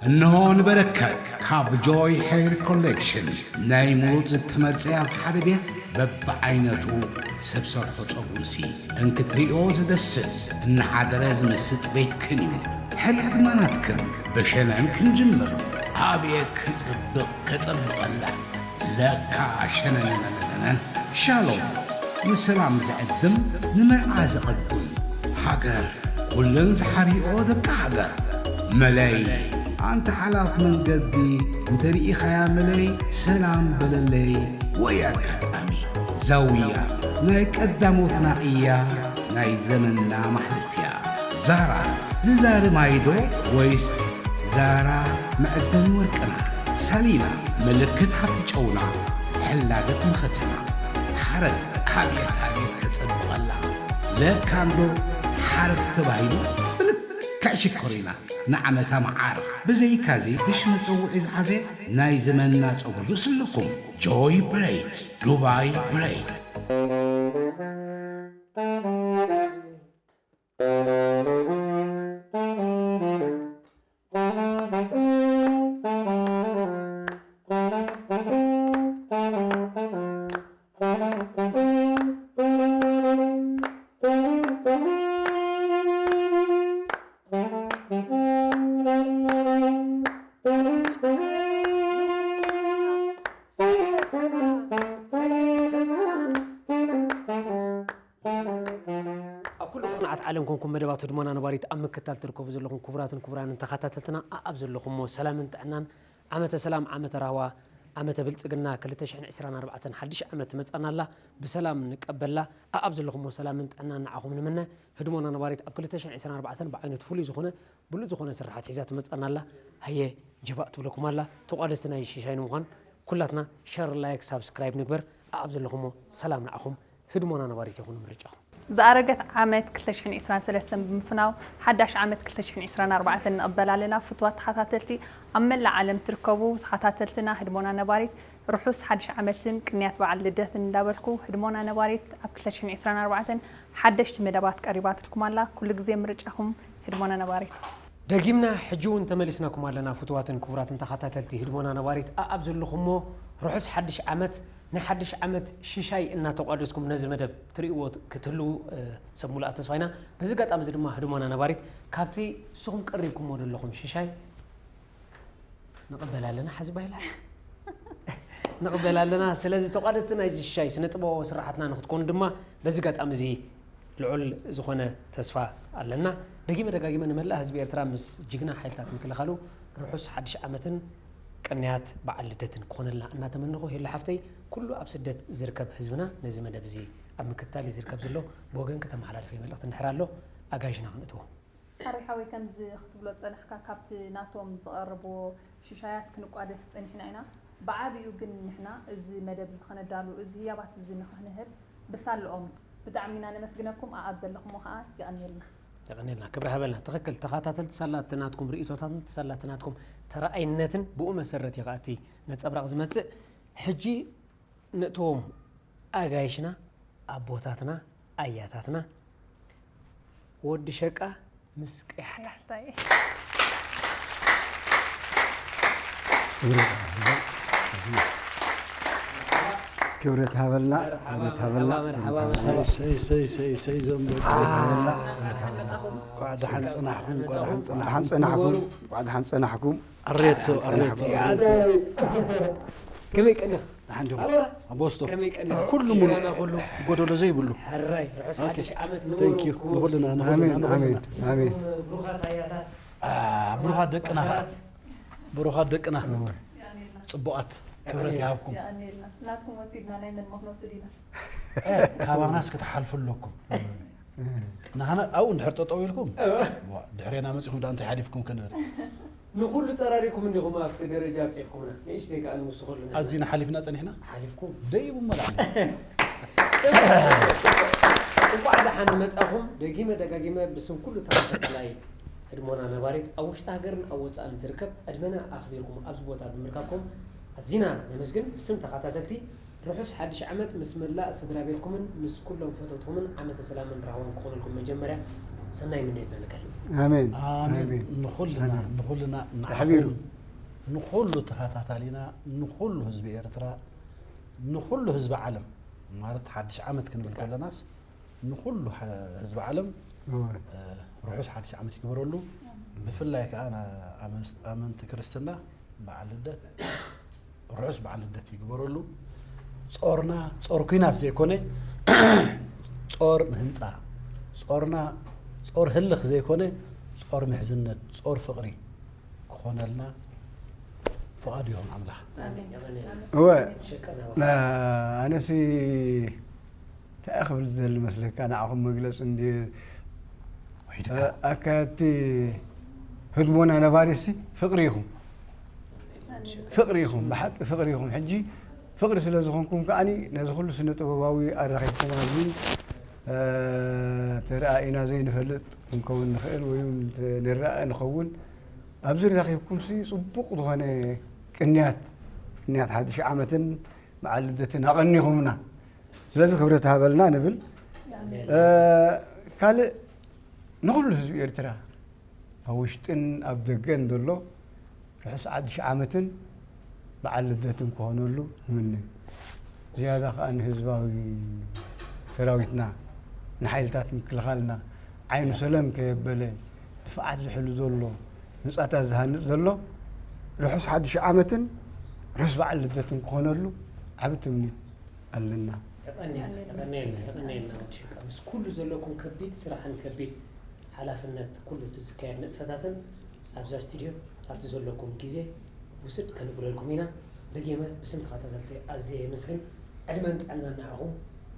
እንሆ ንበረከት ካብ ጆይ ሄር ኮሌክሽን ናይ ምሩፅ ዝተመርፀ ኣብ ሓደ ቤት በብዓይነቱ ሰብ ሰርሖ ፀጉርሲ እንክትሪኦ ዝደስስ እናሓደረ ዝምስጥ ቤትክን እዩ። ሕርያ ድማ ናትክን። ብሸነን ክንጅምር። ኣቤት ክፅብቕ ከፀብቐላ ለካ ሸነነነነነን። ሻሎም ንሰላም ዝዕድም ንመርዓ ዝቐድም ሃገር ኩለን ዝሓሪኦ ደቂ ሃገር መለይ ኣንተ ሓላፍ መንገዲ እንተ ርኢኻያ መለይ ሰላም በለለይ ወይ ኣጋጣሚ ዛውያ ናይ ቀዳሞትና እያ ናይ ዘመንና ማሕለፍያ ዛራ ዝዛሪ ማይዶ ወይስ ዛራ መዕደኒ ወርቅና ሳሊና ምልክት ሃብቲ ጨውና ሕላገት መኸተና ሓረግ ኣብየት ኣብየት ከጸብቐላ ለካ እንዶ ሓረግ ተባሂሉ ብልክዕ ሽኮር ኢና ንዓመታ መዓር ብዘይካዚ ድሽ መጸውዒ ዝሓዘ ናይ ዘመንና ጸጉሪ ርእሲ ኣለኩም ጆይ ብሬድ ዱባይ ብሬድ ኣብ ኩሉ ኩርናዓት ዓለም ኮንኩም መደባት ህድሞና ነባሪት ኣብ ምክታል ትርከቡ ዘለኹም ክቡራትን ክቡራንን ተኸታተልትና ኣኣብ ዘለኹሞ ሰላምን ጥዕናን ዓመተ ሰላም ዓመተ ራህዋ ዓመተ ብልጽግና ክልተ ሽሕን ዕስራን ኣርባዕተን ሓድሽ ዓመት ትመጻና ኣላ ብሰላም ንቀበላ ኣኣብ ዘለኹሞ ሰላምን ጥዕናን ንዓኹም ንምነ ህድሞና ነባሪት ኣብ ክልተ ሽሕን ዕስራን ኣርባዕተን ብዓይነቱ ፍሉይ ዝኾነ ብሉጽ ዝኾነ ስርሓት ሒዛ ትመጻና ኣላ ሃየ ጀባእ ትብለኩም ኣላ ተቋደስቲ ናይ ሽሻይ ንምዃን ኩላትና ሸር ላይክ ሳብስክራይብ ንግበር ኣኣብ ዘለኹሞ ሰላም ንዓኹም ህድሞና ነባሪት ይኹን ምርጫኹም። ዝኣረገት ዓመት ክልተ ሽሕን ዕስራን ሰለስተን ብምፍናው ሓዳሽ ዓመት ክልተ ሽሕን ዕስራን ኣርባዕተን ንቕበል ኣለና። ፍትዋት ተኸታተልቲ ኣብ መላእ ዓለም ትርከቡ ተኸታተልትና ህድሞና ነባሪት ርሑስ ሓድሽ ዓመትን ቅንያት በዓል ልደትን እንዳበልኩ ህድሞና ነባሪት ኣብ ክልተ ሽሕን ዕስራን ኣርባዕተን ሓደሽቲ መደባት ቀሪባትልኩም ኣላ። ኩሉ ግዜ ምርጫኹም ህድሞና ነባሪት። ደጊምና ሕጂ እውን ተመሊስናኩም ኣለና ፍቱዋትን ክቡራትን ተኸታተልቲ ህድሞና ነባሪት ኣኣብ ዘለኹሞ ርሑስ ሓድሽ ዓመት ናይ ሓድሽ ዓመት ሽሻይ እናተቋደስኩም ነዚ መደብ ትርእይዎ ክትህልዉ ሰብ ሙሉኣ ተስፋ ኢና በዚ ኣጋጣሚ እዚ ድማ ህድሞና ነባሪት ካብቲ ንስኹም ቀሪብኩሞ ዘለኹም ሽሻይ ንቕበል ኣለና ሓዚ ባይላ ንቕበል ኣለና ስለዚ ተቋደስቲ ናይዚ ሽሻይ ስነ ጥበባዊ ስራሓትና ንክትኮኑ ድማ በዚ ኣጋጣሚ እዚ ልዑል ዝኾነ ተስፋ ኣለና። ደጊመ ደጋጊመ ንመላእ ህዝቢ ኤርትራ ምስ ጅግና ሓይልታት ምክልኻሉ ርሑስ ሓድሽ ዓመትን ቅንያት በዓል ልደትን ክኾነልና እናተመነኹ ሄሉ ሓፍተይ ኩሉ ኣብ ስደት ዝርከብ ህዝብና ነዚ መደብ እዚ ኣብ ምክትታል እዩ ዝርከብ ዘሎ ብወገንኪ ተመሓላልፈይ መልእኽቲ እንድሕር ኣሎ ኣጋይሽና ክንእትዎ። ሓረይ ሓወይ ከምዚ ክትብሎ ዝጸናሕካ ካብቲ ናቶም ዝቐርብዎ ሽሻያት ክንቋደስ ጸኒሕና ኢና። ብዓቢኡ ግን ንሕና እዚ መደብ እዚ ከነዳሉ፣ እዚ ህያባት እዚ ንኽንህብ ብሳልኦም ብጣዕሚ ኢና ነመስግነኩም። ኣኣብ ዘለኹሞ ከኣ የቐንየልና። የቐንየልና። ክብሪ ሃበልና። ትኽክል። ተኸታተልቲ ሳላ እቲ ናትኩም ርእይቶታትን ሳላ እቲ ናትኩም ተረኣይነትን ብኡ መሰረት እዩ ከኣ እቲ ነጸብራቕ ዝመጽእ። ሕጂ ነእትዎም ኣጋይሽና ኣቦታትና ኣያታትና ወዲ ሸቃ ምስ ቅያሕታ ክብረት ሃበልና ክብረት ሃበልና ሰይ ሰይ ሰይ ሰይ ሰይ ዞም ደቂ ሃበልና እንኳዕ ደሓን ፀናሕኩም እንኳዕ ደሓን ፀናሕኩም ደሓን ፀናሕኩም እንኳዕ ደሓን ፀናሕኩም ኣሬቶ ኣሬቶ ከመይ ቀኒኻ ደሓን ዲኹም ኣቦስቶ ከመይ ቀኒኻ ኩሉ ሙሉ ጎደሎ ዘይብሉ ሕራይ ርሑስ ሓድሽ ዓመት ንበሩ ንኹልና ንኹልና ኣሜን ኣሜን ብሩኻት ኣያታት ብሩኻት ደቅና ብሩኻት ደቅና ጽቡቓት ክብረት ይሃብኩም። ናትኩም ወሲድና ናይ መን ምኽንወስድ ኢና? ካባናስ ክትሓልፉ ኣለኩም። ንሃና ኣብኡ እንድሕር ጠጠው ኢልኩም ድሕሬና መጺኹም ዳ እንታይ ሓሊፍኩም ክንብል ንኹሉ ጸራሪኩም እንዲኹም ኣብቲ ደረጃ ኣብጺሕኩምና ንእሽተይ ከኣ ንውስኸሉ ኣዚና ሓሊፍና ጸኒሕና ሓሊፍኩም ደይቡ መላዕሊ እንቋዕ ደሓን መጻኹም ደጊመ ደጋጊመ ብስም ኩሉ ተኸታተላይ ህድሞና ነባሪት ኣብ ውሽጢ ሃገርን ኣብ ወጻእን ዝርከብ ዕድመና ኣኽቢርኩም ኣብዚ ቦታ ብምርካብኩም ኣዚና ነመስግን ብስም ተኸታተልቲ ርሑስ ሓድሽ ዓመት ምስ መላእ ስድራ ቤትኩምን ምስ ኩሎም ፈተውትኹምን ዓመተ ሰላምን ራህዋን ክኾነልኩም መጀመርያ ሰናይ ምንየትና ንገልጽ። ኣሜን ኣሜን ኣሜን ንኹልና ኣሜን። ንኹልና ተሓቢሩ። ንዓኹም ንኹሉ ተኸታታሊና ንኹሉ ህዝቢ ኤርትራ ንኹሉ ህዝቢ ዓለም ማለት ሓድሽ ዓመት ክንብል ከለናስ ንኹሉ ህዝቢ ዓለም እወ። ርሑስ ሓድሽ ዓመት ይግበረሉ። ብፍላይ ከዓ ኣመንቲ ክርስትና በዓል ልደት ርሑስ በዓል ልደት ይግበረሉ። ጾርና ጾር ኲናት ዘይኮነ ጾር ምህንፃ ጾርና ጾር ህልኽ ዘይኮነ ጾር ምሕዝነት ጾር ፍቕሪ ክኾነልና ፍቓዱ ይኹን ኣምላኽ። እወ ኣነሲ እንታይ ክብል ዝደሊ መስለካ ንዓኹም መግለፂ እንዲ ኣካየድቲ ህድሞና ነባሪሲ ፍቕሪ ኢኹም ፍቕሪ ኢኹም ብሓቂ ፍቕሪ ኢኹም ሕጂ ፍቕሪ ስለ ዝኾንኩም ከዓኒ ነዚ ኩሉ ስነ ጥበባዊ ኣራኺብኩም ኣብዚ ተረኣኢና ዘይንፈልጥ ክንከውን ንኽእል ወይ ንረኣ ንኸውን ኣብዚ ረኺብኩምሲ ፅቡቕ ዝኾነ ቅንያት ቅንያት ሓድሽ ዓመትን በዓል ልደትን ኣቐኒኹምና ስለዚ ክብረት ሃበልና ንብል ካልእ ንኹሉ ህዝቢ ኤርትራ ኣብ ውሽጥን ኣብ ደገን ዘሎ ርሑስ ሓድሽ ዓመትን በዓል ልደትን ክኾነሉ ንምነ ዝያዳ ከዓ ንህዝባዊ ሰራዊትና ንሓይልታት ምክልኻልና ዓይኑ ሰለም ከየበለ ድፍዓት ዝሕሉ ዘሎ ህንፃታት ዝሃንፅ ዘሎ ርሑስ ሓድሽ ዓመትን ርሑስ በዓል ልደትን ክኾነሉ ዓብ ትምኒት ኣለና። የቐንየልና የቐንየልና ወዲ ሸቃ ምስ ኩሉ ዘለኩም ከቢድ ስራሕን ከቢድ ሓላፍነት ኩሉ እቲ ዝካየድ ንጥፈታትን ኣብዛ ስቱድዮ ኣብቲ ዘለኩም ግዜ ውስድ ከንብለልኩም ኢና። ደጊመ ብስም ተኸታተልቲ ኣዝየ የመስግን። ዕድመን ጥዕናን ንዓኹም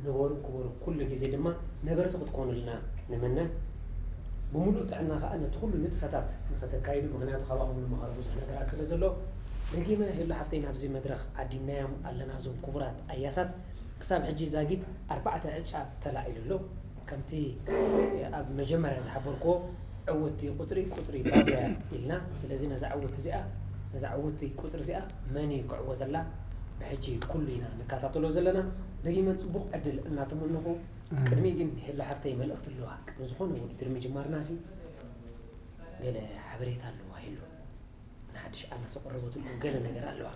ንበሩ ክበሩ ኩሉ ግዜ ድማ ነበርቲ ክትኮኑልና ንምነ። ብምሉእ ጥዕና ከኣ ነቲ ኩሉ ንጥፈታት ንኸተካይዱ ምኽንያቱ ካባኹም ንምሃሮ ብዙሕ ነገራት ስለ ዘሎ ደጊመ ሄሉ ሓፍተይ ናብዚ መድረኽ ዓዲምናዮም ኣለና እዞም ክቡራት ኣያታት። ክሳብ ሕጂ ዛጊት ኣርባዕተ ዕጫ ተላዒሉ ኣሎ። ከምቲ ኣብ መጀመርያ ዝሓበርክዎ ዕውትቲ ቁፅሪ ቁፅሪ ባብያ ኢልና ስለዚ ነዛ ዕውትቲ እዚኣ ነዛ ዕውትቲ ቁፅሪ እዚኣ መን እዩ ክዕወተላ ብሕጂ ኩሉ ኢና ንከታተሎ ዘለና። ደጊመ ፅቡቕ ዕድል እናተመነኹ ቅድሚ ግን ሄሎ ሓፍተይ መልእኽቲ ኣለዋ ቅድሚ ዝኾነ ውድድር ምጅማርና ሲ ገለ ሓበሬታ ኣለዋ ሄሎ ንሓድሽ ዓመት ዘቕረበትሉ ገለ ነገር ኣለዋ።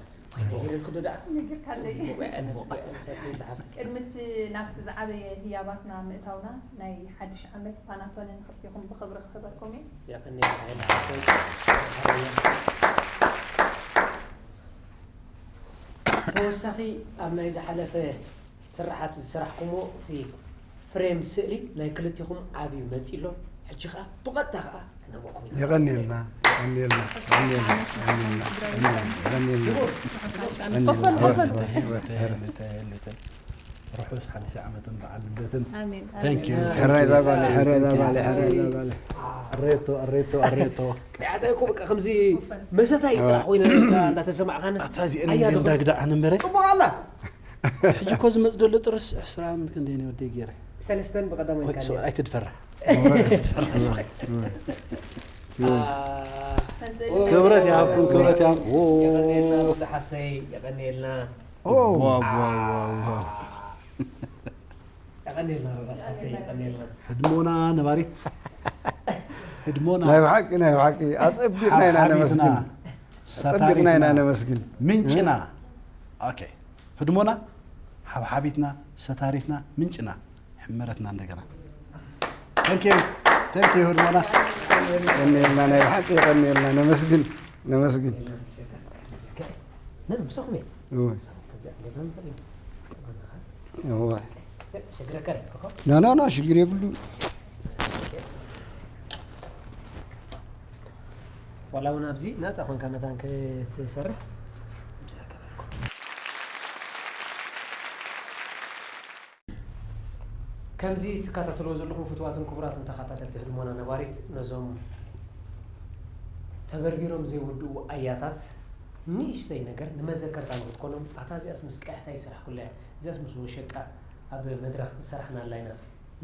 ነጊረልኩ ዶ ደኣ? ነጊርካለይ። ጽቡቕ፣ ጽቡቕ፣ ጽቡቕ፣ ጽቡቕ። ቅድሚ እቲ ናብቲ ዝዓበየ ህያባትና ምእታውና ናይ ሓድሽ ዓመት ፓናቶንን ክልቲኹም ብኽብሪ ክህበኩም እየ። የቐንየልና፣ የቐንየልና። ተወሳኺ ኣብ ናይ ዝሓለፈ ስርሓት ዝሰራሕኩሞ እቲ ፍሬም ስእሊ ናይ ክልቲኹም ዓብዩ መፂእ ኣሎ። ሕጂ ኸዓ ብቐጥታ ኸዓ ክንህበኩም ኢና። የቐንየልና፣ የቐንየልና፣ የቐንየልና፣ የቐንየልና፣ የቐንየልና። ኮፈል፣ ኮፈል። ርሑስ ሓድሽ ዓመትን በዓል ልደትን። ኣሜን፣ Thank you. ኣሜን። ሕራይ እዛ ጓል፣ ሕራይ እዛ ጓል፣ ሕራይ እዛ ጓል። ኣሬቶ፣ ኣሬቶ፣ ኣሬቶ። ቅድዓታይ እኮ በቃ ከምዚ መሰታይ ጥራሕ ኮይነ እንዳተሰማዕካንስ ኣታ እዚአን እንዳግዳ ኣነ ምረ ጽቡቕ ኣላ። ሕጂ እኮ ዝመጽእ ዘሎ ጥርስ ዕስራን ክንደይ ነው ወደይ ገይረ። ሰለስተን ብቐዳማይ ወይ ካለ። ሰው ኣይትድፈራ። ክብረት ይሃብኩም፣ ክብረት ይሃብኩም። የቐንየልና ሩዳ ሓፍተይ፣ የቐንየልና። የቐንየልና ሩዳ ሓፍተይ፣ የቐንየልና። ህድሞና ነባሪት ህድሞና ናይ ብሓቂ ናይ ብሓቂ ኣጸቢቕና ኢና ሓብሓቢትና፣ ነመስግን። ኣጸቢቕና ኢና ሰታሪትና፣ ነመስግን። ምንጭና። ኦኬ። ህድሞና ሓብሓቢትና ሰታሪትና ምንጭና ሕመረትና እንደገና። Thank you. Thank you ህድሞና። የቐንየልና ናይ ብሓቂ የቐንየልና ነመስግን ነመስግን። ነን ምሳኹም እየ። እወ። ከምዚኣ ክንገብር ንኽእል ኢና። እወ። ተሸግረካ ዶ ትስከኸው? ኖ ኖ ኖ ሽግር የብሉ። ዋላ እውን ኣብዚ ናፃ ኮንካ መታን ክትሰርሕ ከምዚ ትከታተልዎ ዘለኹም ፍትዋትን ክቡራትን ተኸታተልቲ ህድሞና ነባሪት ነዞም ተበርቢሮም ዘይውድኡ ኣያታት ንእሽተይ ነገር ንመዘከርታ ንክትኮኖም ኣታ እዚኣስ ምስ ቀያሕታ ይሰራሕኩላ እያ እዚኣስ ምስ ወሸቃ ኣብ መድረኽ ዝሰራሕናላ ኢና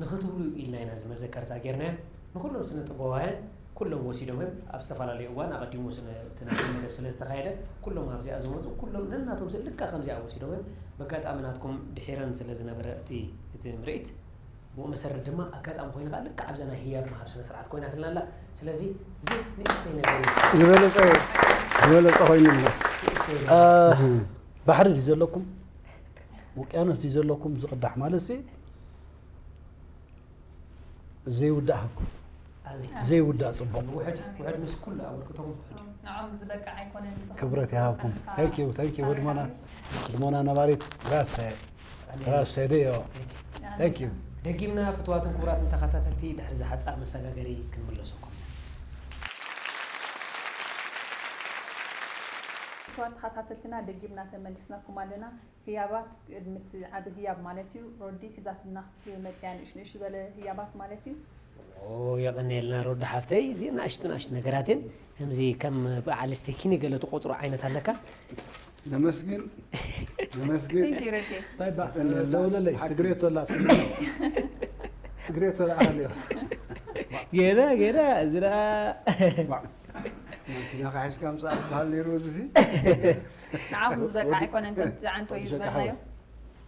ንኽትብሉ ኢልና ኢና እዚ መዘከርታ ጌርናዮ ንኹሎም ስነ ጥበባውያን ኩሎም ወሲዶም እዮም። ኣብ ዝተፈላለዩ እዋን ኣቐዲሙ ስለ እቲ ናይ መደብ ስለ ዝተኻየደ፣ ኩሎም ኣብዚኣ ዝመጹ፣ ኩሎም ነናቶም ስለ ልክዕ ከምዚኣ ወሲዶም እዮም። በጋጣሚ ናትኩም ድሒረን ስለ ዝነበረ እቲ፣ እቲ ምርኢት፣ ብኡ መሰረት ድማ ኣጋጣሚ ኮይኑ ከኣ ልክዕ ኣብዛ ናይ ህያብ ምሃብ ስነ ስርዓት ኮይናትልና ኣላ። ስለዚ እዚ ንእሽተይ ነገር እዩ። ዝበለጸ፣ ዝበለጸ ኮይኑ ኣሎ። ንእሽተይ አ፣ ነገር። ባሕሪ ድዩ ዘለኩም? ውቅያኖስ ድዩ ዘለኩም? ዝቕዳሕ ማለት ሲ ዘይውዳእ ሃብኩም። ኣሜን። ዘይውዳእ ጽቡቕ። ውሕድ፣ ውሕድ ምስ ኩሉ ኣበርክቶኹም ውሕድ እዩ። ንዖም ዝበቅዕ ኣይኮነን። ክብረት ይሃብኩም። Thank you፣ thank you። ወድሞና፣ ወድሞና ነባሪት ራሰ፣ ኣሜን። ራሰ ደዮ። Thank you። ደጊምና ፍትዋትን ክቡራትን ተኸታተልቲ ድሕሪ ዝሓጻር መሰጋገሪ ክንምለሰኩም። ፍትዋት ተኸታተልትና ደጊምና ተመሊስናኩም ኣለና። ህያባት ቅድሚ እቲ ዓቢ ህያብ ማለት እዩ። ሮዲ ሒዛትና ክትመጽያ ንእሽ ንእሽ ዝበለ ህያባት ማለት እዩ። ኦ፣ የቐንየልና ሮዲ ሓፍተይ። እዚ ንኣሽቱ ንኣሽቱ ነገራት እየን። ከምዚ ከም በዓል ስቴኪኒ ገለ ትቆጽሮ ዓይነት ኣለካ። ነመስግን፣ ነመስግን። Thank you፣ ሮዲ። ስታይ ባ-፣ የቐንየልና። ደውለለይ፣ ሓቂ። ትግሬ ተላ፣ ትግሬ ተላ ኣሃልዮ። ገና፣ ገና፣ እዚ ደኣ ባ-፣ ማኪና ሒዝካ ምጻእ ዝበሃል ነይሩ፣ እዚ ሲ። ንዓኹም ዝበቅዕ ኣይኮነን፣ ከምቲ ዓንቶ እዩ ሸቃ ዝበልናዮ። ሓወይ።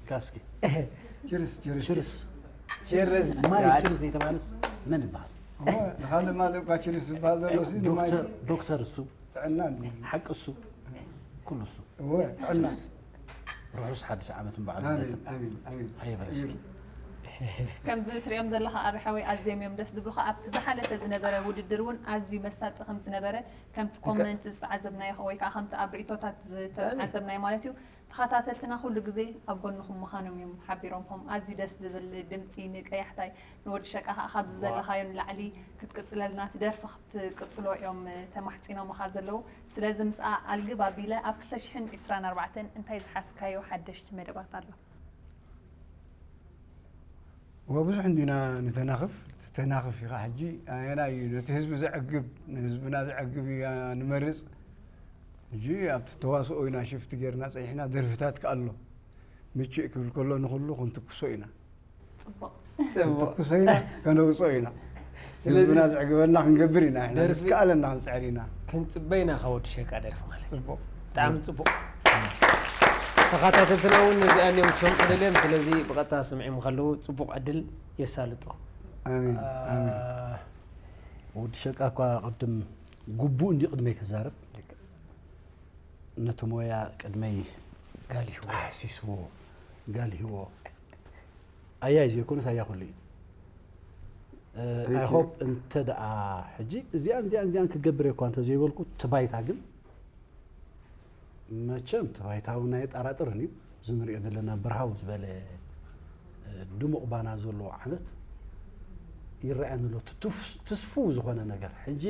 ካስኪ። ችርስ፣ ችርስ። ችርስ። ችርስ። ማይ ችርስ ዘይተባለስ መን ይበሃል? እሞ፣ ንኻልእ ማለት እኳ ችርስ ዝበሃል ዘሎ ሲ፣ ንማይ ዶክተር፣ ዶክተር እሱ። ጥዕና እንዲ። ሓቂ እሱ። ኩሉ እሱ። እወ፣ ጥዕና። ችርስ። ርሑስ ሓድሽ ዓመት ንበዓል ኣሜን፣ ልደትን። ኣሜን፣ ኣሜን። ሃየ በል እስኪ። ከምዚ ትሪኦም ዘለኻ ኣሪ ሓወይ ኣዝዮም እዮም ደስ ዝብሉኻ። ኣብቲ ዝሓለፈ ዝነበረ ውድድር እውን ኣዝዩ መሳጢ ከም ዝነበረ ከምቲ ኮመንት ዝተዓዘብናዮ ወይ ከዓ ከምቲ ኣብ ርእይቶታት ዝተዓዘብናዮ ማለት እዩ። ተኸታተልትና ኩሉ ግዜ ኣብ ጎንኹም ምዃኖም እዮም ሓቢሮምኹም። ኣዝዩ ደስ ዝብል ድምጺ ንቀያሕታይ ንወዲ ሸቃ ከዓ ካብዚ ዘለኻዮ ንላዕሊ ክትቅጽለልና ትደርፊ ክትቅጽሎ እዮም ተማሕጺኖምኻ ዘለዉ። ስለዚ ምስኣ ኣልግብ ኣቢለ ኣብ ክልተ ሽሕን ዕስራን ኣርባዕተን እንታይ ዝሓዝካዮ ሓደሽቲ መደባት ኣሎ? እወ፣ ብዙሕ እንዲና ንተናኽፍ፣ ትተናኽፍ ኢኻ። ሕጂ ኣየናይ እዩ ነቲ ህዝቢ ዘዕግብ፣ ንህዝብና ዘዕግብ እያ ንመርጽ። ሕጂ ኣብቲ ተዋስኦ ኢና ሽፍቲ ጌርና ጸኒሕና፣ ደርፍታት ከኣ ኣሎ። ምችእ ክብል ከሎ ንኹሉ ክንትኩሶ ኢና። ጽቡቕ። ጽቡቕ። ክንትኩሶ ኢና፣ ከነውጾ ኢና። ስለዚ ህዝብና ዘዕግበና ክንገብር ኢና፣ ንሕና ደርፊ ዝከኣለና ክንጽዕር ኢና። ክንጽበ ኢና ካብ ወዲ ሸቃ ደርፊ ማለት እዩ። ጽቡቕ። ብጣዕሚ ጽቡቕ። ተኸታተልትና እውን ነዚኣን እዮም ክሰምዑ ደልዮም። ስለዚ ብቐጥታ ሰሚዖም ከለዉ ጽቡቕ ዕድል የሳልጡ። ኣሜን፣ አ፣ ኣሜን። ወዲ ሸቃ እኳ ቅድም ግቡእ እንዲ ቅድመይ ክዛረብ። ልክዕ። ነቲ ሞያ ቅድመይ ጋል ሂብዎ። ኣሕሲስዎ፣ ጋል ሂብዎ። ኣያይ ዘይኮነስ ኣያ ኩሉ እዩ። እ፣ Thank I you። Hope እንተ ደኣ ሕጂ እዚኣን፣ እዚኣን፣ እዚኣን ክገብር እየ እኳ እንተ ዘይበልኩ፣ እቲ ባይታ ግን መቸም እቲ ባይታ እውን ኣየጠራጥርን እዩ። እዚ ንሪኦ ዘለና ብርሃው ዝበለ፣ እ፣ ድሙቕ ባና ዘለዎ ዓመት ይረኣየኒ ኣሎ። እቲ ትፍ-፣ ትስፉው ዝኾነ ነገር። ሕጂ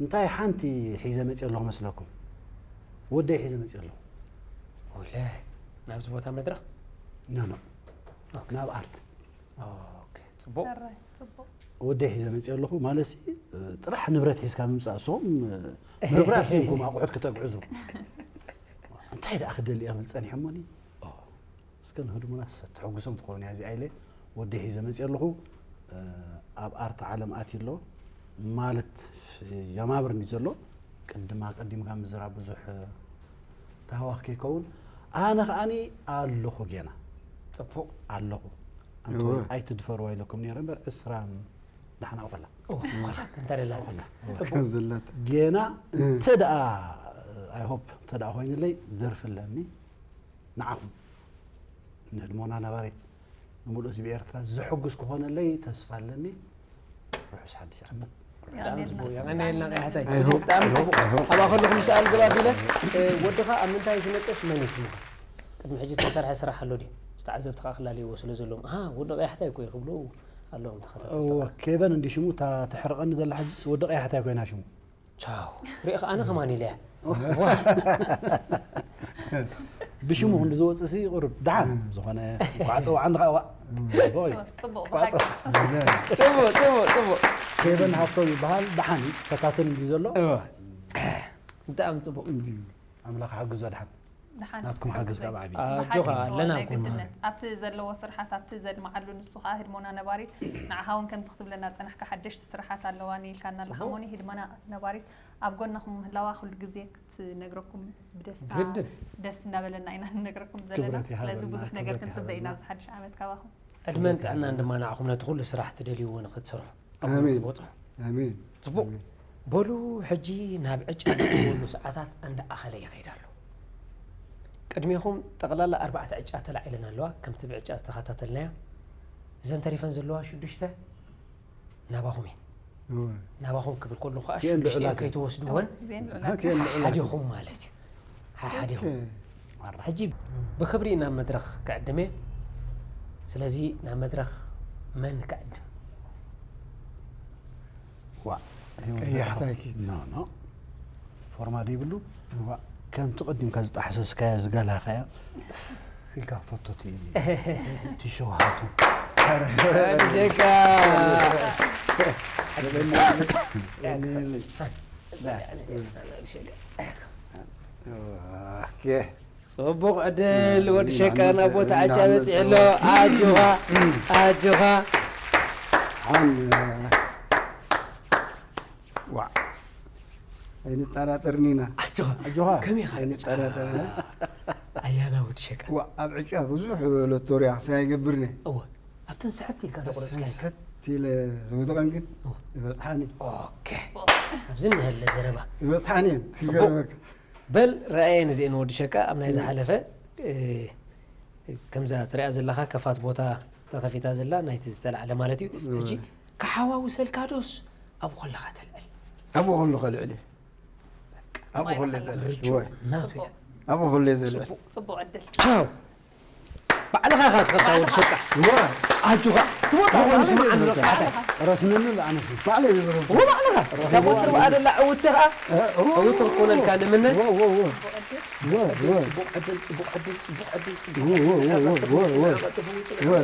እንታይ ሓንቲ ሒዘ መፅየ ኣለኹ መስለኩም? ወደይ ሒዘ መፅየ ኣለኹ። ወለ ናብዚ ቦታ መድረኽ? ኖ፣ ኖ። ኦኬ። ናብ ኣርት። ኦኬ፣ ጽቡቕ። ሕራይ፣ ጽቡቕ። ወደይ ሒዘ መፅየ ኣለኹ። ማለትሲ፣ እ፣ ጥራሕ ንብረት ሒዝካ ምምፃእ። እሶም፣ እ፣ መብራት ዘይንኩም ኣቑሑት ክተግዕዙ። እንታይ ደኣ ክደሊ እየ ክብል ጸኒሐ እሞኒ፣ ኦ፣ እስከ ንህድሞናስ ተሐጉሶም ትኸውን እያ እዚኣ ኢለ ወደይ ሒዘ መፅየ ኣለኹ። እ፣ ኣብ ኣርት ዓለም ኣትዩ ኣሎ ማለት የማብርኒ ዘሎ። ቅድም ኣቀዲምካ ምዝራብ ብዙሕ፣ እ፣ ተሃዋኽ ከይከውን፣ ኣነ ከኣኒ ኣለኹ ጌና። ጽቡቕ። ኣለኹ። ኣንተ እወ። ኣይትድፈርዋ ኢለኩም ነይረ እምበር፣ ዕስራ ደሓን ኣውዕላ። እወ፣ እንተ ደላ ኣውዕላ። ጽቡቕ። ከም ዘላታ። ጌና እ። እንተ ደኣ፣ I hope፣ እንተ ደኣ ኮይንለይ፣ ደርፊ ኣለኒ። ንዓኹም፣ ንህድሞና ነባሪት፣ ንምሉእ ህዝቢ ኤርትራ ዘሐጉስ ክኾነለይ ተስፋ ኣለኒ። ርሑስ ሓድሽ ዓመት። ብጣዕሚ ጽቡቕ። የቐንየልና ቀያሕታይ። I hope፣ ጽቡቕ፣ ብጣዕሚ I hope፣ ጽቡቕ። I hope። ኣብኣ ከለኹ ምስ ኣልግብ ኣቢለ፣ እ፣ ወድኻ ኣብ ምንታይ ዝነጥፍ መን እዩ ሽሙኻ? ቅድሚ ሕጂ ዝተሰርሐ ስራሕ ኣሎ ድዩ? ዝተዓዘብቲ ከኣ ክላለይዎ ስለ ዘለዎም፣ ኣሃ፣ ወዲ ቀያሕታይ እኮ እዩ ክብሉ ኣለዎም ተኸታተልቲ እወ፣ ከኣ። ኬቨን እንዲ ሽሙ፣ እታ ትሕርቐኒ ዘላ ሕጅስ ወዲ ቀያሕታይ ኮይና ሽሙ። ቻው። ሪኢኻ፣ ኣነ ከማን ኢለያ። ብሽሙ ክንዲ ዝወፅእ ሲ ቁሩብ ደሓን ዝኾነ እንኳዕ ፀዋዕኒ ከዓ ዋእ። ጽቡቕ እዩ። ጽቡቕ፣ እንኳዕ ብሓቂ። ፀ-፣ ጽቡቕ፣ ጽቡቕ፣ ጽቡቕ። ኬቨን ሃብቶም ይበሃል። ደሓን እዩ። ፈታተን እንዲ ዘሎ። እወ። ብጣዕሚ ጽቡቕ። እንዲ ኣምላኽ ሓግዞ ደሓን። ደሓን ናትኩም ሓገዝ ካብ ዓቢ ኣጆኻ ብሓቂ ኣለና ናይ ኩና ግድነት ኣብቲ ዘለዎ ስርሓት ኣብቲ ዘድመዓሉ ንሱ ከዓ ህድሞና ነባሪት። ንዓኻ እውን ከምዚ ክትብለና ዝፀናሕካ ሓደሽቲ ስርሓት ኣለዋኒ ኢልካና ኣለኻ ጽቡቕ። እሞኒ ህድሞና ነባሪት ኣብ ጎንኹም ምህላዋ ኩሉ ግዜ ክትነግረኩም ብደስታ ግድን ደስ እናበለና ኢና ንነግረኩም ዘለና። ክብረት ይሃበልና፣ ስለዚ ብዙሕ ነገር ክብረት ክንፅበ ኢና ይሃበልና። ኣብዚ ሓድሽ ዓመት ካባኹም። ዕድመን ጥዕናን ድማ ንዓኹም ነቲ ኩሉ ስራሕ ትደልይዎ ንክትሰርሑ ኣሜን። ትበፅሑ ኣሜን። ፅቡቅ ኣሜን። በሉ ሕጂ ናብ ዕጫ ትእትውሉ ሰዓታት እንዳኣኸለ ይኸይድ ኣሎ። ቅድሜኹም ጠቕላላ ኣርባዕተ ዕጫ ተላዒለን ኣለዋ። ከምቲ ብዕጫ ዝተኸታተልናዮ እዘን ተሪፈን ዘለዋ ሽዱሽተ ናባኹም እየን። እወ። ናባኹም ክብል ከለኹ ከዓ እቲኤን ሽዱሽቲኤን ልዑላት። ከይትወስድወን እቲኤን ልዑላት። ሓዲኹም ማለት እዩ። ሓሓዲኹም ኦኬ። ሕጂ ብክብሪ ናብ መድረኽ ክዕድም እየ። ስለዚ ናብ መድረኽ መን ክዕድም? ዋ ቀያሕታይ ኪድ። ኖ ኖ ፎርማ ዘይብሉ ዋ ከምቲ ቅድምካ ዝጠሓሰስካዮ ዝገላኻዮ ኢልካ ክፈቶ እቲ እቲ ሸውሃቱ ሸካ ኦኬ። ፅቡቕ ዕድል ወዲ ሸካ ናብ ቦታ ዕጫ በፂሑ ኣሎ። ኣጆኻ ኣጆኻ ሓን ዋ ኣይንጠራጠርን ኢና። ኣጆኻ ኣጆኻ ከመይ ኢኻ ኣይንጠራጠርን ኢና። ኣያና ወዲ ሸካ ዋ ኣብ ዕጫ ብዙሕ ሎቶርያ ክሳይ ይገብርኒ። እወ ኣብተን ስሕት ኢልካ ተቁረፅካ ስሕት ኢለ ዝውድቐን ግን እወ። ይበፅሓኒ። ኦኬ ኣብዚ እንሀለ ዘረባ ይበፅሓኒ እየን ጽቡቕ። ክገርመካ። በል ረኣየን እዚአን ወዲ ሸቃ ኣብ ናይ ዝሓለፈ እ፣ ከምዛ ትሪኣ ዘለኻ ከፋት ቦታ ተኸፊታ ዘላ ናይቲ ዝተላዕለ ማለት እዩ። ሕጂ ክሓዋውሰልካ ዶስ ኣብኡ ከለኻ ተልዕል? ኣብኡ ከለኹ ልዕል እየ። ኣብኡ ከለ ተልዕል ርጭው ወይ ናቱ እያ። ኣብኡ ከለ ዘልዕል ፅቡቕ ዕድል። ቻው ባዕልኻ ኢኻ ትኸፍታ ወዲ ሸቃ ወይ ኣጆኻ ትወጣ ባዕለይ ስማዕ እየ ንረክዓታ ረስንሉ ኣነስ ባዕለይ ዝረፍ ወባዕልኻ ካብ ወትሩ ብኣደላ ዕውቲ ኸዓ ዕውቲ ክኮነልካ ንምነ ወ ወ ወ ወ ወ ጽቡቕ ዕድል ጽቡቕ ዕድል ጽቡቕ ዕድል ጽቡቕ ወ ወ ወ ወ ወ ወ ወ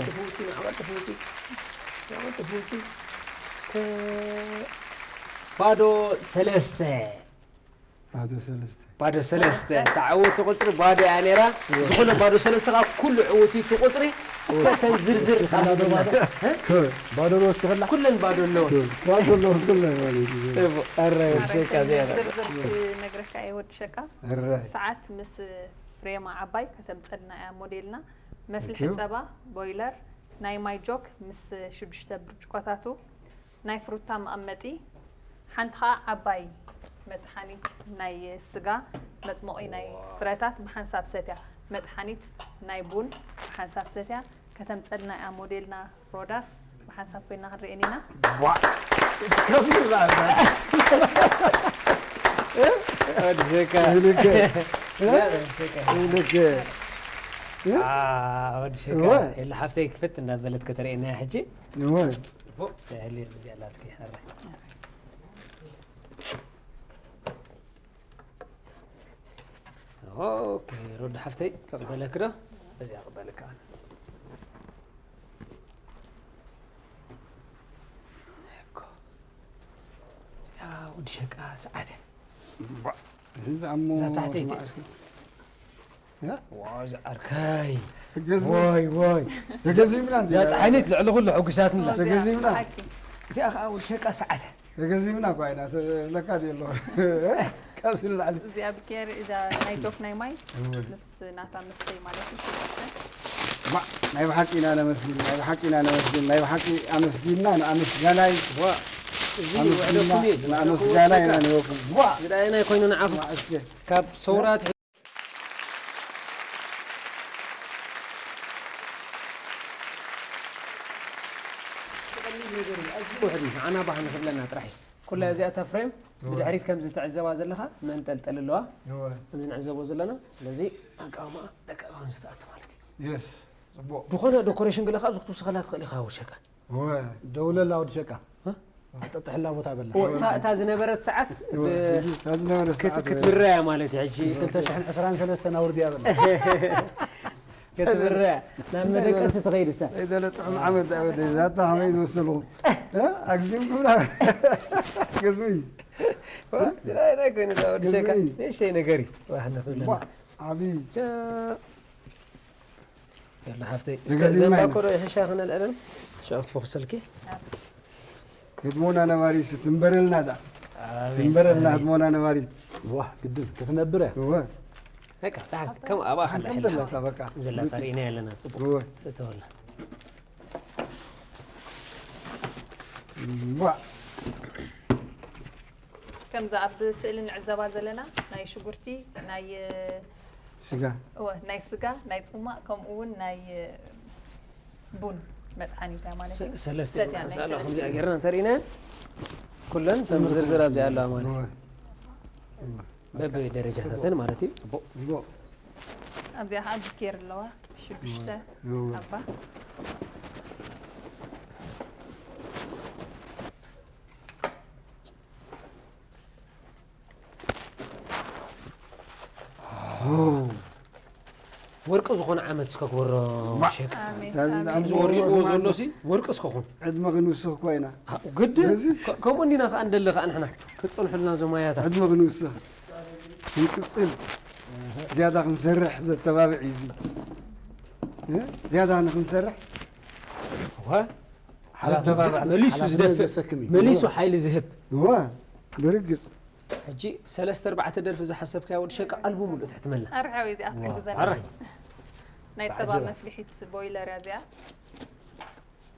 ባዶ ሰለስተ ባዶ ሰለስተ ባዶ ሰለስተ ተዓወቲ ቁፅሪ ባዶ እያ ነይራ። ዝኾነ ባዶ ሰለስተ ካብ ኩሉ ዕውቲ እቲ ቁፅሪ እስከ ተን ዝርዝር ኣለዎ። ባዶ ወስኸላ ኩለን ባዶ ኣለዎ። ባዶ ኣለዎ ኩለን ማለት እዩ። እቡ ኣረ ሸቃ እዚኣ ዝርዝር ክነግረካ እየ ወዲ ሸቃ። እራይ ሰዓት ምስ ፍሬማ ዓባይ ከተምፀልና እያ ሞዴልና። መፍልሒ Thank you። ፀባ፣ ቦይለር፣ ናይ ማይ ጆክ ምስ ሽዱሽተ ብርጭቆታቱ፣ ናይ ፍሩታ መቐመጢ፣ ሓንቲ ኸዓ ዓባይ መጥሓኒት ናይ ስጋ መፅሞቒ ናይ ፍረታት ብሓንሳብ ሰትያ፣ መጥሓኒት ናይ ቡን ብሓንሳብ ሰትያ ከተምፀልና እያ ሞዴልና ሮዳስ። ብሓንሳብ ኮይና ክንርእየን ኢና። ዋ ከቢድ በዓል ወዲ ሸቃ ይልከ ይልከ ወዲ ሸቃ እወ። የለ ሓፍተይ ክፍት እንዳበለት ከተርእየና እያ ሕጂ። እወ። ጽቡቕ ትሕሊ እዚኣ ኣላትኪ። ኣረ። ኦኬ ሮዳ ሓፍተይ ክቕበለክ ዶ? እዚኣ ክቕበለክ ኣነ። እኮ። እዚኣ ወዲ ሸቃ ሰዓት እያ። ባ- እዚ ኣሞ እዛ ታሕተይቲ። ማዕስ- ያ? ዋው ዝዓርከይ ገዝሚ- ወይ ወይ ተገዚምና እንዲ- እዛ ጠሓኒት ልዕሊ ኩሉ ሕጉሳትና። ተገዚምና። ሓቂ። እዚኣ ከዓ ወዲ ሸቃ ሰዓት እያ። ተገዚምና እኳ ኢና ለካ ኣሎ ቀስ ንላዕሊ እዚኣ ብኬር እዛ ናይ ጆክ ናይ ማይ ምስ ናታ መስተይ ማለት እዩ። ባ- ናይ ብሓቂ ኢና ነመስግን ናይ ብሓቂ ኢና ነመስግን ናይ ብሓቂ ኣመስጊንና ንኣመስጋናይ ዋ እዚ ኣመስጊንና ውዕለኩም እዩ። ንኣመስጋናይ ኢና ንበኩም ዋ ዝዳየናይ ኮይኑ ንዓኹም እስከ ካብ ሰውራት ውሕድ እዩ። ንዓና ባህ ንኽብለና ጥራሕ እዩ። ኩላ እዚኣ እታ ፍሬም ብድሕሪት ከምዚ ትዕዘባ ዘለኻ መንጠልጠል ኣለዋ። ከምዚ ንዕዘቦ ዘለና። ስለዚ ኣቃውማ ደቂ ኣባውን ዝተኣቱ ማለት እዩ። የስ ጽቡቕ ዝኾነ ዶኮሬሽን ገለ ካብ ዝክትውስኸላ ትኽእል ኢኻ ውሸካ። ወ ደውለላ ወዲ ሸቃ ጠጥሕላ ቦታ በላ እታ እታ ዝነበረት ሰዓት ብ- እታ ዝነበረ ክት- ሰዓት ክትብረያ ማለት እዩ ሕጂ ክልተ ሽሕን ዕስራን ሰለስተን ኣውርድያ በላ ክትብረያ ናብ መደቀሲ ትኸይድ እሳ ኢደለ ጥዑም ዓመት ኣወደ ዛታ ከመይ ዝመሰልኹም ኣግዚም ክብላ ገዝሚ ናይ ናይ ኮይኑ እዛ ወዲ ሸቃ ገዝሚ። ንእሽተይ ነገር እዩ ዋሕ ንኽብለና ዋ ዓቢ ቻ- ያላ ሓፍተይ እስከ ተገዚእና ኢና። ዘንባኮዶ ይሕሻ ክነልዕለን ሻቕት ፈኹሰልኪ ህድሞና ነባሪት ትንበረልና ዳ ትንበረልና ህድሞና ነባሪት ዋ ግድን ክትነብር እያ እወ በቃ ታሓት ከም ኣባ ከም ከላ ዘላታ በቃ ዘላ ተሪእና ያለና ጽቡቅ እወ እተወላ ዋ ከምዛ ኣብ ስእሊ ንዕዘባ ዘለና ናይ ሽጉርቲ ናይ ስጋ እወ ናይ ስጋ ናይ ጽማቕ ከምኡ እውን ናይ ቡን መጥሓኒት እያ ማለት እዩ ሰለስተ ሰትያ ናይ ሰለ ሰለስተ ከምዚኣ ገርና እንተሪእና ኩለን ተም ዝርዝር ኣብዚኣ ኣለዋ ማለት እዩ እወ በብደረጃታተን ማለት እዩ ጽቡቅ እወ ኣብዚኣ ከዓ ቢኬር ኣለዋ ሽዱሽተ እወ ሓባ ወርቂ ዝኾነ ዓመት እስከ ክበሮ ሸቅ ኣሜን ታዚ ኣሜን ኣብዚ ወሪእዎ ዘሎ ሲ ወርቂ እስከ ኹን ዕድመ ክንውስኽ እኳ ኢና ግድን እዚ ከ- ከምኡ እንዲና ከዓ እንደለ ከዓ ንሕና ክፀንሑልና ዞማያታት ዕድመ ክንውስኽ ክንቅፅል ዝያዳ ክንሰርሕ ዘተባብዕ እዩ እዚ እ? ዝያዳ ንክንሰርሕ ዋ ሓላፍነት- ዘተባብዕ- መሊሱ ሓላፍነት ዝደፍእ ዘሰክም እዩ መሊሱ ሓይሊ ዝህብ እዋ ብርግፅ ሕጂ ሰለስተ ኣርባዕተ ደርፊ ዝሓሰብካያ ወዲ ሸቃ ኣልቡም ሙሉእ ትሕቲ መላ ኣርሓዊ እዚኣ ክትሕግዘና ኣራይ ናይ ጸባ ብዓጀባ። መፍልሒት ቦይለር እያ እዚኣ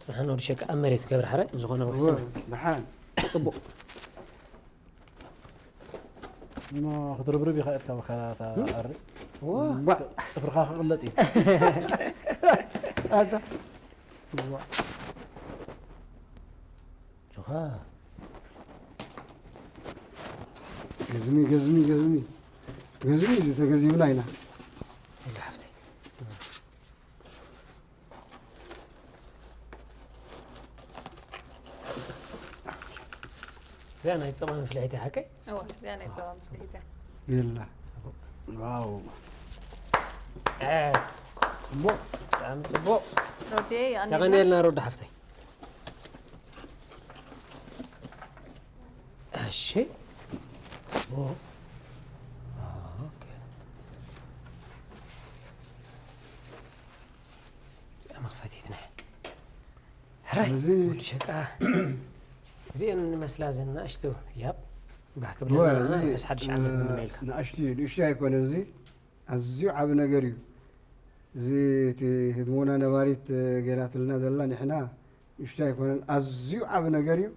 ፅንሓና ወዲ ሸቃ ኣብ መሬት ገብር ሓረ ዝኾነ ውሕስና ደሓን ፅቡቅ እሞ ክትርብርብ ኢኻ ኢልካ በካታ ኣሪ ባ ፅፍርኻ ክቕለጥ እዩ ኣታ ጆኻ ገዝሚ ገዝሚ ገዝሚ ገዝሚ እዚ ተገዚምና ኢና ኢሉ ሓፍተይ እዚኣ ናይ ፀባ መፍልሒት ሓቀይ እወ እዚኣ ናይ ጸባ መፍልሒት እያ የላ ዋው እሞ ብጣዕሚ ፅቡቅ ሮዴ የቐንየልና የቐንየልና ሮዳ ሓፍተይ እሺ ኦ። ኦኬ። እዚኣ መኽፈቲትና ሕራይ እዚ ወዲ ሸቃ እዚአን ንመስላ ዘናእሽቱ ያብ ባህ ክብለና እዚ ርሑስ ሓድሽ ዓመት ንምነየልካ ንእሽቱ እዩ ንእሽቱ ኣይኮነ እዚ ኣዝዩ ዓቢ ነገር እዩ እዚ እቲ ህድሞና ነባሪት ገይራትልና ዘላ ንሕና ንእሽቱ ኣይኮነን ኣዝዩ ዓቢ ነገር እዩ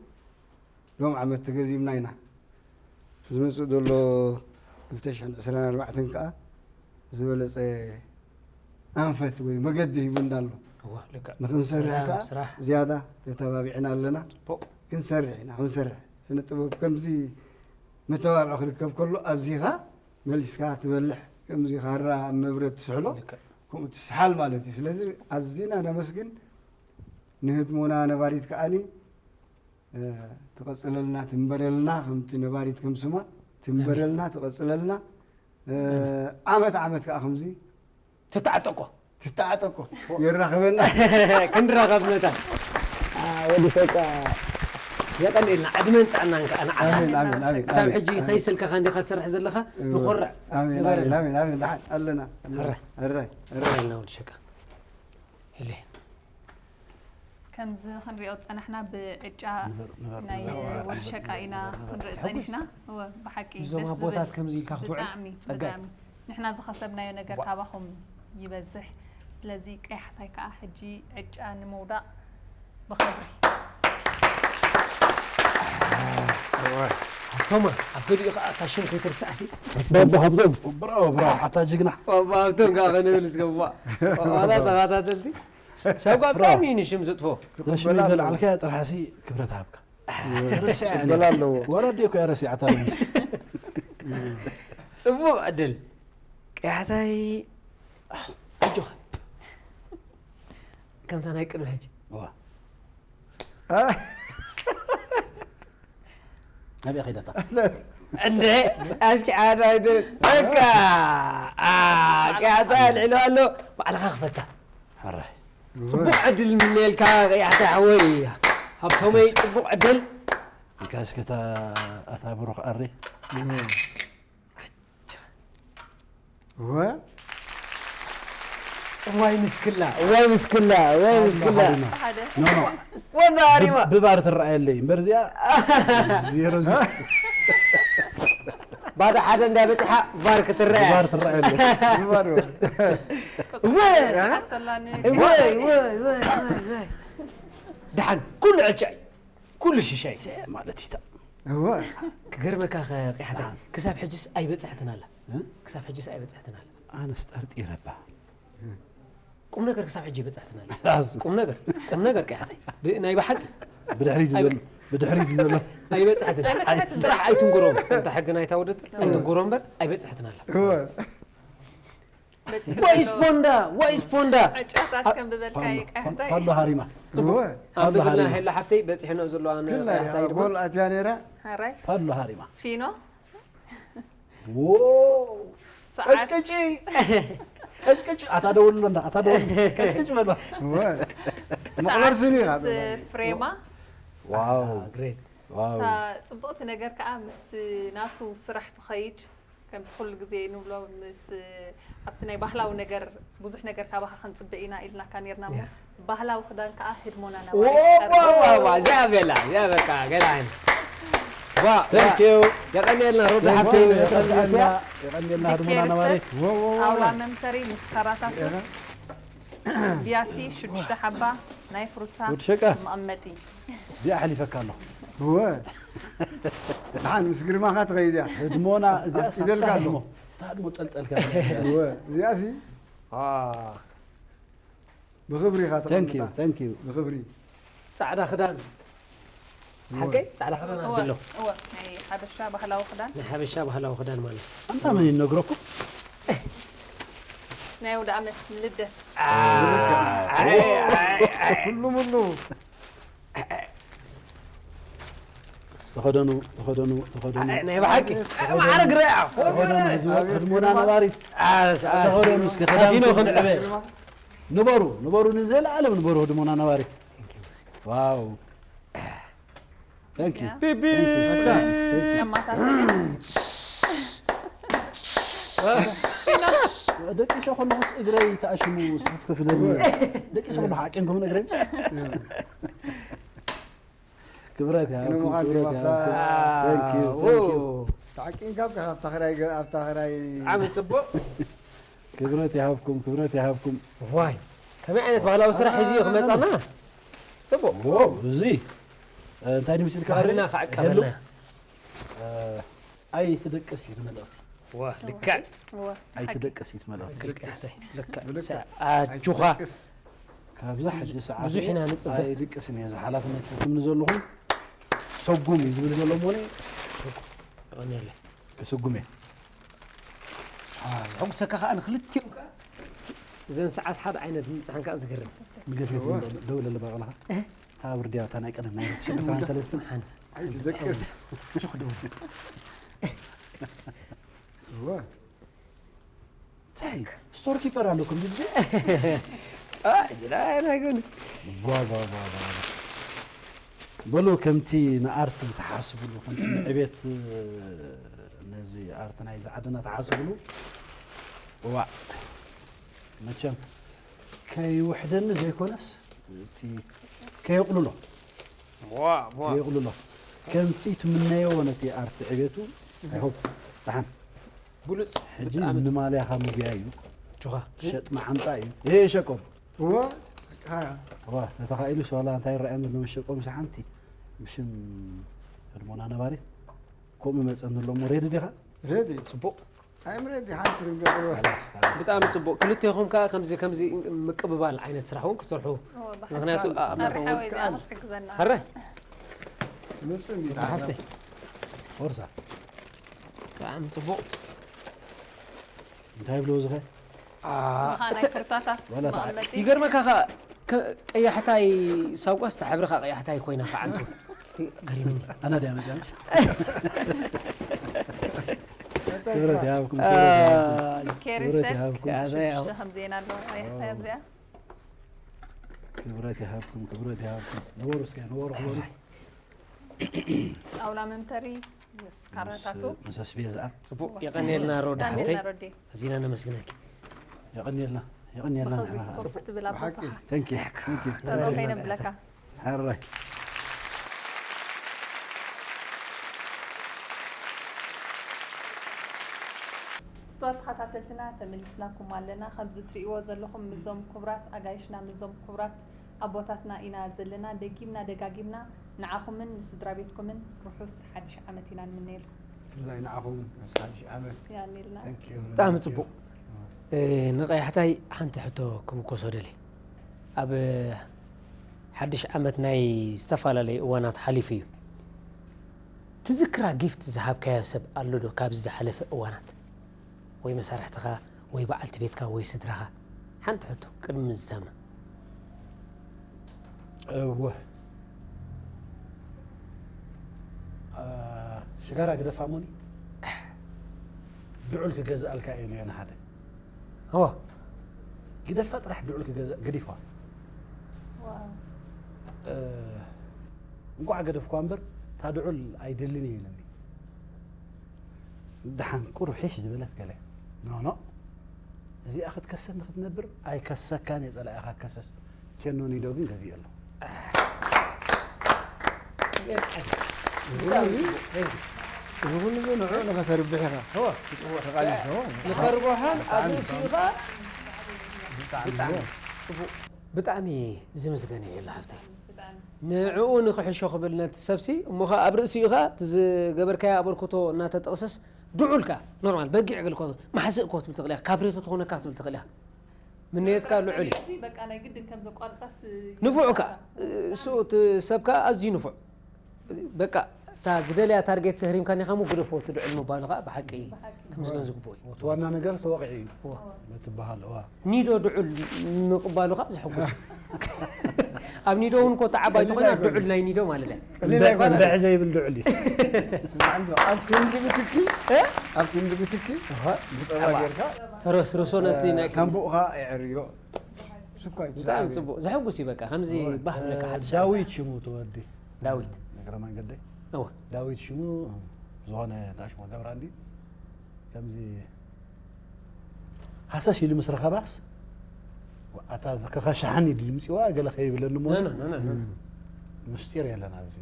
ሎም ዓመት ተገዚምና ኢና ዝመፅእ ዘሎ ክልተ ሽሕን ዕስራን ኣርባዕተን ከዓ ዝበለፀ ኣንፈት ወይ መገዲ ሂቡና ኣሎ እዋ ልክዕ ንክንሰርሕ ሰላም ከዓ ስራሕ ዝያዳ ተተባቢዕና ኣለና ፅቡቅ ክንሰርሕ ኢና ክንሰርሕ ስነ ጥበብ ከምዚ መተባብዒ ክርከብ ከሎ ኣዚኻ መሊስካ ትበልሕ ከምዚ ካራ ኣብ መብረት ትስሕሎ ልክዕ ከምኡ ትስሓል ማለት እዩ ስለዚ ኣዚና ነመስግን ንህድሞና ነባሪት ከዓኒ ትቐፅለልና ትንበረልና ከምቲ ነባሪት ከም ስማ ትንበረልና ትቐፅለልና ዓመት ዓመት ከዓ ከምዚ ትተዓጠቆ ትተዓጠቆ የራኽበና ክንራኸብ መታ ወዲ ፈቃ የቐንልና ዕድመን ጥዕናን ከዓ ንዓኻ ኣሜን ኣሜን ኣሜን ክሳብ ኣሜን። ሕጂ ከይሰልከኻ እንዲኻ ትሰርሕ ዘለኻ ንኾርዕ ኣሜን ንበረልና። ኣሜን ኣሜን ኣሜን ደሓን ኣለና ሕራይ። ሕራይ ሕራይ ሕራይልና ወዲ ሸቃ ኢለ ከምዚ ክንሪኦ ዝጸናሕና ብዕጫ ንበር- ንበር- ናይ ንበር- ወዲ ሸቃ ኢና ክንርኢ ጸኒሕና እወ ብሓቂ እዞም ደስ ኣቦታት ዝብል ከምዚ ኢልካ ክትውዕል ብጣዕሚ ጸጋይ ብጣዕሚ ንሕና ዝኸሰብናዮ ነገር ዋ። ካባኹም ይበዝሕ ስለዚ ቀያሕታይ ከዓ ሕጂ ዕጫ ንምውዳቕ ብኽብሪ ሃብቶማ ኣብ ገሊኡ ከዓ እታ ሽም ከይትርስዕሲ ባባ ሃብቶም ብራዎ ብራዎ ኣታ ጅግና ባባ ሃብቶም ከዓ ክንብል ዝገባእ ዋላ ተኸታተልቲ ሰብ ጓ ብጣዕሚ እዩ ንሽም ዝጥፎ ዘሽመ ዘለዓልካያ ጥራሓሲ ክብረት ሃብካ ረሲዓ እኔ። በላ ኣለዎ ወረዲ እኮ እያ ረሲዓታ ፅቡቅ ዕድል ቅያሕታይ ኣጆኻ ከምታ ናይ ቅድሚ ሕጂ ዋ። ናበይ ከይዳታ እንደ ኣስኪ ዓዳይት በቃ ቅያሕታ ልዕሎ ኣሎ ባዕልኻ ክፈታ ሕራይ ፅቡቅ ዕድል ምነየልካ ቅያሕታ ሓወይ ሃብቶመይ ፅቡቅ ዕድል ኢልካ እስከ እታ ኣታ ብሩኽ ኣሪ እዋይ ምስክላ፣ እዋይ ምስክላ፣ እዋይ ምስክላ። ሓደ። ኖ፣ ኖ። ስፖንዳ ሃሪማ። ብባር ትረኣየለይ እምበር እዚኣ ዜሮ ዜሮ። ባዶ ሓደ እንዳ በጺሓ ቫር ክትረአ። ብባር ትረኣየለይ። እዋይ! እዋይ፣ እዋይ፣ እዋይ፣ እዋይ፣ እዋይ። ደሓን፣ ኩሉ ዕጫ እዩ። ኩሉ ሽሻይ። ማለት እዩ። እወ። ክገርመካ ኸ ቂሓታ፣ ክሳብ ሕጅስ ኣይበጽሐትን ኣላ። እ? ክሳብ ሕጅስ ኣይበጽሐትን ኣላ። ኣነስ ጠርጢረባ። ቁም ነገር ክሳብ ሕጂ ኣይበጽሐትን ኣላ። ኣዝ- ቁም ነገር፣ ቁም ነገር ቂሓታ። ብ-፣ ናይ ብሓቂ። ብድሕሪት እዩ ዘሎ። ብድሕሪት እዩ ዘሎ። ኣይበጽሐትን። ኣይበጽሐትን። ጥራሕ ኣይትንገሮም። እንተ ሕጊ ናይታ ውድድር ኣይትንገሮም እምበር ኣይበጽሐትን ኣላ። እወ። በጺሑ ወይ ዘሎ ስፖንዳ፣ ወይ ስፖንዳ። ዕጫታት ከም ዝበልካዮ ፓሎ፣ ቂሓታ። ፓሎ ሃሪማ። ጽቡቅ። እወ። ኣብ ፓሎ ምግብና ሃሪማ። ሄላ ሓፍተይ በጺሕኖ ዘሎ ኣነ ክላ ቂሓታ እዩ ድማ። ጎል ኣትያ ነይራ። ሓራይ። ፓሎ ሃሪማ። ፊኖ። ዎ። ሰዓት። ቀጭቅጪ። ቀጭቅጪ። ኣታ ደውሉ እንዳ፣ ኣታ ደውሉ። ቀጭቅጭ በሉ። እወ። መቕለር ዝኒ ሰዓት ኢኻ ምስ ፍሬማ። ዋው። ግሬት። ዋው። እታ ጽብቕቲ ነገር ከኣ ምስቲ ናቱ ስራሕ ትኸይድ፣ ከምቲ ኩሉ ግዜ ንብሎ፣ ምስ ኣብቲ ናይ ባህላዊ ነገር ብዙሕ ነገር ካባኻ ክንጽበ ኢና ኢልናካ ኔርና እሞ፣ ያ። ባህላዊ ክዳን ከኣ ህድሞና ዎ፣ ናባሪ ዎ፣ ቀርብ። ዎ፣ ዎ፣ እዚኣ ቤላ፣ እዚኣ በቃ፣ ገና ዓይኒ። ዋ፣ ዋ። Thank you። የቐንየልና፣ ሮዳ Thank you። ሓፍተይ፣ የቐንየልና፣ የቐንየልና፣ ህድሞና ኬርሰ፣ ናባሪ። ዎ፣ ዎ፣ ዎ፣ ጣውላ ዎ። መምተሪ ምስ ካራታቱ። ያ። ቢያቲ ሽዱሽተ ሓባ ናይ ፍሩታ ወዲ ሸቃ። መቐመጢ። እዚኣ ኣሕሊፈካ ኣለኹ። እወ። ደሓን ምስ ግርማኻ ትኸይድ እያ። ህድሞና እዚኣ ኣፍቂደልካ ሳታ ኣለኹ። ህድሞ። ሳታ ህድሞ ጠልጠልካ። እወ። እዚኣሲ አ። ብኽብሪ ኢኻ ተቐምጣ። Thank you, thank you። ብኽብሪ። ጻዕዳ ክዳን። እወ። ሓቀይ? ጻዕዳ ክዳን እወ፣ ኣሎ። እወ፣ ናይ ሓበሻ ባህላዊ ክዳን። ናይ ሓበሻ ባህላዊ ክዳን ማለት። ኣንታ መን ይነግረኩም? ናይ ኣውደ ዓመት ንልደት። አ፣ ኣይ፣ ኣይ፣ ኣይ። ኩሉ ሙሉ። ተኸደኑ፣ ተኸደኑ፣ ተኸደኑ። ኣይ፣ ናይ ብሓቂ። ተኸደኑ። ማዕረግ ርኣ። ተኸደኑ፣ ህዝቦ፣ ኣቤት ህድሞና ግርማ። ነባሪት። ኣስ፣ ኣስ። ተኸደኑ፣ እስከ ከፊኖ ክዳንኩም ከምጽእ። ትዕበ። ንበሩ፣ ንበሩ፣ ንዘለኣለም ንበሩ፣ ህድሞና ነባሪት። ዋው። Thank you። ያ። Thank you። Thank you። ጫማታት። ደቂሰ ከለኹስ እግረይ ተኣሽሙ ስፍፍ ክብለኒ። ደቂሰ ከለኹ ሓቂንኩም እግረይ። ክብረት ይሃብኩም፣ ክብረት ይሃብኩም። Thank you፣ thank you። ተዓቂንካ ኣብታ ክራይ ገ-፣ ኣብታ ክራይ ዓመት ጽቡቕ። ክብረት ይሃብኩም፣ ክብረት ይሃብኩም። ዋይ፣ ከመይ ዓይነት ባህላዊ ስራሕ ሒዙ እዩ ክመጻና? ጽቡቕ። ዎ፣ እዚ፣ እ፣ እንታይ ድምስልካ ባህልና ኣለና? ክዕቀበልና። ሄሎ? እ፣ ኣይትደቅስ እዩ መልእኽቲ። ዋ፣ ልክዕ። ዋ፣ ኣይትደቅስ እዩ መልእኽቲ። ልክዕ፣ ልክዕ። ልክዕ። ኣጆኻ። ኣይትደቅስ። ካብዛ ሕጂ ሰዓት ብዙሕ ኢና ንጽበ። ኣይድቅስን እየ፣ እዚ ሓላፍነት ትህብኒ ዘለኹም ሰጉም እዩ ዝብል ዘሎ እሞ እኔ የቐንየለይ። ክስጉም እየ። አ፣ ዘሐጉሰካ ከኣ ንክልቲኦም ከኣ እዘን ሰዓት ሓደ ዓይነት ምብጽሐን ከኣ ዝገርም። ንገፊት እወ። ደው ኢለ ኣለባ ቆልኻ። እህ? እታ ብርድያ እታ ናይ ቀደም ናይ ሽዱሽተ ዓሰርተ ሰለስተ። ሓን። ኣይትደቅስ። ቹክ ደው። እወ። እንታይ? ስቶር ኪፐር ኣለኩም ድዩ? አ፣ ጅላ፣ ናይ ጎኒ። ቧ፣ ቧ፣ ቧ፣ ቧ። በሉ፣ ከምቲ ንኣርት ትሓስብሉ፣ ከምቲ ንዕቤት፣ ነዚ ኣርት ናይዚ ዓድና ትሓስብሉ፣ እዋእ፣ መቸም ከይውሕደኒ ዘይኮነስ፣ እቲ ከየቕልሎ፣ ዋ፣ ዋ። ከየቕልሎ። ከምቲ ትምነዮ ነቲ ኣርት ዕቤቱ፣ I hope፣ ደሓን። ብሉጽ፣ ሕጂ ብጣዕሚ ንማልያኻ ምጉያይ እዩ። ጁኻ። ሸጥ መዓንጣ እዩ። ይሄ ሸቆም። እወ፣ ሃያ። እወ፣ ተተኻኢሉ ሶላ እንታይ ይረኣየኒ ኣሎ መሸቆም ሰሓንቲ። ብሽም ህድሞና ነባሪት። ከምኡ መጸኒ ኣሎ እሞ ሬዲ ዲኻ? ሬዲ። ጽቡቕ። I'm ready፣ ሓንቲ ርንገ ቅርበ። ብጣዕሚ ጽቡቕ። ክልቴኹም ከኣ ከምዚ፣ ከምዚ ምቅብባል ዓይነት ስራሕ እውን ክትሰርሑ። እወ፣ ብሓቂ። ምኽንያቱ፣ ኣ፣ ኣረ ሓወይ፣ እዚኣ ክትሕግዘና። ኣረ። ንሱ እንዲ ሓፍተይ። ፎርሳ። ብጣዕሚ ጽቡቕ። እንታይ ይብልዎ ዝኸ? ኣ፣ ምዃን እተ-፣ ናይ ፍርታታት ዋላ ተዓ-፣ መቐመጢ። ይገርመካ ኸ፣ ከ-፣ ቀያሕታይ ሳጓስ እታ ሕብሪ ኸ ቀያሕታይ ኮይና ኸ ዓንቱ። ገሪሙኒ። ኣና ድያ መጽያ? ክብረት ይሃብኩም፣ ክብረት ይሃብኩም። አ፣ ኬሪ ክብረት ሴት፣ ይሃብኩም። ያ፣ ያ። ሽዱሽተ ከም ዜና ኣለዎ። ቀያሕታይ ኣብዚኣ። ክብረት ይሃብኩም፣ ክብረት ይሃብኩም። ንበሩ እስከ፣ ንበሩ፣ ክበሩ። ጣውላ መምተሪ። ምስ ካራታቱ ምስ ኣስቤዛኣ። ጽቡቅ፣ የቐንየልና ሮዳ ሓፍተይ። የቐንየልና ሮዴ። ኣዚና ነመስግነኪ። የቐንየልና፣ የቐንየልና ብኽብሪ ንዓኻ። ኮፍ ትብል ኣቦኻ። Thank you, thank you። ጠጠው ከይነብለካ። ሕራይ። ክቡራት ተኸታተልትና ተመሊስናኩም ኣለና። ከምዚ ትርእይዎ ዘለኹም ምዞም ክቡራት ኣጋይሽና፣ ምዞም ክቡራት ኣቦታትና ኢና ዘለና። ደጊምና ደጋጊምና ንዓኹምን ንስድራ ቤትኩምን ርሑስ ሓድሽ ዓመት ኢና ንምነየልኩም። ብፍላይ ንዓኹም ሓድሽ ዓመት። ያኔልና Thank you። ብጣዕሚ ጽቡቕ። እ፣ ንቐያሕታይ ሓንቲ ሕቶ ክምኮሶ ደልየ። ኣብ ሓድሽ ዓመት ናይ ዝተፈላለዩ እዋናት ሓሊፉ እዩ። ትዝክራ ጊፍት ዝሃብካዮ ሰብ ኣሎ ዶ ካብዚ ዝሓለፈ እዋናት? ወይ መሳርሕትኻ ወይ በዓልቲ ቤትካ ወይ ስድራኻ? ሓንቲ ሕቶ ቅድሚ ምዝዛምና። እወ። አ፣ ሽጋራ ግደፋ ሞኒ። ድዑል ክገዝኣልካ እየ ኢሉዮ ንሓደ። እወ። ግደፋ ጥራሕ ድዑል ክገዝእ ገዲፍዋ። ዋው። እ፣ እንቋዕ ገደፍኳ እምበር እታ ድዑል ኣይደልን እየ ኢሉኒ። ደሓን ቁሩብ ሒሽ ዝበለት ገለ። ኖ፣ ኖ። እዚኣ ክትከሰኒ ክትነብር ኣይከሰካን እየ፣ ጸላኢኻ ከሰስ። ቴኖ ኒዶ ግን ገዚኡ ኣሎ። እዚ ኩሉ ግን ንዕኡ ንኸተርብሕ ኢኻ። ክትጽውዕ ተቓሊስካ። ንኸርብሓን ኣብ ርእሲኡ ኸዓ ብጣዕሚ ብጣዕሚ ጽቡቕ። ብጣዕሚ ዝምስገን እዩ የላ ሃብተይ። ብጣዕሚ ንዕኡ ንኽሕሾ ክብል ነቲ ሰብሲ እሞ ኸዓ ኣብ ርእሲኡ ኸዓ እቲ ዝገበርካዮ ኣበርክቶ እናተጠቕሰስ ድዑል ከኣ ኖርማል በጊዕ ገለ ኮ ማሕስእ ኮ ትብል ትኽእል ኢኻ፣ ካብሬቶ ትኾነካ ክትብል ትኽእል ኢኻ። ምንየትካ ልዑል እዩ። በቃ ናይ ግድን ከም ዘቋርጻስ ንፉዕ ከኣ እሱ እቲ ሰብ ከኣ ኣዝዩ ንፉዕ። በቃ እታ ዝደልያ ታርጌት ሰህሪምካ ኒኻ እሞ ግደፎ እቲ ድዑል ምባሉ ከኣ ብሓቂ ክምስገን ዝግብኦ እዩ። እቲ ዋና ነገር ተወቂዑ እዩ እዋ። በትበሃል እዋ። ኒዶ ድዑል ምቕባሉ ከኣ ዘሐጉስ እዩ። ኣብ ኒዶ እውን ኮ ተዓባይ ትኾና ድዑል ናይ ኒዶ ማለት እያ። ቀሊል ኣይኮነን። እንድዕ ዘይብል ድዑል እዩ። ኣብ ክንዲ ብትኪ ኣብ ክንዲ ብትኪ ብጸባ ጌርካ ተረስርሶ ነቲ ናይ ሳምቡእኻ የዕርዮ። ስኳይ ብጣዕሚ ጽቡቕ ዘሐጉስ እዩ። በቃ ከምዚ ባህ ብለካ ሓድሽ ዳዊት ሽሙ ተወዲ ዳዊት እግረ መንገደይ እወ ዳዊት ሽሙ ዝኾነ ዳሽሞ ገብራ እንዲ ከምዚ ሃሰስ ኢሉ ምስ ረኸባስ ኣታ ከኸሻሓኒ ድምፂዋ ገለ ከይብለኒ እሞ ኖ፣ ኖ፣ ኖ፣ ኖ። ምስጢር የለን ኣብዚ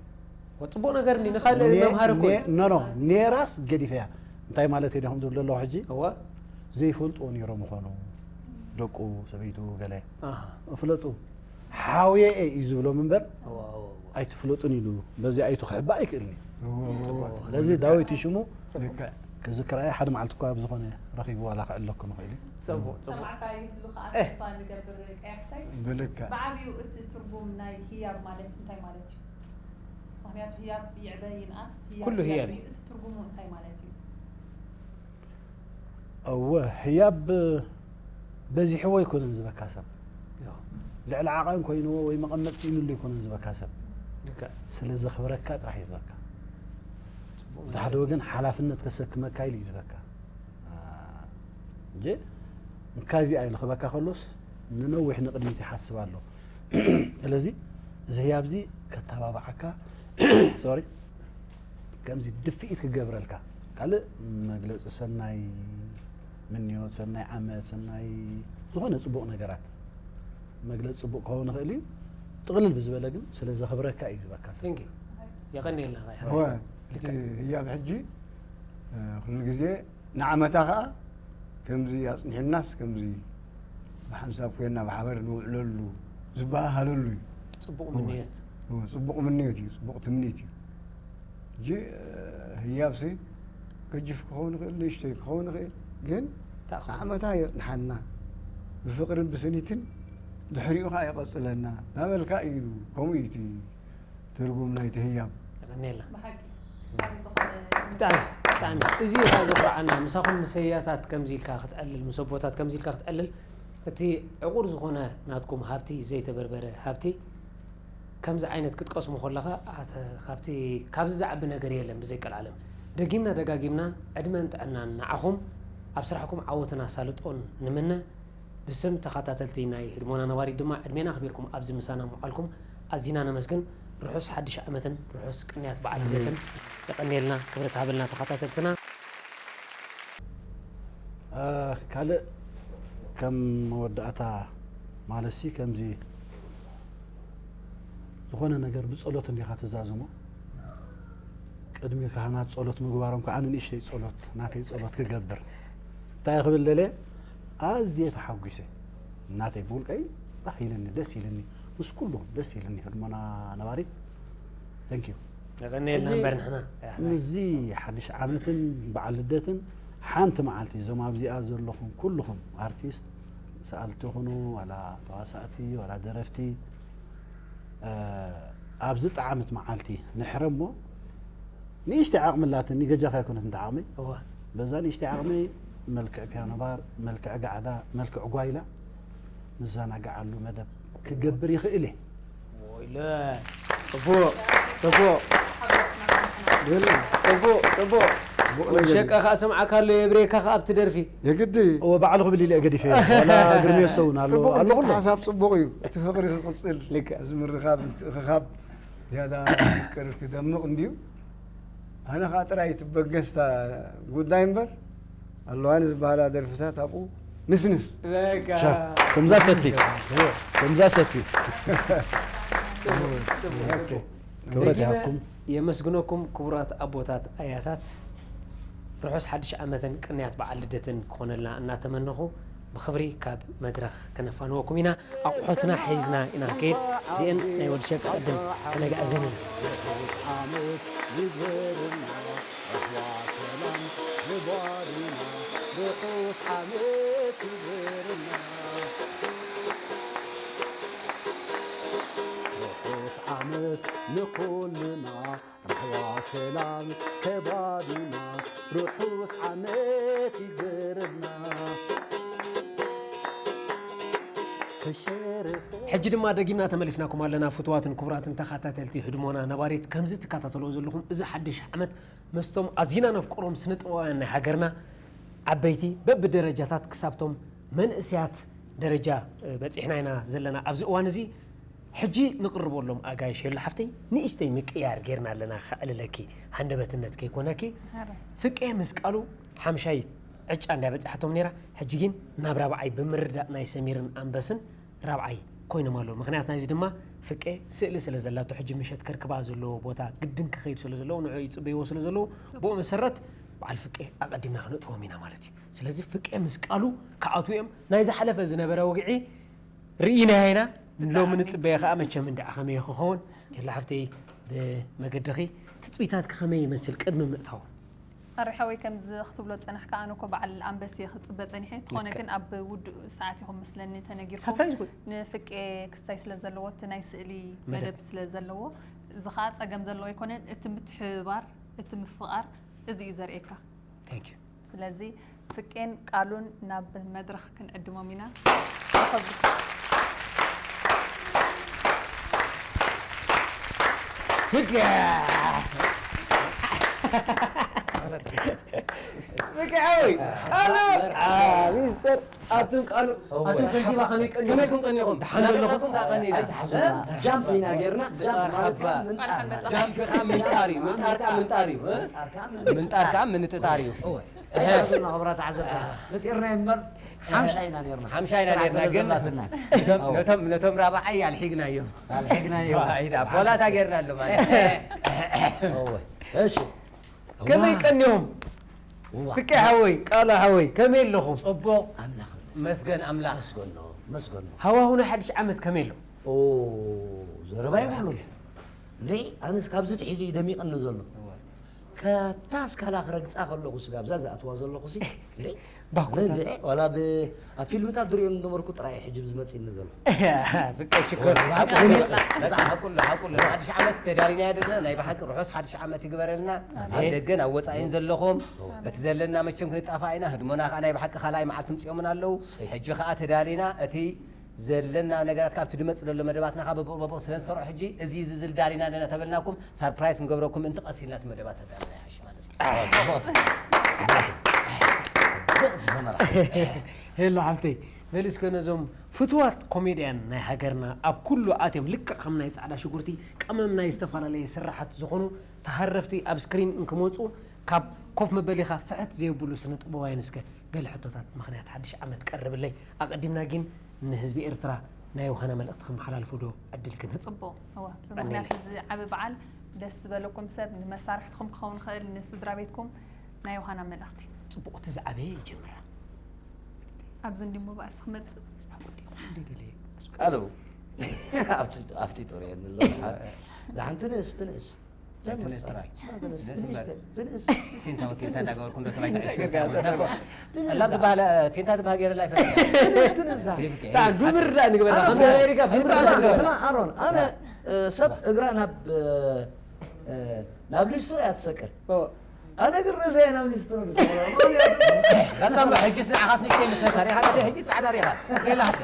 ወ- ጽቡቕ ነገር እንዲ ንኻልእ መምሃሪ እኮ እዩ። ኖ ኖ ኔራስ ገዲፈያ እንታይ ማለት እየ ዲኹም ዝብል ዘለኹ ሕጂ እወ ዘይፈልጥዎ ነይሮም ይኾኑ ደቁ ሰበይቱ ገለ ኣሃ እፍለጡ ሓውየ እዩ ዝብሎም እምበር እወ እወ እወ። ኣይትፍለጡን ኢሉ በዚ ኣይቱ ክሕባእ ኣይክእልን እዩ እወ፣ እወ፣ እወ። ስለዚ ዳዊት እዩ ሽሙ ልክዕ። ክዝክር ኣየ ሓደ መዓልቲ እኳ ብዝኾነ ረኺቡ ዋላ ክዕለኩ ንኽእል እዩ ጽቡቕ ጽቡቕ ሰማዕካ ይህሉ ከዓ ተስፋ ንገብር ቀያሕታይ ብልክዕ። ብዓብዩ እቲ ትርጉም ናይ ህያብ ማለት እንታይ ማለት እዩ? ምክንያቱ ህያብ ይዕበ ይንኣስ ህያብ ኩሉ ህያብ እዩ እዩ። እቲ ትርጉሙ እንታይ ማለት እዩ? እወ ህያብ በዚሕዎ ኣይኮነን ዝበካ ሰብ ያው ልዕሊ ዓቐን ኮይንዎ ወይ መቐመጥ ስኢኑሉ ኣይኮነን ዝበካ ሰብ ልክዕ ስለ ዘኽብረካ ጥራሕ እዩ ዝበካ ጽቡቕ እቲ ሓደ ወገን ሓላፍነት ከሰክመካ ኢሉ እዩ ዝበካ አ፣ እንጂ እንካ እዚኣ ኢሉ ክበካ ከሎስ ንነዊሕ ንቕድሚት ይሓስብ ኣሎ ስለዚ እዚ ህያብ እዚ ከተባብዓካ ሶሪ ከምዚ ድፍኢት ክገብረልካ ካልእ መግለፂ ሰናይ ምንዮት ሰናይ ዓመት ሰናይ ዝኾነ ፅቡቕ ነገራት መግለፂ ፅቡቕ ክኸውን ይኽእል እዩ ጥቕልል ብዝበለ ግን ስለ ዘኽብረካ እዩ ዝበካ ሰብ ቴንክ ዩ የቐንየልና ኸዓ እወ እቲ ህያብ ሕጂ እ፣ ኩሉ ግዜ ንዓመታ ኸዓ ከምዚ ኣፅኒሕናስ ከምዚ ብሓንሳብ ኮይና ብሓበር ንውዕለሉ ዝበሃሃለሉ እዩ ጽቡቕ ምንየት እወ፣ ጽቡቕ ምንየት እዩ ጽቡቕ ትምኒት እዩ ሕጂ እ፣ ህያብሲ ገጅፍ ክኸውን ይኽእል ንእሽተይ ክኸውን ይኽእል ግን ታእኸ ዓመታ የጽንሓና ብፍቕርን ብስኒትን ድሕሪኡ ኸዓ ይቐጽለና እናበልካ እዩ ከምኡ እዩ እቲ ትርጉም ናይቲ ህያብ የቐንየልና ብሓቂ ብጣዕሚ ዝኾነ ብጣዕሚ ብጣዕሚ እዚ ኢኻ ዘኹርዓና ምሳኹም ምስ ህያታት ከምዚ ኢልካ ክትዕልል ምስ ኣቦታት ከምዚ ኢልካ ክትዕልል እቲ ዕቑር ዝኾነ ናትኩም ሃብቲ ዘይተበርበረ ሃብቲ ከምዚ ዓይነት ክትቀስሙ ከለኻ ኣተ ካብቲ ካብዚ ዝዓቢ ነገር የለን ብዘይ ቀልዓለም ደጊምና ደጋጊምና ዕድመን ጥዕናን ንዓኹም ኣብ ስራሕኩም ዓወትን ኣሳልጦን ንምነ ብስም ተኸታተልቲ ናይ ህድሞና ነባሪት ድማ ዕድሜና ኣኽቢርኩም ኣብዚ ምሳና ምውዓልኩም ኣዚና ነመስግን ርሑስ ሓድሽ ዓመትን ርሑስ ቅንያት በዓል ልደትን የቐንየልና። ክብረት ሃበልና ተኸታተልትና። ካልእ ከም መወዳእታ ማለትሲ ከምዚ ዝኾነ ነገር ብጸሎት እንዲኻ ትዛዝሞ። ቅድሚ ካህናት ጸሎት ምግባሮም ከዓ ንእሽተይ ጸሎት ናተይ ጸሎት ክገብር እንታይ ክብል ደለ ኣዝየ ተሓጒሰ። እናተይ ብውልቀይ ባህ ኢልኒ ደስ ኢልኒ ምስ ኩሉ ደስ ኢልኒ ህድሞና ነባሪት። Thank you። የቐንየልና እምበር ንሕና ምስዚ ሓድሽ ዓመትን በዓል ልደትን ሓንቲ መዓልቲ እዞም ኣብዚኣ ዘለኹም ኩልኹም ኣርቲስት ሰኣልቲ ይኹኑ ዋላ ተዋሳእቲ ዋላ ደረፍቲ ኣብዚ ጣዓመት መዓልቲ ንሕረ እሞ ንእሽተይ ዓቕሚ ኣላትኒ ገጃፍ ኣይኮነት እንተ ዓቕመይ እዋ በዛ ንእሽተይ ዓቕመይ መልክዕ ፒያኖ ባር መልክዕ ጋዕዳ መልክዕ ጓይላ ምዘናጋዓሉ መደብ ክገብር ይኽእል እየ ወይለ ጽቡቕ ጽቡቕ ጽቡቕ ጽቡቕ ሸቀ ከዓ ስምዓካ ኣሎ የብሬካ ከዓ ኣብቲ ደርፊ የግዲ እወ ባዕሉ ክብል ኢለ ገዲፈ ዋላ ግርሜ ሰውን ኣሎ ጽቡቅ ኣሎ እንዲዩ ኩሉ ሓሳብ ጽቡቅ እዩ እቲ ፍቅሪ ክቅጽል ልክዕ። እዚ ምርኻብ ምትእኽኻብ ዝያዳ ፍቅሪ ክደምቕ እንድዩ ኣነ ከዓ ጥራይ እቲ በገስታ ጉዳይ እምበር ኣለዋኒ ዝበሃላ ደርፍታት ኣብኡ ንስንስ በቃ ቻ ከምዛ ሰቲ ከምዛ ሰቲ ክብረት ደጊመ ይሃብኩም የመስግነኩም ክቡራት ኣቦታት ኣያታት ርሑስ ሓድሽ ዓመትን ቅንያት በዓል ልደትን ክኾነልና እናተመነኹ ብኽብሪ ካብ መድረኽ ከነፋንወኩም ኢና ኣቑሑትና ሒዝና ኢና ንከይድ እዚአን ናይ ወዲ ሸቅ ቅድም ከነግዕዘን ኢና ርሑስ ዓመት ንኹልና ርሕዋ ሰላም ከባቢና ርሑስ ዓመት ይግበረልና ተሸርፎ ሕጂ ድማ ደጊምና ተመሊስናኩም ኣለና ፍትዋትን ክቡራትን ተኸታተልቲ ህድሞና ነባሪት ከምዚ ትከታተልዎ ዘለኹም እዚ ሓድሽ ዓመት ምስቶም ኣዚና ነፍቅሮም ስነ ጥበባውያን ናይ ሃገርና ዓበይቲ በብደረጃታት ክሳብቶም መንእስያት ደረጃ በፂሕና ኢና ዘለና ኣብዚ እዋን እዚ ሕጂ ንቕርበሎም ኣጋይሽ የሉ ሓፍተይ ንእሽተይ ምቅያር ጌርና ኣለና ከዕልለኪ ሃንደበትነት ከይኮነኪ ፍቄ ምስ ቃሉ ሓምሻይ ዕጫ እንድያ በፂሓቶም ነይራ ሕጂ ግን ናብ ራብዓይ ብምርዳእ ናይ ሰሚርን ኣንበስን ራብዓይ ኮይኖም ኣለዉ ምክንያት ናይዚ ድማ ፍቄ ስእሊ ስለ ዘላቶ ሕጂ ምሸት ከርክባ ዘለዎ ቦታ ግድን ክኸይድ ስለ ዘለዎ ንዑ ይፅበይዎ ስለ ዘለዉ ብኡ መሰረት በዓል ፍቄ ኣቐዲምና ክነእትዎም ኢና ማለት እዩ ስለዚ ፍቄ ምስ ቃሉ ክኣትዉ እዮም ናይ ዝሓለፈ ዝነበረ ወግዒ ርኢናዮ ኢና ሎሚ ንፅበዮ ከዓ መቸም እንድዓ ከመይ ክኸውን የላ ሓፍተይ ብመገድኺ ትፅቢታት ከመይ ይመስል ቅድሚ ምእታዎም ኣረ ሓወይ ከምዚ ክትብሎ ዝጸናሕካ ኣነ እኮ በዓል ኣንበስ እየ ክጽበ ጸኒሐ እንተኾነ ግን ኣብ ውዱእ ሰዓት ኢኹም መስለኒ ተነጊርኩም ሳፕራይዝ ኮይ ንፍቄ ክስታይ ስለ ዘለዎ እቲ ናይ ስእሊ መደብ። መደብ ስለ ዘለዎ እዚ ኸኣ ጸገም ዘለዎ ኣይኮነን እቲ ምትሕብባር እቲ ምፍቓር እዚ እዩ ዘርእየካ Thank you ስለዚ ፍቄን ቃሉን ናብ መድረኽ ክንዕድሞም ኢና ፍቅያዊ ቃሉ ሚስተር ኣቱም ቃሉ ኣቱም ከንቲባ ከመይ ቀኒኹም ከመይ ክንቀኒኹም ደሓን ዘለኹም ጃምፕ ኢና ጌርና ጃምፕ ማለት ምንጣር ጃምፕ ከዓ ምንጣር እዩ ምንጣር ከዓ ምንጣር እዩ ምንጣር ከዓ ምንጥጣር እዩ ና ክብራ ተዓዘብታ መፂርና እምበር ሓምሻ ኢና ኔርና ሓምሻ ኢና ኔርና ግን ነቶም ራብዓይ ኣልሒግናዮም ኣልሒግናዮ ቦላታ ጌርና ኣሎ ማለት እሺ ከመይ ቀኒዮም ፍቄ ሓወይ ቃላ ሓወይ ከመይ ኣለኹም ፅቡቕ መስገን ኣምላኽ መስገኖ መስገኖ ሃዋሁ ናይ ሓድሽ ዓመት ከመይ ኣሎ ዘረባ ይባህሉ እንዴ ኣነስ ካብዚ ትሒዙ እዩ ደሚቕኒ ዘሎ ካብታ ስካላ ክረግፃ ከለኹ ስጋብዛ ዝኣትዋ ዘለኹ ሲ ባኮታ ዋላ ኣብ ፊልምታት ድሪኦ ዝነበርኩ ጥራይ ሕጂ ዝመፅኒ ዘሎ ፍቅር ሽኮር ሓቁሉ ሓቁሉ ሓድሽ ዓመት ተዳሊና ያደለ ናይ ብሓቂ ርሑስ ሓድሽ ዓመት ይግበረልና ኣብ ደገን ኣብ ወፃኢን ዘለኹም እቲ ዘለና መቸም ክንጣፋ ኢና ህድሞና ከዓ ናይ ብሓቂ ካልኣይ መዓልቲ ምፅኦምን ኣለዉ ሕጂ ከዓ ተዳሊና እቲ ዘለና ነገራት ካብቲ ድመፅ ዘሎ መደባትና ካብ በቦቕ በቦቕ ስለ ንሰርዖ ሕጂ እዚ እዚ ዝልዳሊና ኣለና ተበልናኩም ሳርፕራይስ ንገብረኩም ምእንቲ ቀስ ኢልና እቲ መደባት ተዳልና ይሓሽ ማለት እዩ ሄሎ ሓብተይ በል እስከ ነዞም ፍቱዋት ኮሜድያን ናይ ሃገርና ኣብ ኩሉ ኣትዮም ልክዕ ከም ናይ ጻዕዳ ሽጉርቲ ቀመም ናይ ዝተፈላለየ ስራሓት ዝኾኑ ተሃረፍቲ ኣብ ስክሪን እንክመጹ ካብ ኮፍ መበሊኻ ፍሕት ዘየብሉ ስነ ጥበባውያን እስከ ገለ ሕቶታት ምኽንያት ሓድሽ ዓመት ቀርብለይ ኣቐዲምና ግን ንህዝቢ ኤርትራ ናይ ዮሃና መልእኽቲ ከመሓላልፉ ዶ ዕድል ክንህብ? ጽቡቕ። እዋ፣ ቀኒልና። ብምኽንያት እዚ ዓቢ በዓል ደስ ዝበለኩም ሰብ ንመሳርሕትኹም ክኸውን ይኽእል ንስድራ ቤትኩም ናይ ዮሃና መልእኽቲ። ጽቡቕ፣ እቲ ዝዓበየ ይጀምራ። ኣብዚ እንዲሞ ባእሲ ክመጽእ። ቃሉ ኣብቲ ኣብቲ ጦር እየ ዘሎ። ንሓንቲ ንእስ ትንእስ። ትንእስ ጥራይ። ትንእስ፣ ትንእስ፣ ትንእስ። ቴንታ ወቴንታ እንዳገበርኩ እንዶ ሰማይ ተዕሽርካ። ጸላም ትበሃል፣ ቴንታ ትበሃል ገይረላ ኣይፈልጥን። ትንእስ፣ ትንእስ። ይብቅዕ። ዳ፣ ብምርዳእ ንግበራ። ኣነ ከም ኣሜሪካ ብምርዳእ ስማ፣ ንግበራ። ስማ፣ ኣሮን፣ ኣነ፣ እ፣ ሰብ እግራ ናብ፣ እ፣ እ፣ ናብ ሊስትሮ እያ ትሰቅል። ኦ። ኣነ ግን ርእሰይ ናብ ሊስትሮ ዝሰቅል። በቃ እሞ ሕጂስ ንዓኻስ ንእሽተይ መስለካ ሪኻ፣ ነቲ ሕጂ ጻዕዳ ሪኻ። ሌላ ሓንቲ።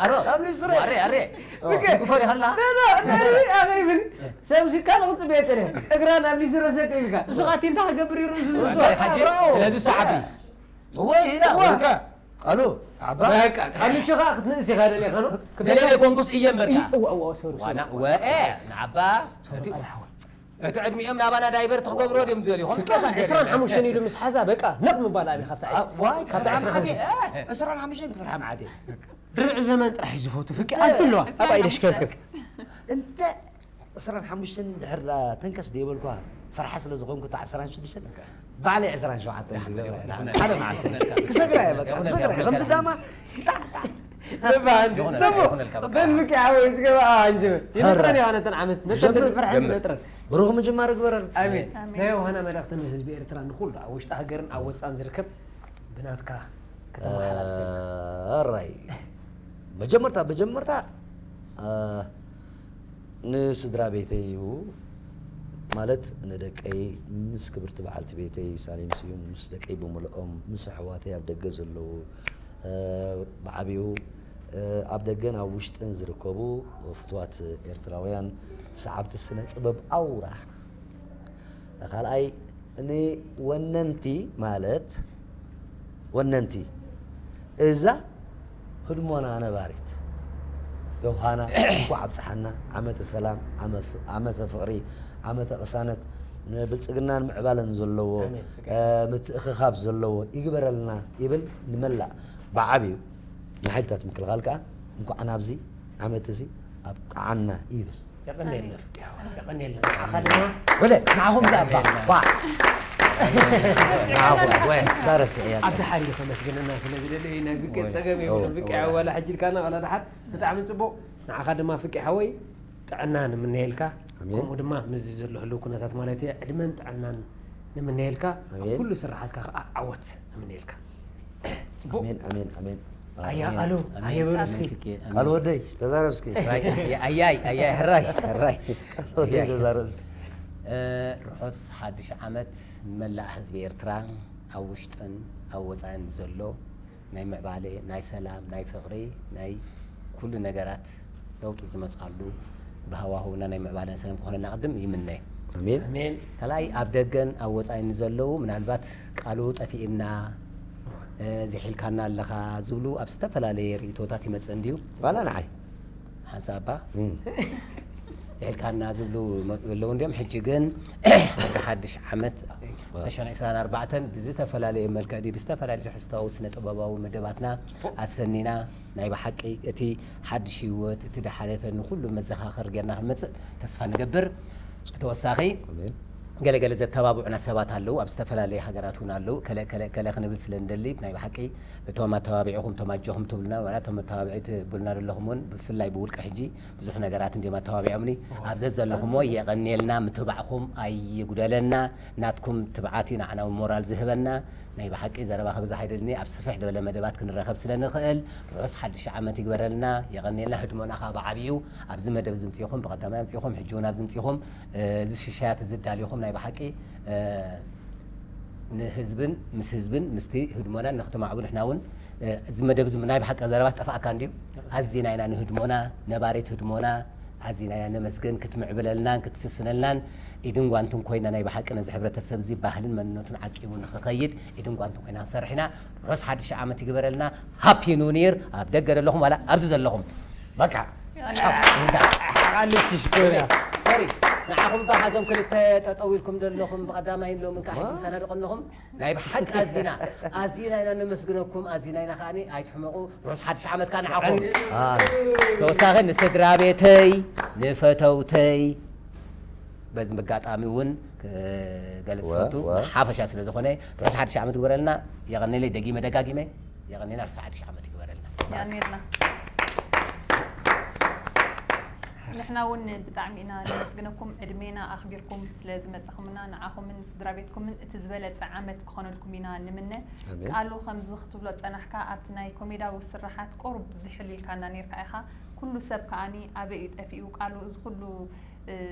ኣሮ። ናብ ሊስትሮ። ኣሬ፣ ኣሬ። ኦ፣ ብከ-፣ ግፎ ሪኻ ኣላ? ኖ፣ ኖ፣ እንታይ ኣኸይብን? ሰብ ሲካል ክጽበ የጸነ። እግራ ናብ ሊስትሮ ሰቅል ኢልካ። እሱ ኸኣ ቴንታ ክገብር እዩ ርእሱ። እሱ በቃ፣ ሕጂ፣ ኣብራው። ስለዚ እሱ ዓቢ። ወይ ኢላ፣ እዋ። በቃ፣ ቃሉ። ዓባ። በቃ፣ ካብ ምቹ ኸኣ ክትንእስ ኢኻ ደሊኻ፣ ኖ? ገለ ዘይኮንኩስ እየ እምበርካ። ኢ-፣ እዋ፣ እዋ፣ ሶሪ፣ ሶሪ። ዋና፣ ወኤ፣ ንዓባ። ሶሪ፣ ቃል ሓወይ። እቲ ዕድሚኦም ናባና ዳይቨርት ክገብርዎ ድዮም ዝደልዩ? ፍቅርኻ ዕስራን ሓሙሽተን ኢሉ ምስ ሓዛ፣ በቃ፣ ነቕ ምባል ኣብዩ ካብታ ዕስ-፣ ዋ፣ ካብታ ዕስራን ሓሙሽተን። ዕስራን ሓሙሽተን ክፍርሓ መዓት እየ። ርብዒ ዘመን ጥራሕ እዩ ዝፈቱ፣ ፍቂ፣ ኣምጽእ ኣለዋ። ኣብኣ ኢለ ሽከርክር። እንተ ዕስራን ሓሙሽተን ድሕር ዳ ተንከስ ደይበልኳ፣ ፍርሓ ስለ ዝኾንኩ፣ እታ ዕስራን ሽዱሽተን፣ ባዕለይ ዕስራን ሸውዓተን ክገብር። ሓደ መዓልቲ ክሰግራ እየ፣ በቃ፣ ክሰግራ እየ። ከምዚ ዳማ፣ ጣዕ፣ ጣዕ። በባ፣ እንዲ፣ ይኹነልካ፣ ጽቡቕ። ይኹነልካ፣ በቃ። በል፣ ፍቂ፣ ሓወይ፣ ዝገባ፣ ኣንጅበ። ይነጥረን እዩ፣ ኣነ፣ ተን ዓመት፣ ነተን ጀምር። ብፍርሒ ጀምር። ዝነጥረን። ብሩኽ ምጅማር ግበረን። ኣሜን። ኣሜን። ናይ ዮሃና መልእኽቲ ንህዝቢ ኤርትራ ንኹሉ፣ ኣብ ውሽጢ ሃገርን ኣብ ወጻን ዝርከብ ብናትካ ከተመሓላልፍ። ኣራይ። መጀመርታ፣ መጀመርታ፣ እ፣ ንስድራ ቤተይ እዩ፣ ማለት ንደቀይ፣ ምስ ክብርቲ በዓልቲ ቤተይ ሳሌም ስዩም፣ ምስ ደቀይ ብምልኦም፣ ምስ ኣሕዋተይ ኣብ ደገ ዘለዉ፣ እ፣ ብዓቢኡ፣ እ፣ ኣብ ደገን ኣብ ውሽጥን ዝርከቡ ፍቱዋት ኤርትራውያን ሰዓብቲ ስነ ጥበብ ኣውራ። ካልኣይ፣ ንወነንቲ ማለት ወነንቲ እዛ ህድሞና ነባሪት ዮሃና፣ እንኳዕ ኣብጽሓና። ዓመተ ሰላም፣ ዓመ-፣ ዓመተ ፍቕሪ፣ ዓመተ ቅሳነት፣ ንብልጽግናን ምዕባለን ዘለዎ፣ ኣሜን። እ፣ ምትእኽኻብ ዘለዎ ይግበረልና ይብል። ንመላእ ብዓቢኡ ንሓይልታት ምክልኻል ከኣ እንኳዕ ናብዚ ዓመት እዚ ኣብቅዓና ይብል። የቐንየልና ፍቅያዋ፣ የቐንየልና። ንዓኻ ድማ ወለ፣ ንዓኹም ዝኣባ። ዋ። ንዓኹም፣ ወይ፣ ሳረስ እያ። ኣብ ደሓር እዩ ከመስግነና ስለ ዝደለ እዩ። ናይ ፍቄ ወይ፣ ጸገም የብሉን። ወይ፣ ፍቄ ወይ። ዋላ ሕጂ ኢልካና፣ ዋላ ደሓር። ብጣዕሚ ጽቡቕ። ንዓኻ ድማ ፍቄ ሓወይ፣ ጥዕና ንምነየልካ። ኣሜን። ከምኡ ድማ ምስዚ ዘሎ ህልው ኩነታት ማለት እየ፣ ዕድመን ጥዕናን ንምነየልካ። ኣብ ኣሜን። ኩሉ ስራሓትካ ከኣ ዓወት ንምነየልካ። ጽቡቕ። ኣሜን፣ ኣሜን፣ ኣሜን። ኣያ ኣሜን። ቃሉ፣ ኣሜን። ኣየ በሉ እስኪ። ኣሜን፣ ፍቄ፣ ኣሜን። ቃሉ ወደይ፣ ተዛረብ እስኪ። ሕራይ፣ ኣያይ፣ ኣያይ፣ ሕራይ፣ ሕራይ። ቃሉ ወደይ፣ ኣያይ። ተዛረብ እስኪ። እ፣ ርሑስ ሓድሽ ዓመት ንመላእ ህዝቢ ኤርትራ፣ ኣብ ውሽጥን ኣብ ወጻእን ዘሎ ናይ ምዕባለ፣ ናይ ሰላም፣ ናይ ፍቕሪ፣ ናይ ኩሉ ነገራት ለውጢ ዝመጽኣሉ ብሃዋህውና ናይ ምዕባለን ሰላም ክኾነልና ቅድም ይምነ። ኣሜን። ኣሜን። ካልኣይ፣ ኣብ ደገን ኣብ ወጻኢን ንዘለዉ ምናልባት ቃሉ ጠፊእና፣ እ፣ ዝሒልካና ኣለኻ ዝብሉ ኣብ ዝተፈላለየ ርእይቶታት ይመጽእ እንድዩ። ዋላ ንዓይ። ሓንሳብ እባ እም። ዝሒልካና ዝብሉ ይመ-፣ ኣለዉ እንድዮም። ሕጂ ግን ኣብዚ ሓድሽ ዓመት ዋ። ዕስራን ዕስራን ኣርባዕተን ብዝተፈላለየ መልክዕ ድዩ ብዝተፈላለየ ትሕዝቶዊ ስነ ጥበባዊ መደባትና ኣሰኒና ናይ ብሓቂ እቲ ሓድሽ ህይወት፣ እቲ ዝሓለፈ ንኹሉ መዘኻኸር ጌርና ክንመጽእ ተስፋ ንገብር። ተወሳኺ ኣሜን። ገለገለ ዘተባብዑና ሰባት ኣለዉ። ኣብ ዝተፈላለየ ሃገራት እውን ኣለዉ። ከለ፣ ከለ፣ ከለ ክንብል ስለ እንደሊ፣ ናይ ብሓቂ እቶም ኣተባቢዕኹም፣ እቶም ኣጆኹም ትብሉና፣ ዋላ እቶም መተባብዒ ትብሉና ዘለኹም እውን፣ ብፍላይ ብውልቂ ሕጂ ብዙሕ ነገራት እንድዮም ኣተባቢዖምኒ። እዎ። ኣብ ዘዘለኹሞ የቐንየልና፣ ምትብባዕኹም ኣይጉደለና። ናትኩም ትብዓት እዩ ንዓና እውን ሞራል ዝህበና። ናይ ብሓቂ ዘረባ ክብዛሕ ኣይደልን እየ። ኣብ ስፍሕ ዝበለ መደባት ክንራኸብ ስለ ንኽእል፣ ርሑስ ሓድሽ ዓመት ይግበረልና፣ የቐንየልና። ህድሞና ኸኣ ብዓብዩ ኣብዚ መደብ እዚ ምጽኢኹም፣ ብቐዳማይ ኣምጺእኹም፣ ሕጂ እውን ኣብዚ ምጽኢኹም፣ እ፣ እዚ ሽሻያት እዚ ኣዳሊኹም ናይ ብሓቂ፣ እ፣ ንህዝብን፣ ምስ ህዝብን፣ ምስቲ ህድሞናን ንኽትማዕብሉ ንሕና እውን፣ እ፣ እዚ መደብ እዚ ናይ ብሓቂ ዘረባ ጠፋእካ እንድዩ። ኣዚና ኢና ንህድሞና፣ ነባሪት ህድሞና፣ ኣዚና ኢና ነመስግን። ክትምዕብለልናን ክትስስነልናን ኢድን ጓንትን ኮይና ናይ ብሓቂ ነዚ ሕብረተሰብ እዚ ባህልን መንነቱን ዓቂቡ ንኽኸይድ ኢድን ጓንትን ኮይና ንሰርሕ ኢና። ርሑስ ሓድሽ ዓመት ይግበረልና። ሃፒ ኒው ይር ኣብ ደገ ዘለኹም ዋላ ኣብዚ ዘለኹም በቃ ቻው። ሓቃልችሽ ኮይና ሶሪ ንዓኹም ባኻ እዞም ክልተ ጠጠው ኢልኩም ዘለኹም ብቐዳማይ ሎምን ካሕቲ ምሳና ደቐንኹም ናይ ብሓቂ ኣዚና ኣዚና ኢና ነመስግነኩም ኣዚና ኢና ከዓኒ ኣይትሕመቑ ርሑስ ሓድሽ ዓመት ከዓ ንዓኹም ተወሳኺ ንስድራ ቤተይ ንፈተውተይ በዚ መጋጣሚ እውን ክገልፅ ፈቱ ሓፈሻ ስለ ዝኾነ ርሑስ ሓድሽ ዓመት ግበረልና የቐኒለይ ደጊመ ደጋጊመ የቐኒና ርሑስ ሓድሽ ዓመት ይግበረልና ያኔርና ንሕና እውን ብጣዕሚ ኢና ነመስግነኩም ዕድሜና ኣኽቢርኩም ስለ ዝመጻኹምና ንዓኹምን ንስድራ ቤትኩምን እቲ ዝበለጸ ዓመት ክኾነልኩም ኢና ንምነ ቃሉ ከምዚ ክትብሎ ጸናሕካ ኣብቲ ናይ ኮሜዳዊ ስራሓት ቁሩብ ዝሕል ኢልካና ነርካ ኢኻ ኩሉ ሰብ ከኣኒ ኣበይ እዩ ጠፊኡ ቃሉ እዚ ኩሉ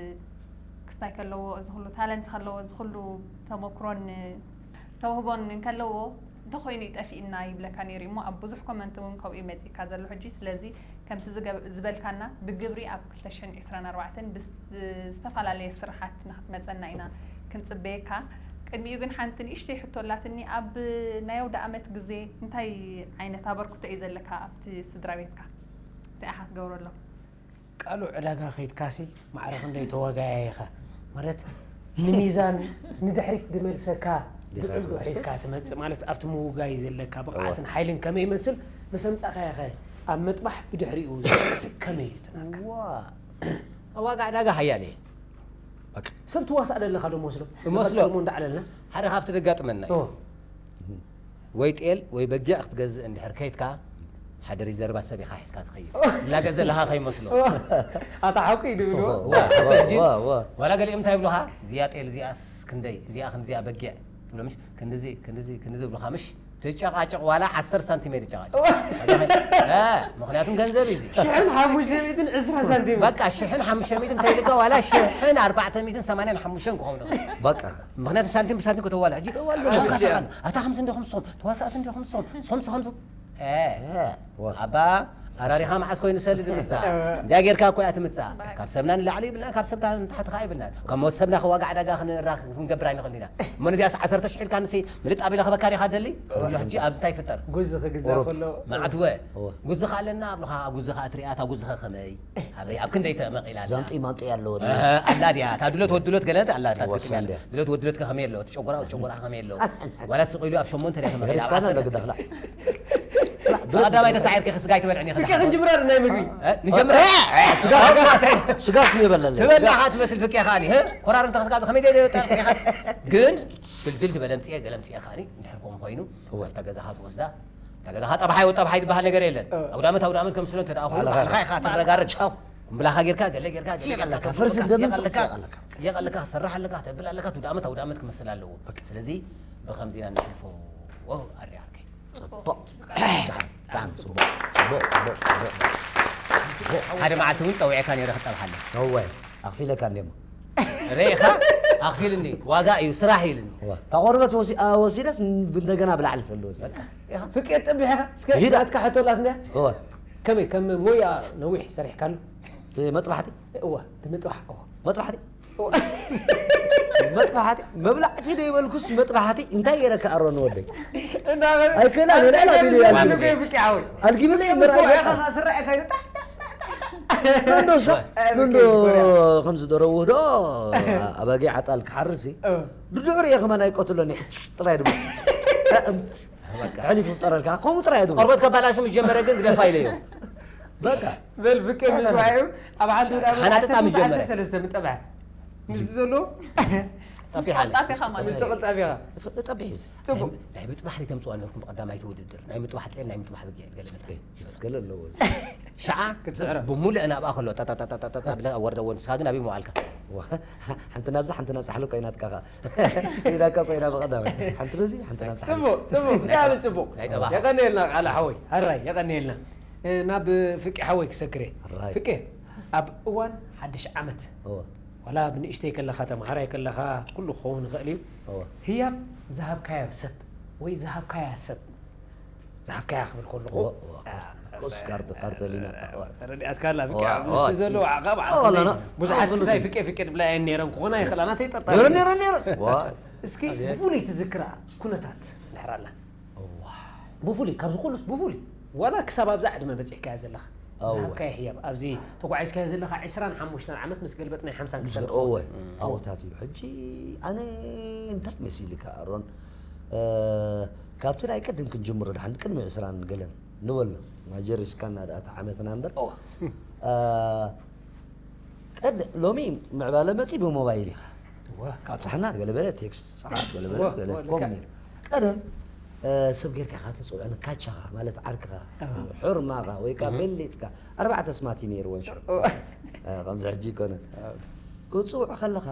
ክስታይ ከለዎ እዚ ኩሉ ታለንት ከለዎ እዚ ኩሉ ተመክሮን ተውህቦን እንከለዎ እንተኮይኑ ይጠፊእና ይብለካ ነይሩ እሞ ኣብ ብዙሕ ኮመንት እውን ከምኡ ይመፅካ ዘሎ ሕጂ ስለዚ ከምቲ ዝበልካና ብግብሪ ኣብ ክልተ ሽሕን ዕስራን ኣርባዕተን ብዝተፈላለየ ስራሓት ንክትመፀና ኢና ክንፅበየካ ቅድሚኡ ግን ሓንቲ ንእሽተይ ሕቶ ኣላትኒ ኣብ ናይ ኣውደ ኣመት ግዜ እንታይ ዓይነት ኣበርክቶ እዩ ዘለካ ኣብቲ ስድራ ቤትካ እንታይ ኢካ ትገብረሎም ቃሉ ዕዳጋ ከይድካሲ ማዕረ ክንደይ ተዋጋያይ ኢኻ ማለት ንሚዛን ንድሕሪት ድመልሰካ ብዕልዱ ሒዝካ ትመጽእ ማለት ኣብቲ ምውጋይ ዘለካ ብቕዓትን ሓይልን ከመይ ይመስል ምስ ኣምጻእካዮ ኸ ኣብ ምጥባሕ ብድሕሪኡ ዝመጽእ ከመይ እዩ ትናትካ ዋጋ ዕዳጋ ሓያል እየ ሰብ ትዋሳእ ደለኻ ዶ መስሎ መስሎ እንዳዕለልና ሓደ ካብቲ ደጋጥመና እዩ ወይ ጤል ወይ በጊዕ ክትገዝእ እንድሕር ከይድካ ሓደ ሪዘርቫ ሰብ ኢኻ ሒዝካ ትኸይድ ላገ ዘለኻ ከይመስሎ ኣታ ሓቂ ድብልዎ ዋላ ገሊኦም እንታይ ይብሉኻ እዚኣ ጤል እዚኣስ ክንደይ እዚኣ ክንዚኣ በጊዕ ትብሎ ምሽ ክንድዚ ክንድዚ ክንድዚ ይብሉኻ ምሽ ትጨቃጨቅ ዋላ ዓሰርተ ሳንቲሜትር ይጨቃጨቅ ምክንያቱም ገንዘብ እዩ ሽሕን ሓሙሽተ ሚእትን ዕስራ ሳንቲም በቃ ሽሕን ሓሙሽተ ሚእትን እንተይልካ ዋላ ሽሕን ኣርባዕተ ሚእትን ሰማንያን ሓሙሽተን ክኸውን በቃ ምክንያቱ ሳንቲም ብሳንቲም ከተዋላ ሕጂ ኣታ ከምዚ እንዲኹም ሶም ተዋሳእቲ እንዲኹም ሶም ሶም ሶም ኣባ ኣራሪኻ መዓስ ኮይኑ ሰሊ ድምፃ እዚኣ ጌርካ እኮ እያ ትምፃ ካብ ሰብና ንላዕሊ ይብልና ካብ ሰብና ንታሕቲ ከዓ ይብልና ካብ ሞት ሰብና ከዋጋ ዕዳጋ ክንራኽ ክንገብር ኣይንኽእል ኢና እሞ ነዚኣስ ዓሰርተ ሽሕ ኢልካ ንሲ ምልጥ ኣቢለ ክበካ ዲኻ ደሊ ሕጂ ኣብዚ እንታይ ይፍጠር ጉዚ ክግዛ ከሎ ማዕድወ ጉዚ ከ ኣለና ኣብልኻ ጉዚ ከ ኣትሪኣታ ጉዚ ከ ከመይ ኣበይ ኣብ ክንደይ ተመቒላ ኣላ ዛንጢ ማንጢ ኣለዎ ኣላ ድያ እታ ድሎት ወድሎት ገለ ኣላ እታ ትጥቅም ኣላ ድሎት ወድሎት ከ ከመይ ኣለዎ ትጨጎራ ጨጎራ ከመይ ኣለዎ ዋላ ስቕ ኢሉ ኣብ ሸሞንተ ድያ ተመቒላ ኣብ ዓሰርተ ቀዳማይ ተሳዒርኪ ክስጋይ ትበልዕኒ ፍቅር ክንጅምራ ናይ ምግቢ ንጀምራ ስጋስ ይበለለ ትበልዓ ትመስል ፍቅያ ከዓኒ ኮራር እንተ ክስጋ ከመይ ደለ ጠርቂኻ ግን ድልድል ዝበለ ምፅኤ ገለ ምፅኤ ከዓኒ እንድሕር ከምኡ ኮይኑ ኣብታ ገዛኻ ትወስዳ እታ ገዛኻ ጠብሓይ ወጠብሓይ ዝበሃል ነገር የለን ኣውዳመት ኣውዳመት ከምስሎ እንተ ደኣ ኮይኑ ባዕልኻ ኢኻ ትረጋረግ ቁምብላኻ ጌርካ ገለ ጌርካ ገለ ጌርካ ትፅየቕ ኣለካ ፈርሲ ደምን ትፅየቕ ኣለካ ትፅየቕ ኣለካ ትፅየቕ ኣለካ ክሰርሕ ኣለካ ተብል ኣለካ እቲ ውዳመት ኣውዳመት ክመስል ኣለዎ ስለዚ ብኸምዚ ኢና ነሕልፎ ኣሪ ዓርከይ ፅቡቕ ብጣዕሚ ፅቡቕ ፅቡቕ ፅቡቕ ፅቡቕ ሓደ መዓልቲ እውን ፀዊዐካ ነይረ ክጠብሓለ እወ ኣኽፊለካ እንዴሞ ርኢኻ ኣኽፊልኒ ዋጋ እዩ ስራሕ ኢልኒ እታ ቆርበት ወሲዳስ እንደገና ብላዕሊ ሰልወ ፍቄ ጠቢሕኻ እስከ ናትካ ሕቶላት እንድያ ከመይ ከም ሞያ ነዊሕ ሰሪሕካሉ መጥባሕቲ እዋ ትምጥባሕ መጥባሕቲ መጥባሕቲ መብላዕቲ ዶ ይበልኩስ መጥባሕቲ እንታይ ገይረካ ኣሮን ወደይ ኣይክእላ ሌላ ቢሉ ኣልጊብለ ይምራ ስራኤ ካይኑ መንዶ ሰብ መንዶ ከምዚ ደረው ዶ ኣባጊ ዓጣል ክሓርሲ ብድሕሪ እየ ከማን ኣይቀትሎኒ ጥራይ ድማ ሕሊፉ ፍጠረልካ ከምኡ ጥራይ ድሞ ቆርበት ከባላሹ ምስ ጀመረ ግን ግደፋ ኢለዮ በቃ በል ፍቅር ምስ ዋዩ ኣብ ሓንቲ ውዳ ሓናጥጣ ምስ ጀመረ ሰለስተ ምጠብሐ ምስ ዘሎ ጠፊሓ ጠፊኻ ማለት ጠፊኻ ጠቢሕ እዩ ጽቡቅ ናይ ምጥባሕ ሪተም ጽዋ ነርኩም ብቀዳማይቲ ውድድር ናይ ምጥባሕ ጤል ናይ ምጥባሕ በጊዕ ገለ መጣ ገለ ኣለዎ ሸዓ ክትስዕረ ብሙሉእ ናብኣ ከሎ ጠጠጠጠጠ ብለ ወርደ ወን ንስኻ ግን ኣብይ መዋልካ ሓንቲ ናብዛ ሓንቲ ናብዛ ሓሎ ኮይናትካ ኢዳካ ኮይና ብቐዳማይ ሓንቲ በዚ ሓንቲ ናብዛ ጽቡቅ ጽቡቅ ብጣዕሚ ጽቡቅ የቀንየልና ቃል ሓወይ ሃራይ የቀንየልና ናብ ፍቂ ሓወይ ክሰግሬ ፍቂ ኣብ እዋን ሓድሽ ዓመት ዋላ ብንእሽተይ ከለኻ ተምሃራይ ከለኻ ኩሉ ክኸውን ይኽእል እዩ ህያብ ዝሃብካዮ ሰብ ወይ ዝሃብካያ ሰብ ዝሃብካያ ክብል ከለኹ ኦስካር ካርተሊና። ረድኣትካ ኣላ ፍቂ ዋ፣ ምስቲ ዋ። ዘለዋ ዓቐብ ዋ፣ ላ፣ ላ። ብዙሓት ዋ፣ ክሳይ ላ። ፍቄ ፍቄ ድብላ እየን ነይረን ክኾና ይኽእላ ናተይ ጠርጣሪ ነረ እዩ። ነረ ነረ ዋ እስኪ ብፍሉይ ትዝክራ ኩነታት ድሕር ኣላ ብፍሉይ ካብዚ ኩሉስ ብፍሉይ ዋላ ክሳብ ኣብዛ ዕድመ በፂሕካያ ዘለኻ እወ። ዝሃብካዮ ህያብ ኣብዚ ተጓዒዝካዮ ዘለኻ ዕስራን ሓሙሽተን ዓመት ምስ ገልበጥናይ ሓምሳን ክልተን እወ ኣወታት እዩ። ሕጂ ኣነ እንታይ መሲልካ ኣሮን፣ እ፣ ካብቲ ናይ ቅድም ክንጅምሮ ድሓን ቅድሚ ዕስራን ገለን ንበሎ ማጀሪስካና ደኣ እቲ ዓመትና እምበር፣ እ፣ ቀድ ሎሚ ምዕባለ መፂ ብሞባይል ኢኻ። እወ ካብ ፃሕና ገለበለ ቴክስት ፀሓፍ ገለበለ እወ፣ ገለ እወ፣ ኮም ልክዕ። ነይሩ። ቀደም፣ እ፣ ሰብ ጌርካ ኢኻ ትፅውዖ ንካቻኻ ማለት ዓርክኻ እወ። ሑርማኻ ወይ ከዓ በሊጥካ ኣርባዕተ ኣስማት እዩ ነይርወን ሽዑ። እወ። እ፣ ከምዚ ሕጂ ይኮነን። ክትፅውዖ ከለኻ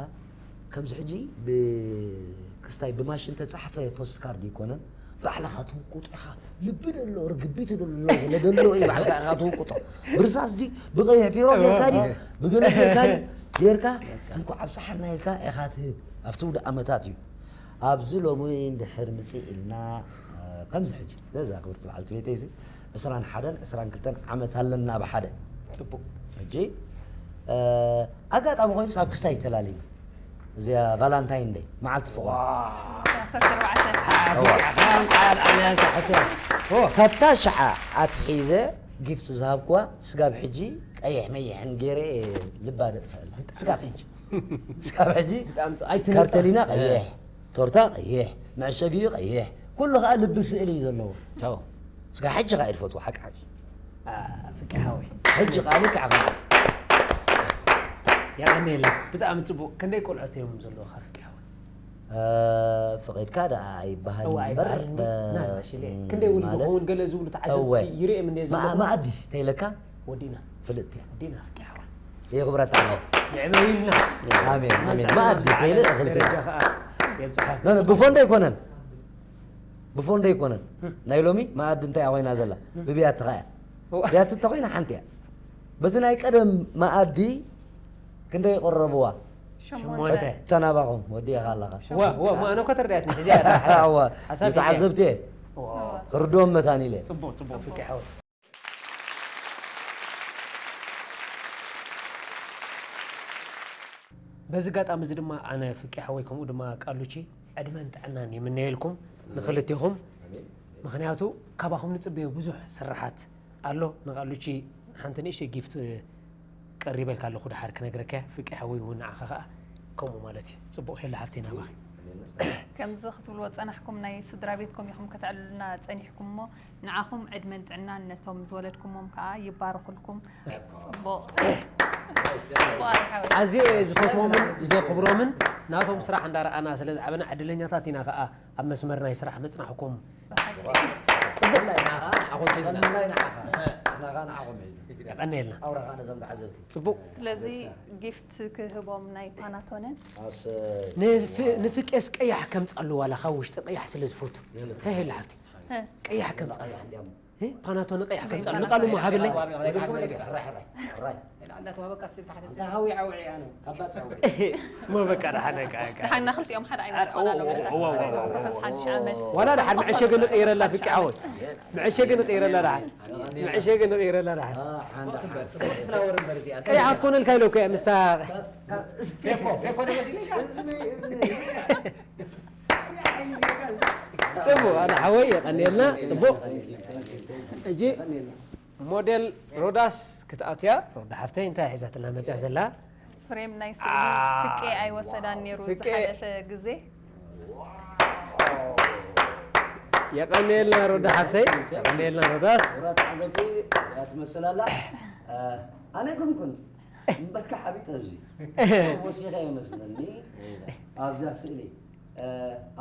ከምዚ ሕጂ ብ-፣ ክስታይ ብማሽን ተፃሕፈ ፖስት ካርድ ይኮነን። ባዕልኻ ትውቁጥ ኢኻ። ልቢ ደሎ ርግቢት ደሎ ገለ ደሎ እዩ ባዕልኻ ኢኻ ትውቁጦ። ብርሳስ ድዩ ብቐይሕ ፒሮ ጌርካ ድዩ ብገለ ጌርካ ድዩ ጌርካ እንኳዕ ኣብፀሓና ኢልካ ኢኻ ትህብ። ኣብቲ ውደ ኣመታት እዩ። ኣብዚ ሎሚ እንድሕር ምፅእ ኢልና፣ እ፣ ከምዚ ሕጂ ነዛ ክብርቲ በዓልቲ ቤተይሲ ዕስራን ሓደን ዕስራን ክልተን ዓመት ኣለና ብሓደ። ፅቡቅ ሕጂ፣ እ፣ ኣጋጣሚ ኮይኑ ኣብ ክሳይ ተላሊና እዚኣ ቫላንታይን ደይ መዓልቲ ፍቕራ ዓሰርተ ኣርባዕተ ካብታ ሸዓ ኣትሒዘ ጊፍት ዝሃብኩዋ ስጋብ ሕጂ ቀይሕ መይሕን ገይረ ልባ ደጥፈላ ስጋብ ሕጂ ስጋብ ሕጂ ብጣዕሚ ጽ- ኣይትነጥፍ። ካርተሊና ቀይሕ ቶርታ ቀይሕ መዕሸጊኡ ቀይሕ ኩሉ ከዓ ልቢ ስእሊ እዩ ዘለዎ ቻው ስጋ ሕጂ ከዓ ይድፈትዎ ሓቂ ሓቂ አ፣ ፍቂ ሓወይ ሕጂ ከዓ ልክዕ ከም የቐንየለይ ብጣዕሚ ፅቡቅ ክንደይ ቆልዖት እዮም ዘለውካ ፍቂ ሓወይ እ፣ ፈቒድካ ደኣ ኣይበሃል እዋ እምበር ኣይበሃል እ፣ ናናሽለ ክንደይ ውሉድ ማለት ክኸውን ገለ ዝብሉ ተዓዘብቲ እወ። ይርእዮም እንደ መኣ- ዘለኹም መኣዲ ተይለካ ወዲና ፍልጥቲ ወዲና ፍቂ ሓወይ የኽብረታ ዓወት የዕበይልና ኣሜን ኣሜን መኣዲ ተይለ እኽልቲ ደረጃ ከዓ የብፅሓ ብፎንዶ ኣይኮነን ብፎንዶ ኣይኮነን ናይ ሎሚ መኣዲ እንታይ ኮይና ዘላ ብብያቲ ከያ ብያቲ እንተኮይና ሓንቲ እያ በዚ ናይ ቀደም መኣዲ ክንደይ የቆረብዋ ሸሞንተ ተናባኹም ወዲእኻ ኣለኻ ዋ ዋ ማኖ ከተርዳያት ንሕዚያ ሓሳብ ኣዋ ሓሳብ ዝተዓዘብቲ እየ ክርድዎም መታን ኢለ ፅቡቅ ፅቡቅ ፍቂ ሓወይ በዚ ኣጋጣሚ እዚ ድማ ኣነ ፍቂ ሓወይ ከምኡ ድማ ቃሉቺ ዕድመን ጥዕናን ይምነየልኩም ንክልቴኹም ምክንያቱ ካባኹም ንፅበዮ ብዙሕ ስራሓት ኣሎ ንቃሉቺ ሓንቲ ንእሽተይ ጊፍት ቀሪበልካ ኣለኹ ድሓር ክነግረካ ፍቂ ሓወይ እውን ንዓኻ ከዓ ከምኡ ማለት እዩ ፅቡቅ ሄላ ሓፍተይ ናባኺ ከምዚ ክትብልዎ ጸናሕኩም ናይ ስድራ ቤትኩም ኢኹም ከተዕልሉና ጸኒሕኩም እሞ ንዓኹም ዕድመን ጥዕናን ነቶም ዝወለድኩሞም ከዓ ይባርኹልኩም። ጽቡቕ። ጽቡቕ ኣርሓዊ። ኣዝየ እየ ዝፈትዎምን ዘኽብሮምን ናቶም ስራሕ እንዳረኣና ስለ ዝዓበና ዕድለኛታት ኢና ከዓ ኣብ መስመር ናይ ስራሕ ምጽናሕኩም። ብፍላይ ንዓኻ ንዓኹም ሒዝና ቀንላይ ንዓኻ ንዓኻ ንዓኹም ሒዝና የቐንየልና። ኣውራኻ ነዞም ተዓዘብቲ ጽቡቕ። ስለዚ ጊፍት ክህቦም ናይ ፓናቶንን ኣሰ ንፍ- ንፍቄስ ቀያሕ ከምጻሉ ዋላ ካብ ውሽጢ ቀያሕ ስለ ዝፈቱ። ሄ ሄላ ሓፍቲ። ቀያሕ ከምጻሉ። ሄ ፓናቶን ቀያሕ ከምጻሉ። ንቃሉ ሞ ሃብለይ። ሕራይ ሕራይ ሕራይ እንዳተዋበቃ ስለ ተሓተ እንተ ሃዊ ዓውዒ ኣነ ካባ ጸውዒ ሞ በቃ ደሓን በቃ በቃ። ደሓና ክልቲኦም ሓደ ዓይነት ክኾና ኣለዎ። እዋ፣ እዋ፣ እዋ፣ እዋ። ተሓሳን ሺ ዓመት ዋላ ደሓን መዕሸጊ ንቕይረላ ፍቂ ሓወይ። መዕሸጊ ንቕይረላ ደሓን። መዕሸጊ ንቕይረላ ደሓን። ሓንዳ ፍላወር እምበር እዚኣ ቀያሕ ኣኮነልካ ኢለ እኮ እያ ምስታ ፌኮ ፌኮ ደገሲልካ ጽቡቕ ኣነ ሓወይ የቐንየልና ጽቡቕ። ሕጂ ሞዴል ሮዳስ ክትኣትያ ሮዳ ሓፍተይ እንታይ ሒዛትና መፅያ ዘላ? ፍሬም ናይ ስእሊ ፍቄ ኣይወሰዳን ነይሩ ፍቄ። ዝሓለፈ ግዜ። የቐንየልና ሮዳ ሓፍተይ የቐንየልና ሮዳስ። ራት ዓዘብቲ እያ ትመስል ኣላ ኣነ ኮንኩን እምበርካ ሓቢጥ ኣብዚ ወሲኸ ይመስለኒ ኣብዛ ስእሊ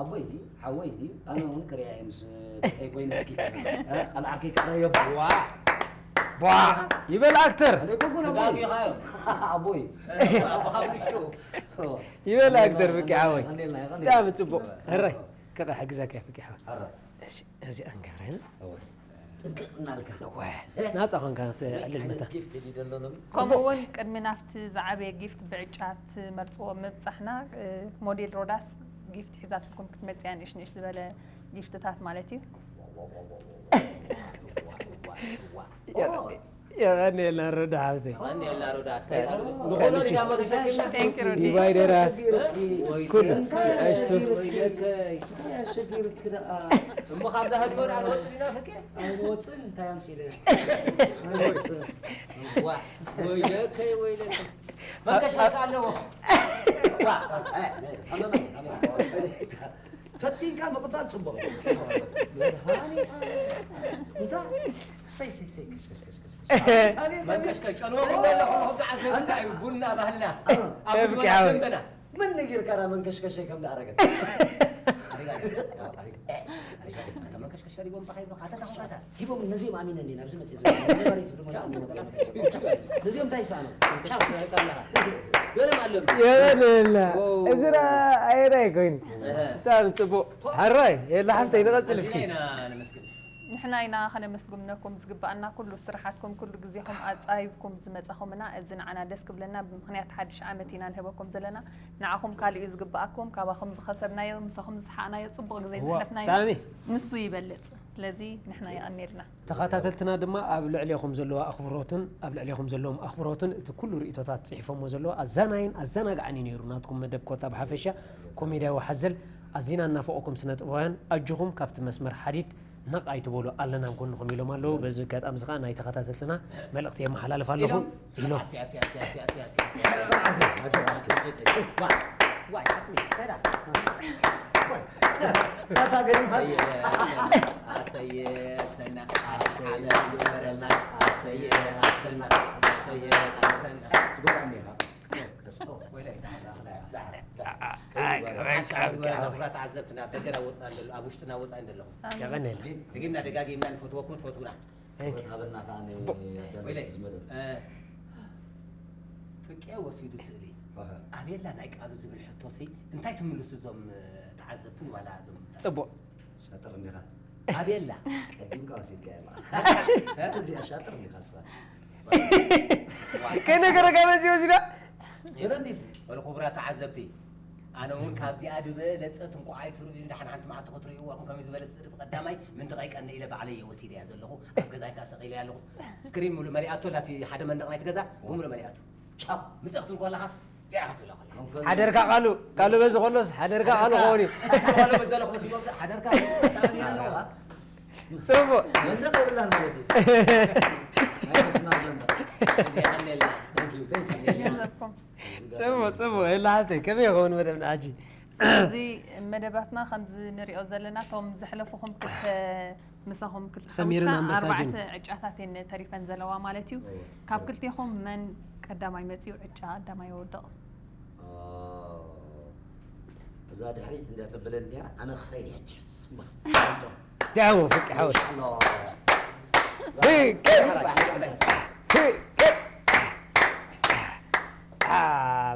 ኣቦይ ድዩ ሓወይ ድዩ ኣነ እውን ክሪኣ እየ ምስ ደቀይ ኮይነ እስኪ ቃል ዓርከይ ክዕረዮ ቧ ቧ ይበል ኣክተር ኣነ ኮንኩን ኣቦይ ኣቦይ ይበል ኣክተር ብቂ ሓወይ ብጣዕሚ ፅቡቅ። ሕራይ ከቐ ሕግዘካ ፍቂ ሓወይ። እሺ እዚኣ ንገብረ ኢና። ጥንቅቕ እናልካ ወ ናፃ ኮንካ ትዕልል መታ ጊፍት ድደሎ ሎም ከምኡ እውን ቅድሚ ናብቲ ዝዓበየ ጊፍት ብዕጫ ትመርፅዎ ምብፃሕና እ፣ ሞዴል ሮዳስ ጊፍት ሒዛትልኩም ክትመፅያ ንእሽ ንእሽ ዝበለ ጊፍትታት ማለት እዩ። የቐንየልና ሮዳ ሓብተይ። ንኾሎ ዲና መተሸኪምና? ዲቫይደራት ኩሉ ኣሽቱ። ወይለከይ። እሞ ካብዛ ህድጎ ደኣ ንወፅእ ዲና ፍቄ? ኣይንወፅእን፣ እንታይ ኣምሲለ? ኣይንወፅእን። ዋ፣ ወይለከይ፣ ወይለከይ። መንከሽከሽ ኣለዎ። ዋ፣ ፈቲንካ ምቕባል ፅቡቕ እዩ። መድሃኒኣ። እንታይ? ሰይ፣ ሰይ፣ ሰይ፣ ከሽ፣ ከሽ፣ ከሽ፣ ከሽ። መንከሽከሽ ጨንዎ ቡና ኣለኹ፣ ንኹም ተዓዘብቲ እዩ። ቡና ባህልና። ኣብ ቡና ደንበና። ምን ነጊርካ ዳ መንከሽከሸይ ከም ዝኣረገት? መንከሽከሽ ሪጎም ባኸይ ብሎ፣ ኣታ ታኹም ኣታ። ሂቦም ነዚኦም ኣሚነ እንዲ ናብዚ መፅእ ዝብል። ነዚኦም እንታይ ይሰኣኑ? ገለም ኣሎ። የበለላ። እዚ ዳ ኣይራይ ኮይኑ። ብጣዕሚ ፅቡቕ። ሓራይ፣ የላ ሓፍተይ፣ ንቐፅል እስኪ። ኢና ነመስግን። ንሕና ኢና ከነመስግነኩም፣ ዝግባኣና ኩሉ ስራሓትኩም፣ ኩሉ ግዜኹም ኣጻቢብኩም ዝመጻኹምና፣ እዚ ንዓና ደስ ክብለና። ብምኽንያት ሓድሽ ዓመት ኢና ንህበኩም ዘለና። ንዓኹም ካልእ እዩ ዝግባኣኩም። ካባኹም ዝኸሰብናዮ፣ ምሳኹም ዝሰሓቕናዮ፣ ጽቡቕ ግዜ እዋ፣ ዘሕለፍናዮ ብጣዕሚ። ንሱ ይበልጽ። ስለዚ ንሕና የቐንየልና። ተኸታተልትና ድማ ኣብ ልዕሌኹም ዘለዋ ኣኽብሮትን ኣብ ልዕሌኹም ዘለዎም ኣኽብሮትን እቲ ኩሉ ርእይቶታት ጽሒፎሞ ዘለዉ ኣዛናይን ኣዘናጋዕን እዩ ነይሩ ናትኩም መደብ ኮታ ብሓፈሻ ኮሜድያዊ ሓዘል። ኣዚና እናፈቐኩም ስነ ጥበባውያን ኣጆኹም ካብቲ መስመር ሓዲድ ነቕ ኣይትበሉ ኣለና ኣብ ጎንኹም ኢሎም ኣለዉ። በዚ ኣጋጣሚ እዚ ኸዓ ናይ ተኸታተልትና መልእኽቲ የመሓላልፍ ኣለኹ ኢሎም። ኢሎም። ኣስይ፣ ኣስይ፣ ኣስይ፣ ኣስይ፣ ኣስይ፣ ኣስይ፣ ኣስይ፣ ኣስይ፣ ኣስይ፣ ኣስይ፣ ኣስይ፣ ዋይ፣ ዋይ፣ ኣጥሚ፣ ከዳ። ኣታ ገዲም ኣሰየ፣ ኣሰና፣ ኣሰየ፣ ኣሰና፣ ኣሰየ፣ ኣሰና፣ ኣሰየ፣ ኣሰና። ትጎዳእኒ ኢኻ። ቀስ፣ ቀስ፣ ኦ፣ ወይለይ፣ ዳሓር፣ ዳሓር፣ ዳሓር፣ ዳሓር። ኣይ፣ ኣይ፣ ኣይ፣ ኣይ፣ ኣይ፣ ክቡራት ተዓዘብትና፣ ኣብ ደገና ወፃእን ዘሎ፣ ኣብ ውሽጥና ወፃእን ዘለኹም። የቐንየልና። ደጊምና ደጋጊምና ንፈትወኩም፣ ትፈትዉና። Thank you። ክብረት ሃበልና ከኣ ን-፣ ጽቡቕ። ኣዳለውቲ ወይለይ፣ እዚ መደብ። እ፣ ፍቄ ወሲዱ ስእሊ። ኣሃ። ኣቤላ ናይ ቃሉ ዝብል ሕቶሲ እንታይ ትምልሱ እዞም፣ እ፣ ተዓዘብትን ዋላ እዞም ጽቡቕ። ሻጥር እንዲኻ። ኣቤላ። ቀዲምካ ወሲድካያ እያ። እዚኣ ሻጥር እንዲኻ ንስኻ። ከይነገረካ መፂኡ ወሲዳ። ገለ እንዲዚ። በሉ ክቡራት ተዓዘብቲ፣ ኣነ እውን ካብዚኣ ዝበለጸት እንቋዕ ኣይትርእዩኒ፣ ደሓን ሓንቲ መዓልቲ ክትርእይዋ ኢኹም። ከመይ ዝበለ ስእሊ ብቐዳማይ ምንቲ ቀይቀኒ ኢለ ባዕለይ እየ ወሲደያ ዘለኹ። ኣብ ገዛይ ከኣ ሰቒለያ ኣለኹስ። ስክሪን ሙሉእ መሊኣቶ ኣላ፣ እቲ ሓደ መንደቕ ናይቲ ገዛ ብምሉእ መሊኣቶ። ቻው። ምጽእ ክትብል ከለኻስ እዚኣ ክትብላ ከላ። ሓደርካ ቃሉ፣ ቃሉ በዚ ከሎስ ሓደርካ ቃሉ ክኸውን እዩ። ሓደርካ ቃሉ በዚ ዘለኹ መሲልኩም፣ ሓደርካ ቃሉ ኣለዋ። ጽቡቕ። መንደቕ የብላን ማለት እዩ። ናይ መስመር መንደቕ። እዚ የቐንየልና። Thank you, thank you. የንዘርኩም። ጽቡቕ፣ ጽቡቕ። የላ ሓፍተይ፣ ከመይ ይኸውን መደብና ሕጂ? ስለዚ መደባትና ከምዚ ንሪኦ ዘለና፣ እቶም ዘሕለፉኹም ክልተ፣ ምሳኹም ክልተ ሰሚርን ሓሙስካ ኣንበሳጅን። ኣርባዕተ ዕጫታት እየን ተሪፈን ዘለዋ ማለት እዩ። እዎ። ካብ ክልቴኹም መን ቀዳማይ መጺኡ ዕጫ ቀዳማይ ይወድቕ? ኦ፣ እዛ ድሕሪት እንድያ ተብለኒ እያ፣ ኣነ ክኸይድ እየ ሕጂ። ስማ። ደሓን ፍቂ ሓወይ። ኢንሻኣላህ። ፍቂ! ፍቂ! አ፣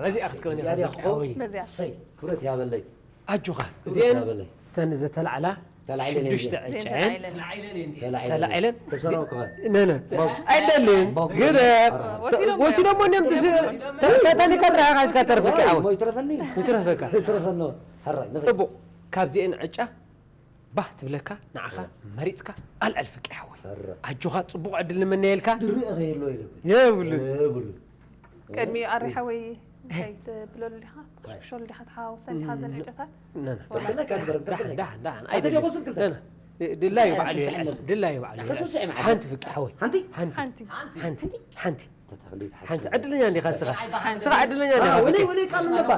በዚኣ ክትከውን እዚኣ ኢኻ ድያ ፍቂ ክኸውን? ሓወይ። በዚኣ። ሰይ፣ ክብረት ያበለይ። ኣጆኻ። ክብረት እዚአን ያበለይ። ተን ዝተላዕላ ተላዒለን ሽዱሽተ እየን። ዕጨን ተላዒለን። ተላዒለን እየን። ተላዒለን። ተላዒለን። ተሰረው ከኸ? ነነ። ባው። ኣይደልን። ባው። ግደፍ። ወሲዶም ወሲዶም እዮም። ወሲዶም እዮም። ተ-፣ ተ-፣ ተኒካ ጥራሕ ኢኻ ሒዝካ ተርፍካ ኣይ፣ ሓወይ። ሞ ይትረፈኒ? ይትረፈካ። ይትረፈኒ። ሕራይ፣ ንኸይድ። ጽቡቕ። ካብዚአን ዕጫ ባህ ትብለካ ንዓኻ መሪጽካ ኣልዕል ፍቂ ሓወይ። ሕራይ። ኣጆኻ ጽቡቕ ዕድል ንምነየልካ። ድርእ ከየሎ ኢለ። የብሉን። የብሉን። ቅድሚ ኣሪ ሓወይ እንታይ ትብለሉ ዲኻ? ትኽሽክሸሉ ዲኻ? ትሓዋውሰን ዲኻ ዘን ዕጨታት? ነ፣ ነ። ወላ ደሓን፣ ደሓን፣ ደሓን፣ ደሓን። ኣንተ ኣይደልን። ዲኹ ስልክልተ? ነ፣ ነ። ድላዩ ባዕሉ ስስዐ የልዕል። ኣለና። ድላዩ ባዕሉ የልዕል። ስስዐ ማለት። ሓንቲ ፍቂ ሓወይ። ሓንቲ? ሓንቲ። ሓንቲ። ሓንቲ። ሓንቲ። ሓንቲ። ተተኽሊት ሓንቲ። ሓንቲ። ዕድለኛ እንዲኻ ስኻ። ሓንቲ። ስኻ ዕድለኛ እንዲኻ አ፣ ወለይ፣ ፍቂ። ወለይ ቃሉ ነባ።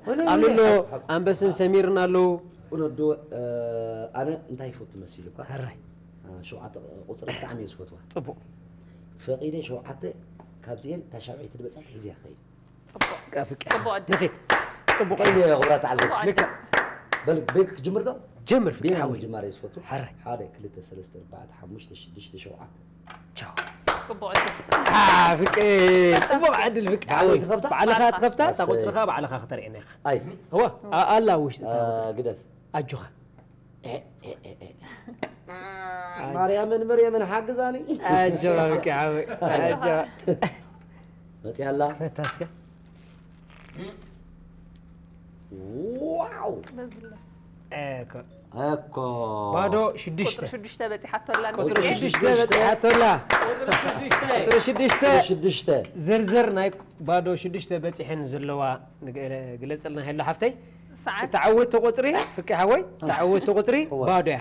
ወለይ፣ ቃሉ ኣሎ፣ ወለይ። ኣንበስን ሰሚርን ኣለዉ። ወለዶ፣ እ፣ ኣነ እንታይ ይፈቱ መሲሉ እኳ? ሕራይ። እ፣ ሸውዓተ ቁፅሪ ብጣዕሚ እየ ዝፈትዋ። ጽቡቕ። ፈቒደ ሸውዓተ ካብዚኤን እታ ሻብዐይቲ ዝበፅሐት ሒዘ ክኸይድ። ጽቡቕ። ፍቂ። ጽቡቕ ዕድል። ንኺድ። ጽቡቕ። ቀይሮ እያ፣ ክቡራት ተዓዘብቲ። ጽቡቕ ዕድል። ልክዕ። በል፣ ቤት ክጅምር ዶ? ጀምር፣ ፍቂ ቤት ሓወይ። ምጅማር እየ ዝፈቱ። ሕራይ። ሓደ፣ ክልተ፣ ሰለስተ፣ ኣርባዕተ፣ ሓሙሽተ፣ ሽዱሽተ፣ ሸውዓተ። ቻው። ጽቡቕ ዕድል። አ፣ ፍቂ። ጽቡቕ ዕድል፣ ፍቂ ባዕለይ ሓወይ። ክኸፍታ? ባዕልኻ ባዕልኻ። ትኸፍታ፣ እታ እሰይ። ቁጽርኻ ባዕልኻ ክተርእየና ኢኻ። ኣይ። እወ፣ ኣ-፣ ኣላ ውሽጢ እታ አ፣ ቁጽሪ። ግደፍ። ኣጆኻ። ኤ፣ ኤ፣ ኤ፣ ኤ። ማርያምን መርየምን ሓግዛኒ። ኣጆኻ፣ ፍቂ ሓወይ። ኣጆኻ። መፅያ ኣላ። ፈታ እስከ። ዋው። በዝለ። ኤ፣ ኮ-፣ እኮ። ባዶ ሽዱሽተ። ቁፅሪ ሽዱሽተ በፂሓቶ ኣላ ቁፅሪ ንግዜ። ሽዱሽተ በፂሓቶ ኣላ። ቁፅሪ ሽዱሽተ። ሽዱሽተ። ዝርዝር ናይ ባዶ ሽዱሽተ በፂሐን ዘለዋ ንገ- ግለፅልና ሄሎ ሓፍተይ። ሰዓት እታ ዕውቲ ቁፅሪ ፍቂ ሓወይ፣ እታ ዕውቲ ቁፅሪ እዋ። ባዶ እያ።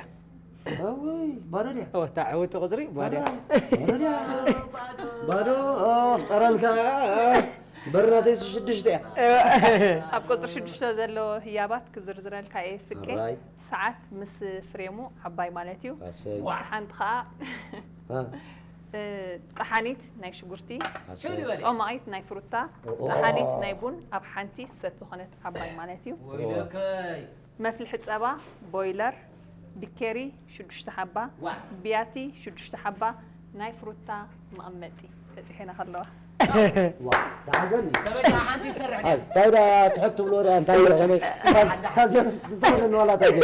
እውይ፣ ባዶ ድያ? እወ፣ እታ ዕውቲ ቁፅሪ ባዶ እያ። ባዶ ድያ? ባዶ፣ ኦፍ፣ ጠረልካ። በርናተይ ሽዱሽተ እያ። ኣብ ቁፅሪ ሽዱሽተ ዘለዎ ህያባት ክዝርዝረልካ እየ ፍቄ። ራይ። ሰዓት ምስ ፍሬሙ ዓባይ ማለት እዩ። ኣሰይ። ሓንቲ ከዓ አ፣ እ፣ ጠሓኒት ናይ ሽጉርቲ፣ ኣሰይ። ጾማቒት ናይ ፍሩታ፣ ኦ፣ ኦ። ጠሓኒት ናይ ቡን ኣብ ሓንቲ ሰት ዝኾነት ዓባይ ማለት እዩ። ወይለከይ መፍልሒ ጸባ፣ ቦይለር፣ ቢኬሪ ሽዱሽተ ሓባ፣ ዋ። ቢያቲ ሽዱሽተ ሓባ፣ ናይ ፍሩታ መቐመጢ በጺሐና ከለዋ። ዋ፣ ተሓዘኒ። ሰበይታ ሓንቲ ይሰርሕ ኣይ፣ እንታይ ዳ ትሕት ትብሎ ዳ እንታይ ዳ ከመይ ታዜር ትብሎ ዋላ ታዜር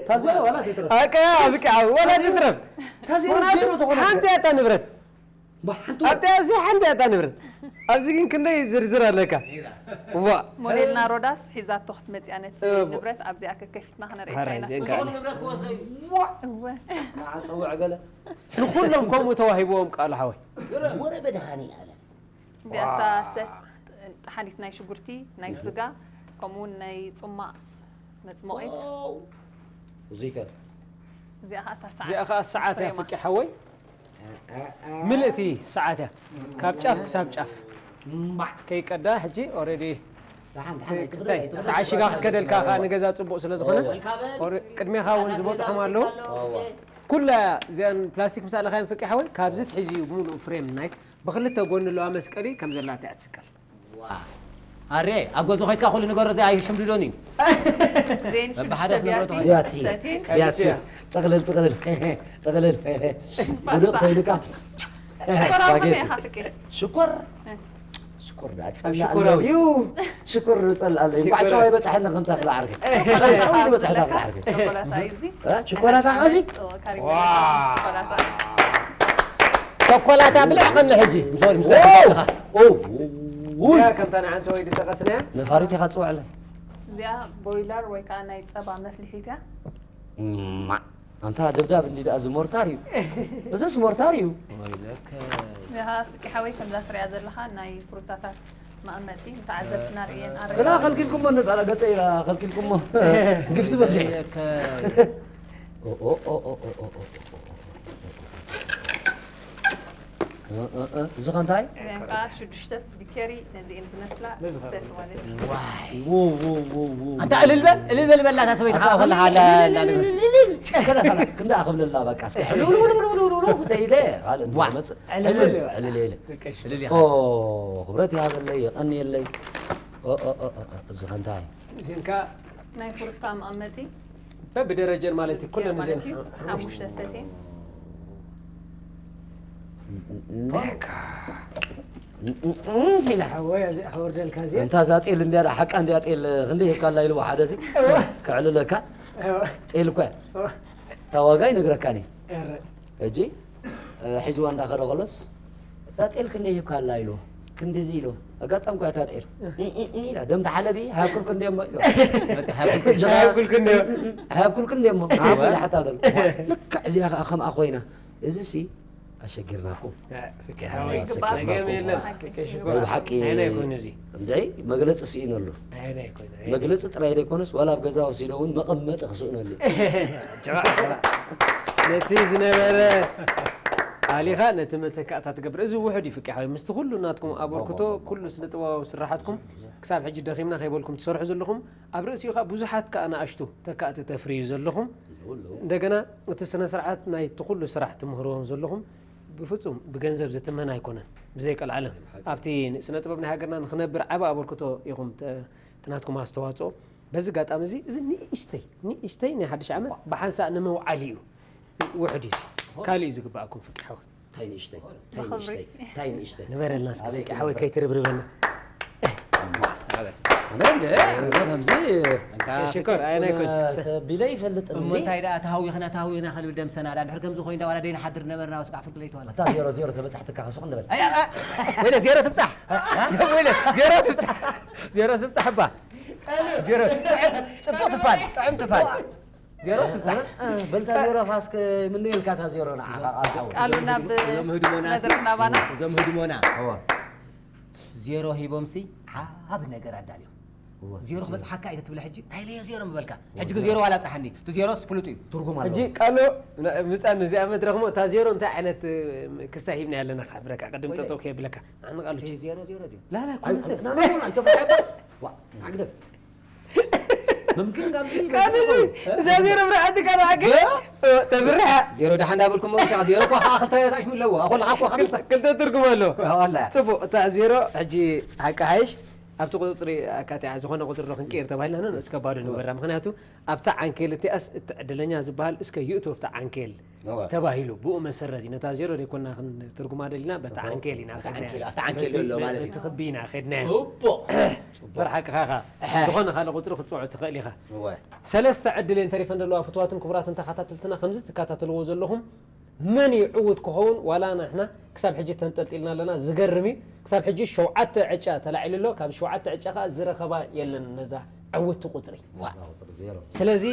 ታዜር ዋላ ትትረፍ ኣቀ ኣብቂ ወላ ትትረፍ ታዜር ዜሮ ተኾነ ሓንቲ ያጣ ንብረት ብሓንቲ ኣብቲ ኣዚ ሓንቲ ያጣ ንብረት ኣብዚ ግን ክንደይ ዝርዝር ኣለካ። ዋ ሞዴልና ሮዳስ ሒዛቶ ክትመጽያ ነቲ እዎ። ንብረት ኣብዚኣ ከከፊትና ክነርኢ ሃረ ኢና። ዜን ዝኾነ ካኒ ንብረት ክወስዶ እዩ። እወ። ንዓ ጸውዕ ገለ ንኩሎም ከምኡ ተዋሂብዎም ቃሉ ሓወይ። ወረ በድሃኒ ኣለም እዚኣታ ሰት ጠሓኒት ናይ ሽጉርቲ ናይ ስጋ ከምኡ እውን ናይ ጹማቕ መጽሞቒት። እዚከ እዚኣ ከዓ እታ ሰዓት እዚኣ ከዓ ሰዓት እያ ፍሬማ። ፍቂ ሓወይ ምልእቲ ሰዓት እያ ካብ ጫፍ ክሳብ ጫፍ ከይቀዳ ሕጂ ኦረዲ ክስታይ ተዓሺጋ ክትከደልካ ከዓ ንገዛ ፅቡቅ ስለ ዝኾነ ኦረ- ቅድሜኻ እውን ዝበፅሖም ኣለዉ ኩላ እዚኣን ፕላስቲክ ምስ ኣለኻየን ፍቂ ሓወይ ካብዚ ትሒዚ እዩ ብምሉእ ፍሬም ናይ ብክልተ ጎኒ ኣለዋ መስቀሊ ከም ዘላታ እያ ትስቀል ኣሬ ኣብ ገዛ ኮይካ ኩሉ ንገሮ እዚ ኣይሽምድዶን እዩ። ዜን በብሓደ ሽዱሽተ ክነግሮ ቢያቲ ተኾይኑ። ቢያቲ ሰቲ ቢያቲ ጥቕልል ጥቕልል ጥቕልል ብሉቕ ተይልካ ሽኮር ኣልኮል ኢኻ ፍቂ። ሽኮር እ። ሽኮር ዳ ኣብ ጸላእ ሽኮራዊ። እዩ ሽኮር ጸላእ እዩ እንኳዕ ሽኮር። ጨዋይ በጻሕና ከምታ ክላ ዓርገ ጨዋይ በጻሕና ክላ ዓርገ ቸኮላታ እዩ እዚ። እ? ሽኮላታ ኸዚ ካሪም ዋ። ቸኮላታ። ቸኮላታ ብልዕ ቀኒ ሕጂ ምስ ወዲ ምስ ወዲ ኣለኻ። ኦ እዚኣ ከምታ ንዓንተ ወይ ዝጠቐስናያ ነፋሪት ኢኻ ትጽውዕለ እዚኣ ቦይለር ወይ ከዓ ናይ ፀባ መፍልሒት እያ። ማ ኣንታ ደብዳብ እንዲ ደኣ እዚ ሞርታር እዩ እዚስ ሞርታር እዩ እዚኣ ፍቂ ሓወይ ከምዛ ትሪኣ ዘለኻ ናይ ፍሩታታት መቐመጢ ንተዓዘብትና ርእየን ኣረ ክላ ከልኪልኩሞ ንዳላ ገጸ ኢላ ከልኪልኩሞ ግፍቲ በዚሑ እዚ ኸ እንታይ እዚኣን ከዓ ሽዱሽተ ቢኬሪ ነዚኤን ዝመስላ ነዚ ኸ- ሰት ማለት እዩ። ኣንታ እልል በል እልል በል በላታ ሰበይቲ ኣታ ሓ ኸላ ኸላ ከላ ከላ ክንዳ ክብለላ በቃ እስኪ ሕልው ተይለ ካልእ ዋ። መጽእ ዕልል ዕልል ኢለ እልል ኦ ክብረት ይሃበለይ የቐንየለይ ኦ፣ ኦ፣ ኦ፣ ኦ፣ እዚ ኸ እንታይ እዚንካ ናይ ፍሩታ መቐመጢ በብደረጀን ማለት እዩ ኩለን ማለት እዚን እዩ። ሓሙሽተ ሰቴ ነካ ኢላ ሓወይ ኣብዚኣ ከወርደልካ እዚኣ እንታ እዛ ጤል እንዲያ ሓቃ እንዲያ ጤል ክንደይ ይህብካላ ኢልዎ ሓደ ሲ ከዕልለካ ጤል እኮ እያ እታ ዋጋ ይነግረካኒ ኧረ ሕጂ እ፣ ሒዝዋ እንዳኸደ ከሎስ እዛ ጤል ክንደይ ሂብካላ ኢልዎ ክንድዚ ኢልዎ ኣጋጣም እኮ እታ ጤል እ፣ እ፣ እ፣ ኢላ ደም ተሓለቢ ሃብኩልኩ እንዲሞ ኢልዎ ሃብኩልኩ እንዲዮ ሃብኩልኩ እንዲሞ ሃብኩልኩ ሓታ ደል ልክዕ እዚኣ ከዓ ከምኣ ኮይና እዚ ሲ ኣሸጊርናኩም ፍቂ ሓወይ ይግባእ። ጸገም የለን ፍቂ ሽኮር ብሓቂ ናይ ናይ ኮይኑ እዚ እንድዒ መግለፂ ስኢነሉ ናይ ናይ ኮይኑ መግለፂ ጥራይ ዘይኮነስ ዋላ ኣብ ገዛ ወሲዶ እውን መቐመጢ ክስእነሉ ጀባ ጀባ ነቲ ዝነበረ ኣሊኻ ነቲ መተካእታ ትገብር እዚ ውሕድ እዩ ፍቂ ሓወይ ምስቲ ኩሉ ናትኩም ኣበርክቶ ኩሉ ስነ ጥበባዊ ስራሓትኩም ክሳብ ሕጂ ደኺምና ከይበልኩም ትሰርሑ ዘለኹም ኣብ ርእሲኡ ከዓ ብዙሓት ከዓ ንኣሽቱ ተካእቲ ተፍርዩ ዘለኹም እንደገና እቲ ስነ ስርዓት ናይቲ ኩሉ ስራሕ ትምህርዎም ዘለኹም ብፍፁም ብገንዘብ ዝትመን ኣይኮነን ብዘይ ቀልዓለም ኣብቲ ስነ ጥበብ ናይ ሃገርና ንክነብር ዓብ ኣበርክቶ ኢኹም ተ- እቲ ናትኩም ኣስተዋፅኦ በዚ ጋጣሚ እዚ እዚ ንእሽተይ ንእሽተይ ናይ ሓድሽ ዓመት ብሓንሳእ ንምውዓል እዩ ውሕድ እዩ ካልእ እዩ ዝግባኣኩም ፍቂ ሓወይ እንታይ ንእሽተይ እንታይ ብኽብሪ። ንእሽተይ እንታይ ንእሽተይ ንበረልና እስከ ኣበይ ፍቂ ሓወይ ከይትርብርበና ኣነ እንደ ኣነ ከምዚ ሽኮር ኣየናይ ኮን ተቢለ ይፈልጥ እሞ እንታይ ደኣ ተሃዊኽና ተሃዊኽና ክንብል ደምሰና ዳ ድሕር ከምዚ ኮይኑ ዋላ ደይንሓድር ነበርና ወስቃዕ ፍርቂ ለይተዋላ ኣታ ዜሮ ዜሮ ተበጻሕትካ ክሱቕ ንበል ኣይ፣ ኣይ፣ ወይለ ዜሮ ትብጻሕ ወይለ ዜሮ ትብጻሕ ዜሮ ትብጻሕ እባ ዜሮ ጥዑም- ጽቡቕ ትፋል ጥዑም ትፋል ዜሮ ስልሳ። በልታ ዜሮ ካስክ ምን ኢልካ እታ ዜሮ ንዓኻ ቃል ሓወይ። ቃሉ ናብ እዞም ህድሞና ሲ- መድረኽ ናባና። እዞም ህድሞና እዋ። ዜሮ ሂቦምሲ ዓብ ነገር ኣዳልዮም። እዋ፣ ዜሮ ዜሮ። ክበጽሓካ እየ ትብል ሕጂ እንታይ ኢለዮ ዜሮ ምበልካ? ሕጂ ግን ዜሮ ዋላ ጻሓኒ። እቲ ዜሮስ ፍሉጥ እዩ። ትርጉም ኣለዎ። ሕጂ ቃሉ ና- ምጻን እዚኣ መድረኽ ሞ እታ ዜሮ እንታይ ዓይነት እ፣ ክስታይ ሂብና ኣለና ካብ ብረካ ቅድም ወይ ጠጠው ከየብለካ። ኣነ ቃሉ እቺ ዜሮ ዜሮ ድዩ? ላላ ኣይ፣ ኮምፒተር። ና- ና- ና- ና- ዋ፣ ዓግደም። ምምክን ካብዚ ቃል እዚ፣ እዛ ዜሮ ብርሓት ቃል ዓቂ። ዜሮ? እ፣ ተብርሓ። ዜሮ ደሓን እንዳበልኩም እሞ፣ ሻ ዜሮ እኮ ከዓ ክልተ ታሽሙ ኣለዎ። ኣኮ ለካ እኮ ካብ ክልተ፣ ክልተ ትርጉም ኣለዎ። ዋላ። ጽቡቕ፣ እታ ዜሮ ሕጂ ሓቂ ሓይሽ፣ ኣብቲ ቁጽሪ ኣካቲዓ ዝኾነ ቁጽሪ ዶ ክንቅይር ተባሂልና፣ ኖ፣ ኖ፣ እስከ ባዶ ንግበራ። ምኽንያቱ ኣብታ ዓንኬል እቲኣስ እቲ ዕድለኛ ዝበሃል እስከ ይእቱ ኣብታ ዓንኬል እወ። ተባሂሉ። ብኡ መሰረት እዩ። ነታ ዜሮ ደይኮና ክንትርጉማ ደሊና፣ በታ እወ። ዓንኬል ኢና ኣብታ ከድናያ። ዓንኬል፣ ኣብታ ዓንኬል በቲ፣ ዘሎ ማለት እዩ። በቲ ክቢ ኢና ከድናያ። ጽቡቕ። ጽቡቕ። ብሓቅኻ ኢኻ። እሐ። ዝኾነ ካልእ ቁጽሪ ክትጽውዖ ትኽእል ኢኻ። እወ። ሰለስተ ዕድል እየን ተሪፈን ዘለዋ። ፍቱዋትን ክቡራትን ተኸታተልትና፣ ከምዚ ትከታተልዎ ዘለኹም መን እዩ ዕዉት ክኸውን? ዋላ ንሕና ክሳብ ሕጂ ተንጠልጢልና ኣለና። ዝገርም እዩ። ክሳብ ሕጂ ሸውዓተ ዕጫ ተላዒሉ ኣሎ። ካብ ሸውዓተ ዕጫ ከኣ ዝረኸባ የለን ነዛ ዕውቲ ቁጽሪ። ዋ። ስለዚ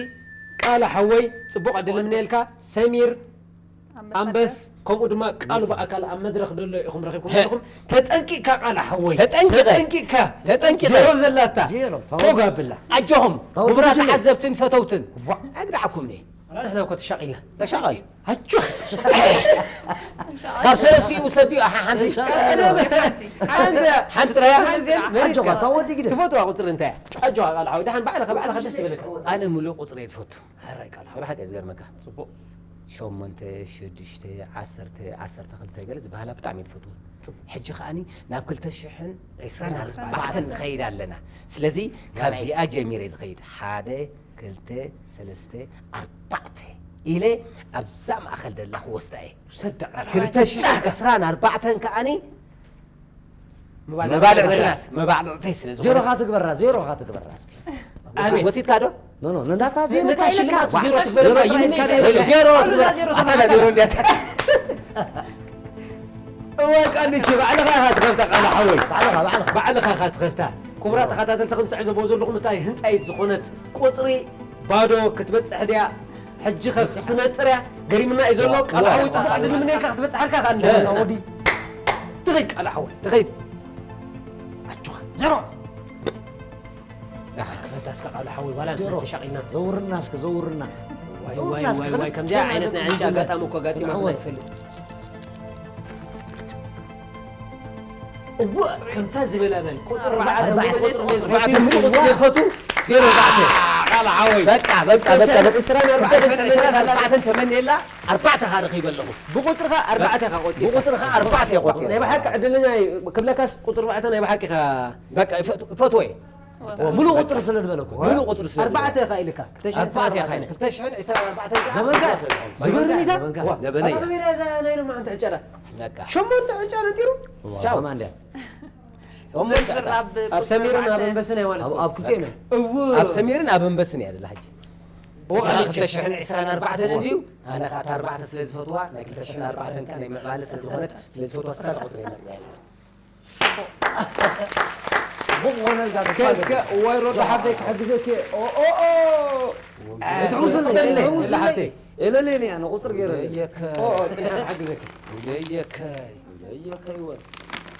ቃለ ሓወይ ጽቡቕ ዕድል እምነየልካ። ሰሚር ኣንበስ ኣንበስ ከምኡ ድማ ቃሉ ብኣካል ኣብ መድረኽ ደሎ ኢኹም ረኺብኩም ዘለኹም። ተጠንቂቕካ ቃለ ሓወይ። ተጠንቂቐ። ተጠንቂቕካ። ተጠንቂቐ። ዜሮ ዘላታ። ዜሮ። ቶግ ኣብላ። ኣጆኹም ታው ክቡራት ትጅምር። ተዓዘብትን ፈተውትን። ዋ። ኣግዳዕኩም እየ። ኣላ ንሕና እኮ ተሻቒልና። ተሻቐል። ኣጆ። ካብ ሰለስቲኡ ውሰድዮ፣ ኣሓ፣ ሓንቲ። ሓንቲ። ሓንቲ ጥራይ እያ። ኣጆኻ፣ እታ ወዲ ግደ። ትፈትዋ ቁጽሪ እንታይ እያ? ኣጆኻ ቃል ሓወይ፣ ደሓን ባዕልኻ፣ ባዕልኻ ደስ ይበለካ። ኣነ ምሉእ ቁጽሪ እየ ዝፈቱ። ሕራይ ቃል ሓወይ። ብሓቂ እየ ዝገርመካ። ጽቡቕ። ሸሞንተ፣ ሽዱሽተ፣ ዓሰርተ፣ ዓሰርተ ክልተ ገለ ዝበሃላ ብጣዕሚ እየ ዝፈትወን። ጽቡቕ። ሕጂ ከኣኒ ናብ ክልተ ሽሕን ዕስራን ኣርባዕተን ንኸይድ ኣለና። ስለዚ ካብዚኣ ጀሚረ እየ ዝኸይድ። ሓደ፣ ክልተ፣ ሰለስተ፣ ኣርባዕተ ኢለ ኣብዛ ማእከል ደላ ክወስዳ እየ። ውሰዳ ቃል ሓወይ። ክልተ ሽሕን ዕስራን ኣርባዕተን ከኣኒ መባልዕትና። መባልዕትና፣ መባልዕተይ ስለ ዝኾነ። ዜሮኻ ትግበራ፣ ዜሮኻ ትግበራ እስኪ። ኣቤት። ወሲድካ ዶ? ኖ፣ ኖ፣ ነንዳታ ዜሮ ነታ እንታይ ኢልካ? ሽልማት ዜሮ ትግበር ዜሮ እምበር ጥራይ ይምነ ይካይድ። ዜሮ፣ ዜሮ ትግበር። ኣታ ዜሮ እንዲያ። እወ፣ ቃልቺ፣ ባዕልኻ ኢኻ ትኸፍታ ቃል ሓወይ። ባዕልኻ፣ ባዕልኻ። ባዕልኻ ኢኻ ትኸፍታ። ክቡራት ተኸታተልቲ፣ ከም ትዕዘብዎ ዘለኹም እታ ህንጣይት ዝኾነት ቁጽሪ ባዶ ክትበጽሕ ድያ? ሕጂ ከ ክትነጥር እያ? ገሪምና እዩ ዘሎ። ዋ፣ ቃል ዋ፣ ሓወይ ዋ፣ ጽቡቕ ዋ። ዕድል ንምነየልካ ክትበጽሓልካ ከኣ እንደ እ። ወዲ። ትኸይድ ቃል ሓወይ። ትኸይድ። ኣጆኻ። ዜሮ። ክፈታ እስከ ቃል ሓወይ፣ ዋላ ዜሮ። ንሕና ተሻቒልና። ዘውርና እስከ፣ ዘውርና። ዋይ፣ ዘውርና ዋይ፣ እስከ፣ ዋይ፣ ዋይ፣ ከመይ ከምዚኣ ከመይ ዓይነት ናይ ከመይ ዕንጫ ከመይ ኣጋጣሚ እኮ ኣጋጢማ ከመይ ትፈልጥ። እወ፣ ከምታ ዝበላ በል። ቁጽሪ ኣርባዕተ፣ ኣርባዕተ፣ ቁጽሪ ኣርባዕተ፣ ዝፈቱ። ቁጽሪ ዝፈቱ። ዜሮ ኣርባዕተ። ቃል ሓወይ። በቃ፣ በቃ፣ በቃ፣ በቃ። ዕስራን ኣርባዕተን ዕስራን ኣርባዕተን ተመንየላ፣ ኣርባዕተ ኻ ረኺበ ኣለኹ። ብቁጽርኻ ኣርባዕተ ኢኻ ቆጺርካ። ብቁጽርኻ ኣርባዕተ እየ ቆጺረ። ናይ ብሓቂ ዕድለኛ እዩ ክብለካስ ቁጽሪ ኣርባዕተ ናይ ብሓቂ ኢኻ። በቃ፣ ይፈት-፣ ይፈትዎ እየ። ወ-፣ ምሉእ ቁጽሪ ስለ ዝበለ እኮ። ምሉእ ቁጽሪ ስለ ዝበለ። ኣርባዕተ ኢኻ ኢልካ። ኣርባዕተ ኢኻ ኢልካ። ክልተ ሽሕን ዕስራን ኣርባዕተን ዝገርም እዩ። ዘበነ እዩ። ኣታ ከመይ እዛ ናይ ሎማዓንቲ ዕጫ ዳ? በቃ። ሸሞንተ ዕጫ ነጢሩ? ቻው። ከማን ድያ? ሸሞንተ ዕጫ። ኣብ ሰሚርን ኣብ ኣንበስን እያ ማለት ኣብ፣ እዩ። ኣብ ክልቲኦም እያ። እው። ኣብ ሰሚርን ኣብ ኣንበስን እያ ደላ ሕጂ። ወ-፣ ክልተ ሽሕን ዕስራን ኣርባዕተን እንድዩ። ኣነ ኸኣ እታ ኣርባዕተ ስለ ዝፈትዋ፣ ናይ ክልተ ሽሕን ኣርባዕተን ከኣ ናይ ምዕባለ ስለ ዝኾነት፣ ስለ ዝፈትዋ እሳ ቁጽሪ እየ መርጽያ። ጽቡቕ ኾነ እዛ እስከ፣ ተስፋ እስከ፣ እዋይ ሮዳ ሓፍተይ ክሕግዘኪ። ኦ፣ ኦ፣ ኦ። እ፣ ትዕውስለይ፣ ትዕውስለይ፣ ትዕውስለይ። ሓፍተይ። እለለይ እያ፣ ንቁጽሪ ገይረ። እየከ። ኦ፣ ኦ፣ ጽንሐ ክሕግዘኪ። እየከ። እየከ ይወ።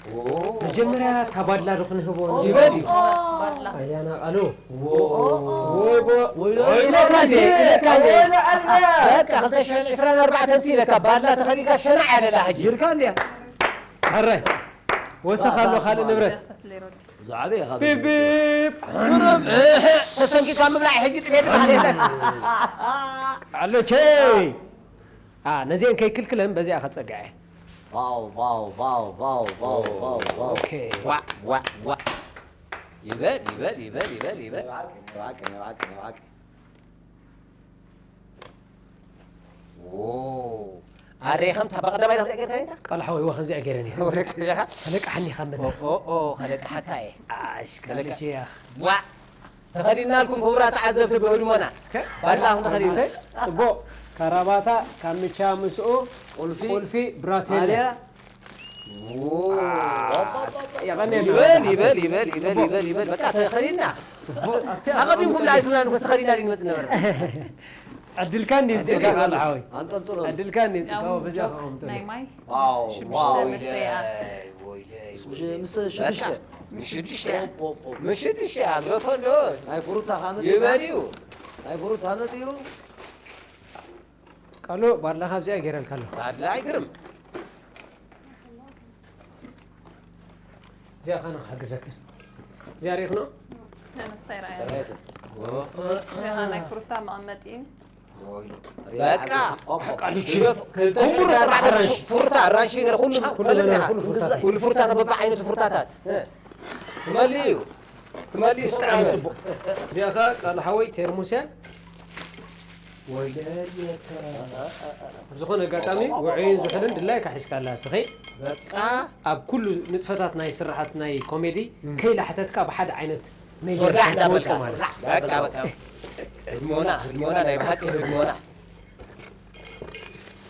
ኦ። መጀመርያ እታ ባድላ ዶ ክንህቦ? ይበል እዩ። ባድላ። ኣያና ቃሉ። ኦ። ወይ ቦ-፣ ወይ ወይ ኢለካ እንዴ? ኢለካ እንዴ? በቃ፣ ክልተ ሽሕን ዕስራን ኣርባዕተን ሲ ኢለካ፣ ባድላ ተኸዲንካ ሸናዕ ያለላ ሕጂ። ይርካ እንዴ? ሕራይ። ወሰኽ ኣሎ ካልእ ንብረት። ዝዓበየ ካብ ቢፕ ቢፕ። ግርም። እህ፣ ተሰንኪካ ምብላዕ ሕጂ ጥሜት ማለት የለን። ኣሎቼ። ኣ፣ ነዚአን ከይክልክለን በዚኣ ከጸግዐ። ባው፣ ባው፣ ባው። ኦኬ። ዋእ፣ ዋእ፣ ዋእ። ይበል፣ ይበል፣ ይበል፣ ይበል፣ ይበል። ናይ ብሓቂ፣ ናይ ብሓቂ፣ ናይ ብሓቂ፣ ናይ ብሓቂ። ዎ። ኣረ፣ ከምታ ብቐዳማይ ናብዚኣ ጌርካ ኔርካ? ቃል ሓወይ፣ እወ፣ ከምዚኣ ገይረ ነይረ። ወረቀ ዲኻ? ከለቅሓኒ ካብ መድረኽ። ኦ፣ ኦ፣ ኦ፣ ከለቅሓካ እየ። ኣሽ፣ ከለቅ-፣ ከለቅያ። ዋእ! ተኸዲናልኩም ክቡራት ተዓዘብቲ ብህድሞና። እስከ። ባድላኹም ተኸዲኑ። ጽቡቕ። ካራባታ፣ ካምቻ ምስኡ፣ ቁልፊ፣ ቁልፊ፣ ብራቴለ። ማልያ። ዎ። የቐንየልና። ይበል፣ ይበል፣ ይበል፣ ይበል፣ ይበል፣ ይበል። በቃ ተኸዲና። ጽቡቕ። ኣብቲ ኣቐዲምኩም ኣቐዲምኩም ላይቱና ንኮ ተኸዲና ዲን መጽእ ነበረ። ዕድልካ እንዲ ምጽእካ ቃል ሓወይ። ኣንጠልጥሎ። ዕድልካ እንዲ ምጽእካ ያው በዛ ዶክ ከምጥሎ። ናይ ማይ ዋው ሽዱሽተ ዋው መስተያ ወይለይ ምስ ሽዱሽተ ምስ ሽዱሽተ ፖፖ ምስ ሽዱሽተ ኣግረቶ እንዶ ናይ ፍሩታ ካመት ይበል እዩ። ናይ ፍሩታ መጽዩ ቃሉ ባርላ ካብዚኣ ገይረልካ ኣለኹ። ባድላ ኣይግርም። እዚኣ ኸነ ክሕግዘክን እዚኣ ሪእኽኖ ነብሳይ ራያ ራይት እዚኣ ናይ ፍሩታ መቐመጢ በቃ ቃልቺ ክልተ ሽሕን ኣርባዕተን ፍሩታ ኣራንሺ ገለ ኩሉ ኩሉ ፈልጥ ገለ ኢኻ። ኩሉ ፍሩታ ኩሉ ፍሩታታት በብዓይነቱ ፍሩታታት ትመልእ እዩ። ትመልእ እዩ። ብጣዕሚ ጽቡቕ። እዚኣ ኸ ቃሉ ሓወይ ቴርሙስ እያ። ብዝኾነ ኣጋጣሚ ውዑይን ዝሑልን ድላይካ ሒዝካ ኣላ ትኸይድ። በቃ ኣብ ኩሉ ንጥፈታት ናይ ስራሓት ናይ ኮሜዲ ከይላሕተትካ ብሓደ ዓይነት ሜጀር ወርዳዕ ትወጾ እንዳበልካ ማለት በቃ በቃ ህድሞና ህድሞና ናይ ብሓቂ ህድሞና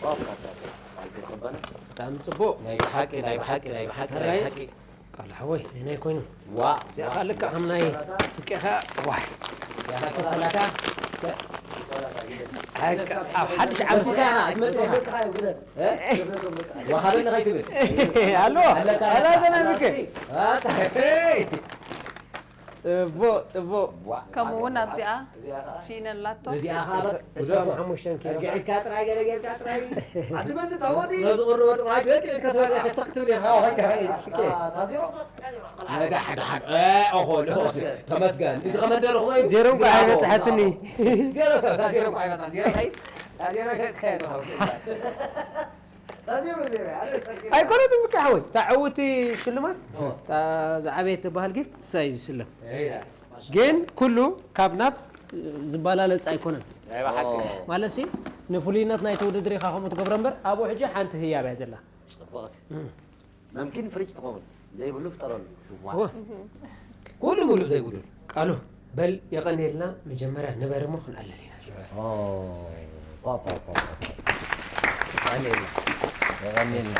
ኦፍ ኣታ ኣይተጸበነ ብጣዕሚ ጽቡቕ። ናይ ብሓቂ ናይ ብሓቂ ናይ ብሓቂ ናይ ብሓቂ ቃል ሓወይ ናይ ናይ ኮይኑ ዋ እዚኣ ከዓ ልክዕ ከም ናይ ፍቄኻ ዋይ ያታ ተፈላታ ሓቂ ኣብ ሓድሽ ዓመት መሲታ ኢኻ ኣይትመጽእ ኢኻ ወሃበኒ ከይትብል ኣሎ ኣለካ ኣላዘና ምክ ኣታ ሄይ ጽቡቕ ጽቡቕ ከምኡ እውን ኣብዚኣ ፊነ ኣላቶ እዚኣ ኸዓ ዕስራን ሓሙሽተን ኪሎ ርግዒትካ ጥራይ ገለ ጌርካ ጥራይ ዓዲ መን ታወዲ ነዚ ቁሪ ወድቑ ሃጅ ወድቂ ክትወድቂ ክትኽትብል ኢኻ ዋካ ታዚሮ ነዳሕ ደሓን ኦሆ ልሆስ ተመስገን እዚ ከመደረኹ ዜሮ እንኳ ኣይበጽሐትኒ ዜሮ ዜሮ ኳ ይበጽሕ ዜሮ ኸይ ዜሮ ከትከየ ታዚሮ ዜሮ ኣይኮነትን ብቃ ሓወይ እታ ዕውቲ ሽልማት እታ ዝዓበየት ትበሃል ጊፍት እሳ እዩ ዝስለም ግን ኩሉ ካብ ናብ ዝባላለፅ ኣይኮነን ናይ ብሓቂ ማለት ሲ ንፍሉይነት ናይቲ ውድድር ኢኻ ከምኡ ትገብሮ እምበር ኣብኡ ሕጂ ሓንቲ ህያብ እያ ዘላ ጽብቕቲ መምኪን ፍሪጅ ትኸውን ዘይብሉ ፍጠረሉ እወ። ኩሉ ሙሉእ ዘይጉዱል ቃሉ በል የቐንየልና መጀመርያ ንበር እሞ ክንኣለል ኢና ፓ፣ ፓ፣ ፓ፣ ፓ። የቐንየልና። የቐንየልና።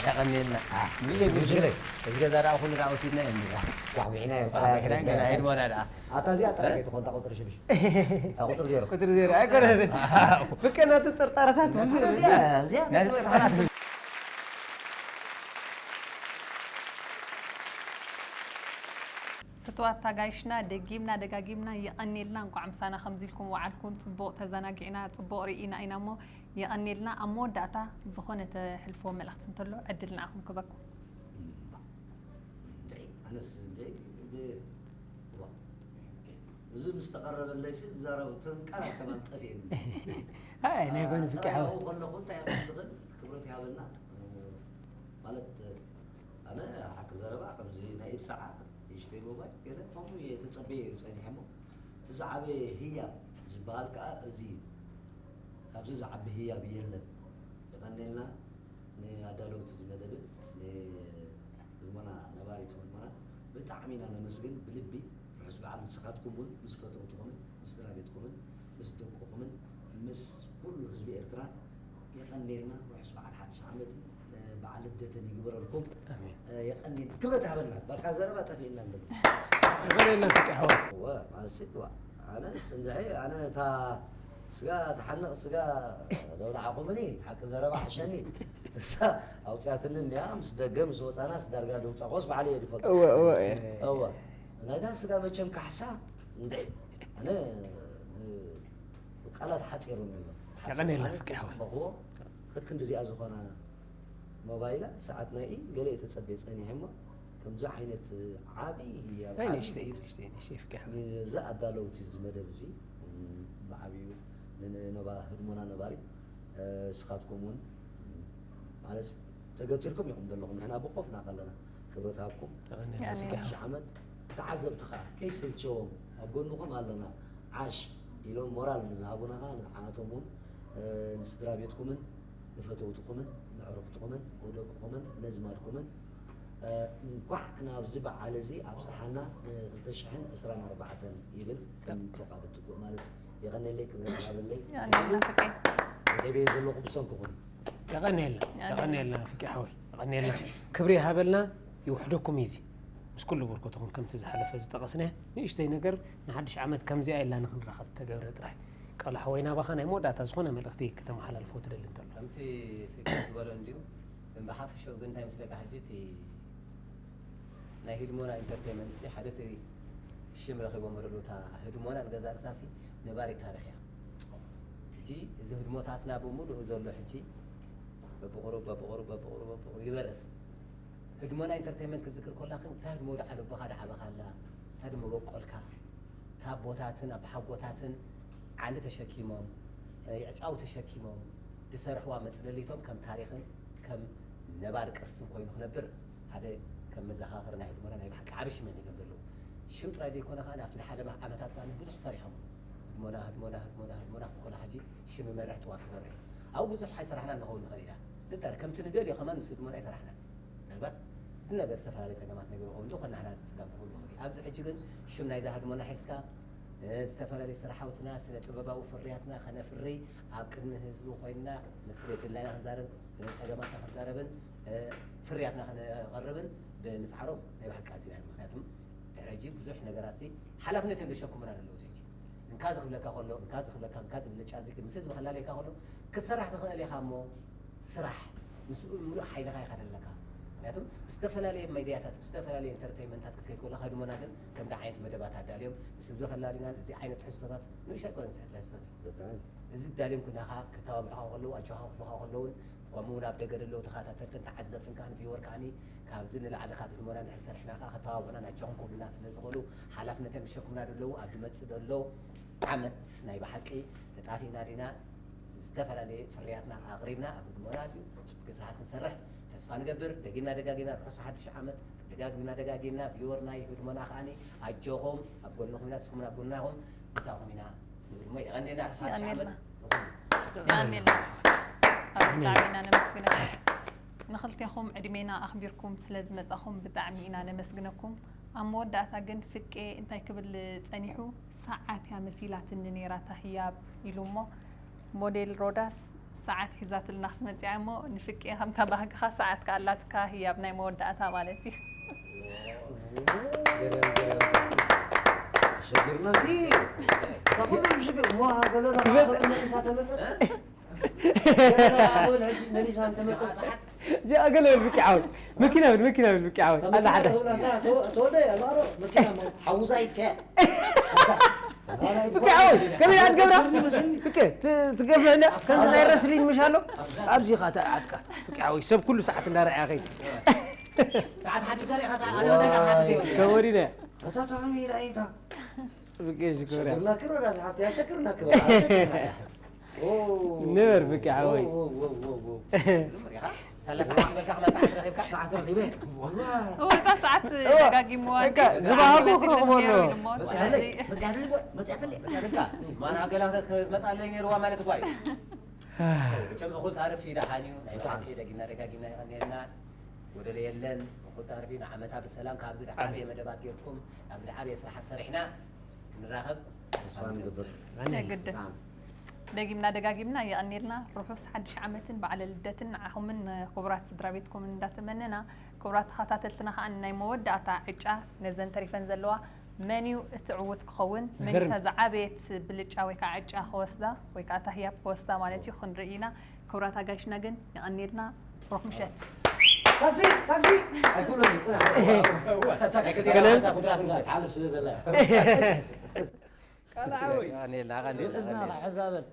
የቐንየልና። ኣህ፣ ምንድን እዩ ጉጅለ? እዚ ገዛ ደኣ ኩሉ ደኣ ወሲድና እዮም። ቋዕሚዕና እዮም። ቋዕሚዕና እዮም። ገና ሄድሞና ደኣ። ኣታ እዚኣ ጥራሕ ከይትኾን፣ እታ ቁፅሪ ሽዱሽተ። እታ ቁፅሪ ዜሮ። ቁፅሪ ዜሮ ኣይኮነትን ፍቅና ትጥርጣረታት ብዙ እዚኣ፣ እዚኣ ናይ ተፃራቲ። ፍትዋት ታጋይሽና ደጊምና ደጋጊምና የቐኔልና። እንኳዕ ምሳና ከምዚ ኢልኩም ወዓልኩም። ጽቡቕ ተዘናጊዕና፣ ጽቡቕ ርኢና ኢና እሞ የቐኔልና። ኣብ መወዳእታ ዝኾነ ተሕልፍዎ መልእኽቲ እንተሎ ዕድል ንዓኹም ክበኩም። እንድዒ፣ ኣነስ እንድዒ፣ እንድ-፣ ዋ። እዚ ምስ ተቐረበለይ ሲ ዝዛረቡ እተን ቃላት ከማን ጠፊኤኒ። ኣይ ናይ ጎኒ ፍቅሒ ጥራይ ኣብኡ ከለኹ እንታይ እየ ክብል ክብረት ይሃበልና። ማለት ኣነ ሓቂ ዘረባ ከምዚ ናይ ኢድ ሰዓት ንእሽተይ ሞባይል ገለ ከምኡ እየ ተጸብየ እዩ ጸኒሐ እሞ እቲ ዝዓበየ ህያብ ዝበሃል ከኣ እዚ እዩ። ካብዚ ዝዓቢ ህያብ የለን። የቐንየልና ንኣዳለውቲ እዚ መደብን ንህድሞና ነባሪት ህድሞና ብጣዕሚ ኢና ነመስግን ብልቢ። ርሑስ በዓል ንስኻትኩም እውን ምስ ፈተውትኹምን ምስ ስድራ ቤትኩምን ምስ ደቅኹምን ምስ ኩሉ ህዝቢ ኤርትራ የቐንየልና። ርሑስ በዓል ሓድሽ ዓመትን በዓል ልደትን ይግበረልኩም። ኣሜን። የቐንየልና። ክብረት ይሃበልና። በቃ ዘረባ ጠፊእና ኣሎ። ይቐንየልና ፍቅሒ ሓወይ እወ፣ ማለት ሲ፣ እወ። ኣነስ እንድዒ፣ ኣነ እታ ስጋ ትሓንቕ ስጋ ደብላዕኹምኒ፣ ሓቂ ዘረባ ሓሸኒ። እሳ ኣውፅያትኒ እንድያ፣ ምስ ደገ ምስ ወፃናስ ዳርጋ ደውፃኾስ ባዕለይ እየ ዝፈልጦ። እወ እወ እየ እወ። ናይታ ስጋ መቸም ካሕሳ፣ እንድዒ፣ ኣነ ብ-፣ ቃላት ሓፂሩኒ ኣሎ። የቐንየልና ኣነ ፍቅሒ ሓወይ። ተፅበኽዎ፣ ከክንድዚኣ ዝኾነ ሞባይላት ሰዓት ናይ ኢድ ገለ እየ ተጸብየ ጸኒሐ እሞ ከምዚ ዓይነት ዓቢ ህያብ ናይ ዓቢ ንእሽተይ ጊፍት ንእሽተይ ንእሽተይ ፍቅሒ ሓወይ ንዚ ኣዳለውቲ እዚ መደብ እዚ ብዓቢኡ ንነባ ህድሞና ነባሪ ስኻትኩም እውን ማለት ተገቲርኩም ኢኹም ዘለኹም ንሕና ብኮፍና ከለና ክብረት ሃብኩም የቐንየልና ያኔ። ፍቅሒ ሓወይ ሓድሽ ዓመት ተዓዘብቲ ከዓ ከይሰልቸዎም ኣብ ጎንኹም ኣለና ዓሽ ኢሎም ሞራል ንዝሃቡና ከዓ ንዓቶም እውን ንስድራ ቤትኩምን ንፈተውትኹምን ንዕሩኽትኹምን ንደቅኹምን ነዝማድኩምን እንኳዕ ናብዚ በዓል እዚ ኣብፀሓና ን ክልተ ሽሕን ዕስራን ኣርባዕተን ይብል ከም ፎቃ ብትኩእ ማለት የቐነለይ ክብረት ይሃበለይ ያኔ ናፍቀኝ ደቤ ዘለኹ ብሰንኩኹም የቐንየልና የቐንየልና ፍቅሒ ሓወይ የቐንየልና ክብሪ ይሃበልና ይውሕደኩም እዩ እዚ ምስ ኩሉ ብርኮትኹም ከምቲ ዝሓለፈ ዝጠቐስናዮ ንእሽተይ ነገር ንሓድሽ ዓመት ከምዚኣ ኢልና ንክንራኸብ ተገብረ ጥራይ ቃል ሓወይ ናባኻ ናይ መወዳእታ ዝኾነ መልእኽቲ ከተመሓላልፎ ትደሊ እንተሎ? ከምቲ ፍቅር ዝበሎ እንድዩ። ግን ብሓፈሽኡ ግን እንታይ መስለካ፣ ሕጂ እቲ ናይ ህድሞና ኢንተርቴንመንት ሲ ሓደ እቲ ሽም ረኺቦም ኣለዉ። እታ ህድሞና ንገዛ ርእሳሲ ነባሪት ታሪኽ እያ። ሕጂ እዚ ህድሞታትና ብምሉኡ ዘሎ ሕጂ በብቑሩብ በብቑሩብ በብቑሩብ በብቑሩብ ይበርስ። ህድሞና ኢንተርቴንመንት ክዝክር ኮላኽን እታ ህድሞ ወደ ዓለቦኻ ደዓበኻላ፣ እታ ድሞ በቆልካ፣ እታ ኣቦታትን ኣቦሓጎታትን ዓንዲ ተሸኪሞም፣ የዕጫው ተሸኪሞም ዝሰርሕዋ መጽለሊቶም ከም ታሪኽን ከም ነባር ቅርስን ኮይኑ ክነብር ሓደ ከም መዘኻኽር ናይ ህድሞና ናይ ብሓቂ ዓቢ ሽም እዮም ሒዞም ዘለዉ። ሽም ጥራይ ዘይኮነ ከኣ ኣብቲ ዝሓለፈ ዓመታት ከኣ ብዙሕ ሰሪሖም። ህድሞና ህድሞና ህድሞና ህድሞና ክኮና ሕጂ ሽም ይመርሕ ጥዋፍ ይበርሕ። ኣብኡ ብዙሕ ኣይሰራሕናን ንኸውን ንኽእል ኢና። ንጠር ከምቲ ንደልዮ ከማን ምስ ህድሞና ኣይሰራሕናን። ምናልባት ዝነበረ ዝተፈላለየ ጸገማት ነገር ይኸውን ዶ፣ ኮና ሓዳር ጸገም ክኸውን ይኽእል እዩ። ኣብዚ ሕጂ ግን ሽም ናይዛ ህድሞና ሒዝካ፣ እ፣ ዝተፈላለየ ስራሓውትና፣ ስነ ጥበባዊ ፍርያትና ከነፍሪ፣ ኣብ ቅድሚ ህዝቢ ኮይንና፣ ምስ ድላይና ክንዛረብ፣ ጸገማትና ክንዛረብን፣ እ፣ ፍርያትና ከነቐርብን ብምጽዓሮም ናይ ብሓቂ ኣዚና ኢና። ምኽንያቱም ድሕሪ ሕጂ ብዙሕ ነገራት ሲ ሓላፍነት እዮም ዘሸክሙና ዘለዉ። እዚ ሕጂ እንካ ዝኽብለካ ከሎ፣ እንካ ዝኽብለካ፣ እንካ ዝብለጫ እዚ ምስ ህዝቢ ከላለየካ ከሎ፣ ክትሰርሕ ትኽእል ኢኻ እሞ፣ ስራሕ፣ ምስኡ ምሉእ ሓይልኻ ኢኻ ዘለካ። ምኽንያቱም ብዝተፈላለየ ሚድያታት፣ ብዝተፈላለየ ኢንተርተይመንታት ክትከይድ ከለኻ፣ ህድሞና ግን ከምዚ ዓይነት መደባት ኣዳልዮም፣ ምስ ህዝቢ ከላሊናን፣ እዚ ዓይነት ትሕዝቶታት፣ ንእሽቶ ኣይኮነን እዚ ትሕዝቶ እዚ። ብጣዕሚ። እዚ ኣዳልዮም ኩናኻ፣ ከተባብዑኻ ከለዉ፣ ኣጆኻ ክብሉኻ ከለዉን፣ ከምኡ እውን ኣብ ደገ ዘለዉ ተኸታተልትን ተዓዘብትን ከኣ፣ ቪወር ከኣኒ፣ ካብዚ ንላዕሊ ካብ ህድሞና እንድሕር ሰሪሕና ከኣ፣ ከተባብዑና፣ ኣጆኹም ክብሉና ስለ ዝኽእሉ፣ ሓላፍነቶም ዝሸክሙና ዘለዉ፣ ኣብ ዝመጽእ ዘሎ ዓመት ናይ ብሓቂ ተጣፊእና ዲና? ዝተፈላለየ ፍርያትና ኣቕሪብና ኣብ ህድሞና ድዩ ጽቡቕ ስራሓት ክንሰርሕ ተስፋ ንገብር። ደጊምና ደጋጊምና ርሑስ ሓድሽ ዓመት። ደጋጊምና ደጋጊምና ቪወር ናይ ህድሞና ከኣኒ ኣጆኹም፣ ኣብ ጎንኹም ኢና፣ ንስኹም ኣብ ጎንና ኢኹም፣ ምሳኹም ኢና ንብል እሞ የቐንየልና። ርሑስ ሓድሽ ዓመት ንኹሉ። የቐንየልና። ኣብ ብጣዕሚ ኢና ነመስግነኩም። ንኽልቴኹም ዕድሜና ኣኽቢርኩም ስለ ዝመጻኹም ብጣዕሚ ኢና ነመስግነኩም። ኣብ መወዳእታ ግን ፍቄ እንታይ ክብል ጸኒሑ፣ ሰዓት እያ መሲላትኒ ነይራ እታ ህያብ ኢሉ እሞ፣ ሞዴል ሮዳስ ሰዓት ሒዛትልና ክትመጽእ እያ እሞ፣ ንፍቄ ከምታ ባህግኻ ሰዓት ከኣ ኣላትካ ህያብ ናይ መወዳእታ ማለት እዩ። ገረም፣ ገረም፣ ገረም። ሸጊርና እንዲ። እታ ኩሉ ሽግር፣ እሞ ገለና ክብል መሊሳ ተመጸት። ገለና ክብል ሕጂ መሊሳ እንተመጸት ሰዓት። ጃ ገለ በል ብቂ ዓወት። መኪና በል፣ መኪና በል ብቂ ዓወት። ኣላ ሓዳሽ። ተወ-፣ ተወልደ፣ ኣላ ሮ፣ መኪና ሞ-፣ ሓውዛ ይትከ። ብቂ ዓወት፣ ከመይ ኣትገብራ? ብቂ፣ ት-፣ ትገፍሕ እንዳ፣ ከምዚ ናይ ረስሊን ምሽ ኣሎ? ኣብዚ ኢኻ ተዓጥቃ። ብቂ ዓወት፣ ሰብ ኩሉ ሰዓት እንዳረኣያ ከይዱ። ሰዓት ሓቲትካ ዲኻ? ሰዓት ኣነ ወደጋ ሓቲተ ይብል። ከወዲነ። እታ ተኸሚ ኢላ ኢታ። ብቂ ሽኮርያ። ሸግርና ክሮ ዳስ ሓብቲ፣ ያ ሸግርና ክሮ። ኦ። ንበር ብቂ ዓወይ። ኦ፣ ኦ፣ ኦ፣ ኦ፣ ኦ። ሰላሳ ዓመት በልካ ከማን ሰዓት ረኺብካ? ሰዓት ረኺበ። እወ፣ እታ ሰዓት እወ። ደጋጊምዋ በቃ፣ እንዴ? ዝበሃልኩ ሰዓት ክረኽቦ ይበልጽ ነይሩ ኣለዎ። ኢሉ እሞ፣ መጽኣተለይ፣ ስለዚ መጽኣተለይ፣ መጽኣተለይ። ማን ኣገላ ክትመጽኣለይ ነይርዋ ማለት እኳ እዩ። መቸም እኹል ታሪኽ እዩ፣ ደሓን እዩ። ናይ ብሓቂ ደጊምና ደጋጊምና የቐንየልና። ጎደሎ የለን። እኹል ታሪኽ እዩ። ንዓመታ ብሰላም ካብዚ ደሓን መደባት ጌርኩም፣ ካብዚ ደሓን ስራሕ ሰሪሕና ንራኸብ ተስፋ ንገብር። የግድን። ደጊምና ደጋጊምና የቐንየልና። ርሑስ ሓድሽ ዓመትን በዓለ ልደትን ንዓኹምን ንክቡራት ስድራ ቤትኩምን እንዳተመነና፣ ክቡራት ተኸታተልትና ከኣ ናይ መወዳእታ ዕጫ ነዘን ተሪፈን ዘለዋ መን እዩ እቲ ዕዉት ክኸውን? መን ዝገርም። እታ ዝዓበየት ብልጫ ወይ ከዓ ዕጫ ክወስዳ ወይ ከዓ እታ ህያብ ክወስዳ ማለት እዩ ክንርኢ ኢና። ክቡራት ኣጋይሽና ግን የቐንየልና። ብሩኽ ምሸት። ታክሲ፣ ታክሲ! ኣይኮነን፣ ጽናሕ። ታክሲ፣ ገለ? ታክሲ፣ ጉድራት ምሸት። ትሓልፍ ስለ ዘላ። ቃል ዓወይ። የቐንየልና፣ የቐንየልና፣ ብእዝና የቐንየልና። ክሕዛ በል።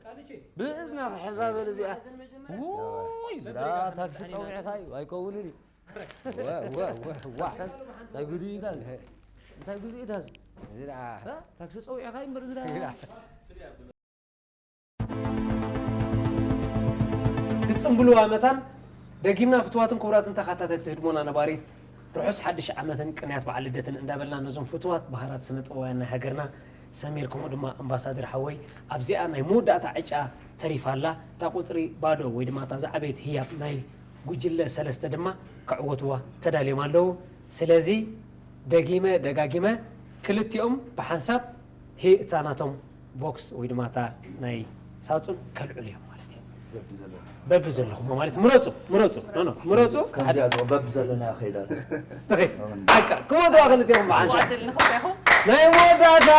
ብእዝና ክሕዛ በል እዚኣ። ውይ፣ እዛ ታክሲ ጸዊዕኻ እዩ፣ ኣይከውንን እዩ። ዋ፣ ዋ፣ ዋ፣ ዋ። እንታይ ጉድ እዩ እታ? እንታይ ጉድ እዩ እታ? እዚ ደኣ። እ? ታክሲ ጸዊዕኻ እዩ እምበር እዚ ደኣ። እዚ ደኣ። ክትጽንብልዋ መታን ደጊምና ፍትዋትን ክቡራትን ተኸታተልቲ ህድሞና ነባሪት ርሑስ ሓድሽ ዓመትን ቅንያት በዓል ልደትን እንዳበልና ነዞም ፍትዋት ባህራት ስነ ጥበባውያን ናይ ሃገርና ሰሚር ከምኡ ድማ ኣምባሳደር ሓወይ ኣብዚኣ ናይ መወዳእታ ዕጫ ተሪፋ ኣላ። እታ ቁጽሪ ባዶ ወይ ድማ እታ ዝዓበየት ህያብ ናይ ጉጅለ ሰለስተ ድማ ክዕወትዋ ተዳልዮም ኣለዉ። ስለዚ ደጊመ ደጋጊመ ክልቲኦም ብሓንሳብ ሂ እታ ናቶም ቦክስ ወይ ድማ እታ ናይ ሳጹን ከልዕሉ እዮም ማለት እዩ። በቢ ዘለኹም ማለት ምረጹ፣ ምረጹ፣ ኖ፣ ኖ፣ ምረጹ። ከምዚኣ በቢ ዘለና ከይዳ። ትኽክል። ዓቃ፣ ክወድዋ ክልቲኦም ብሓንሳብ። ዕድል ንኽልቴኹም። ናይ መወዳእታ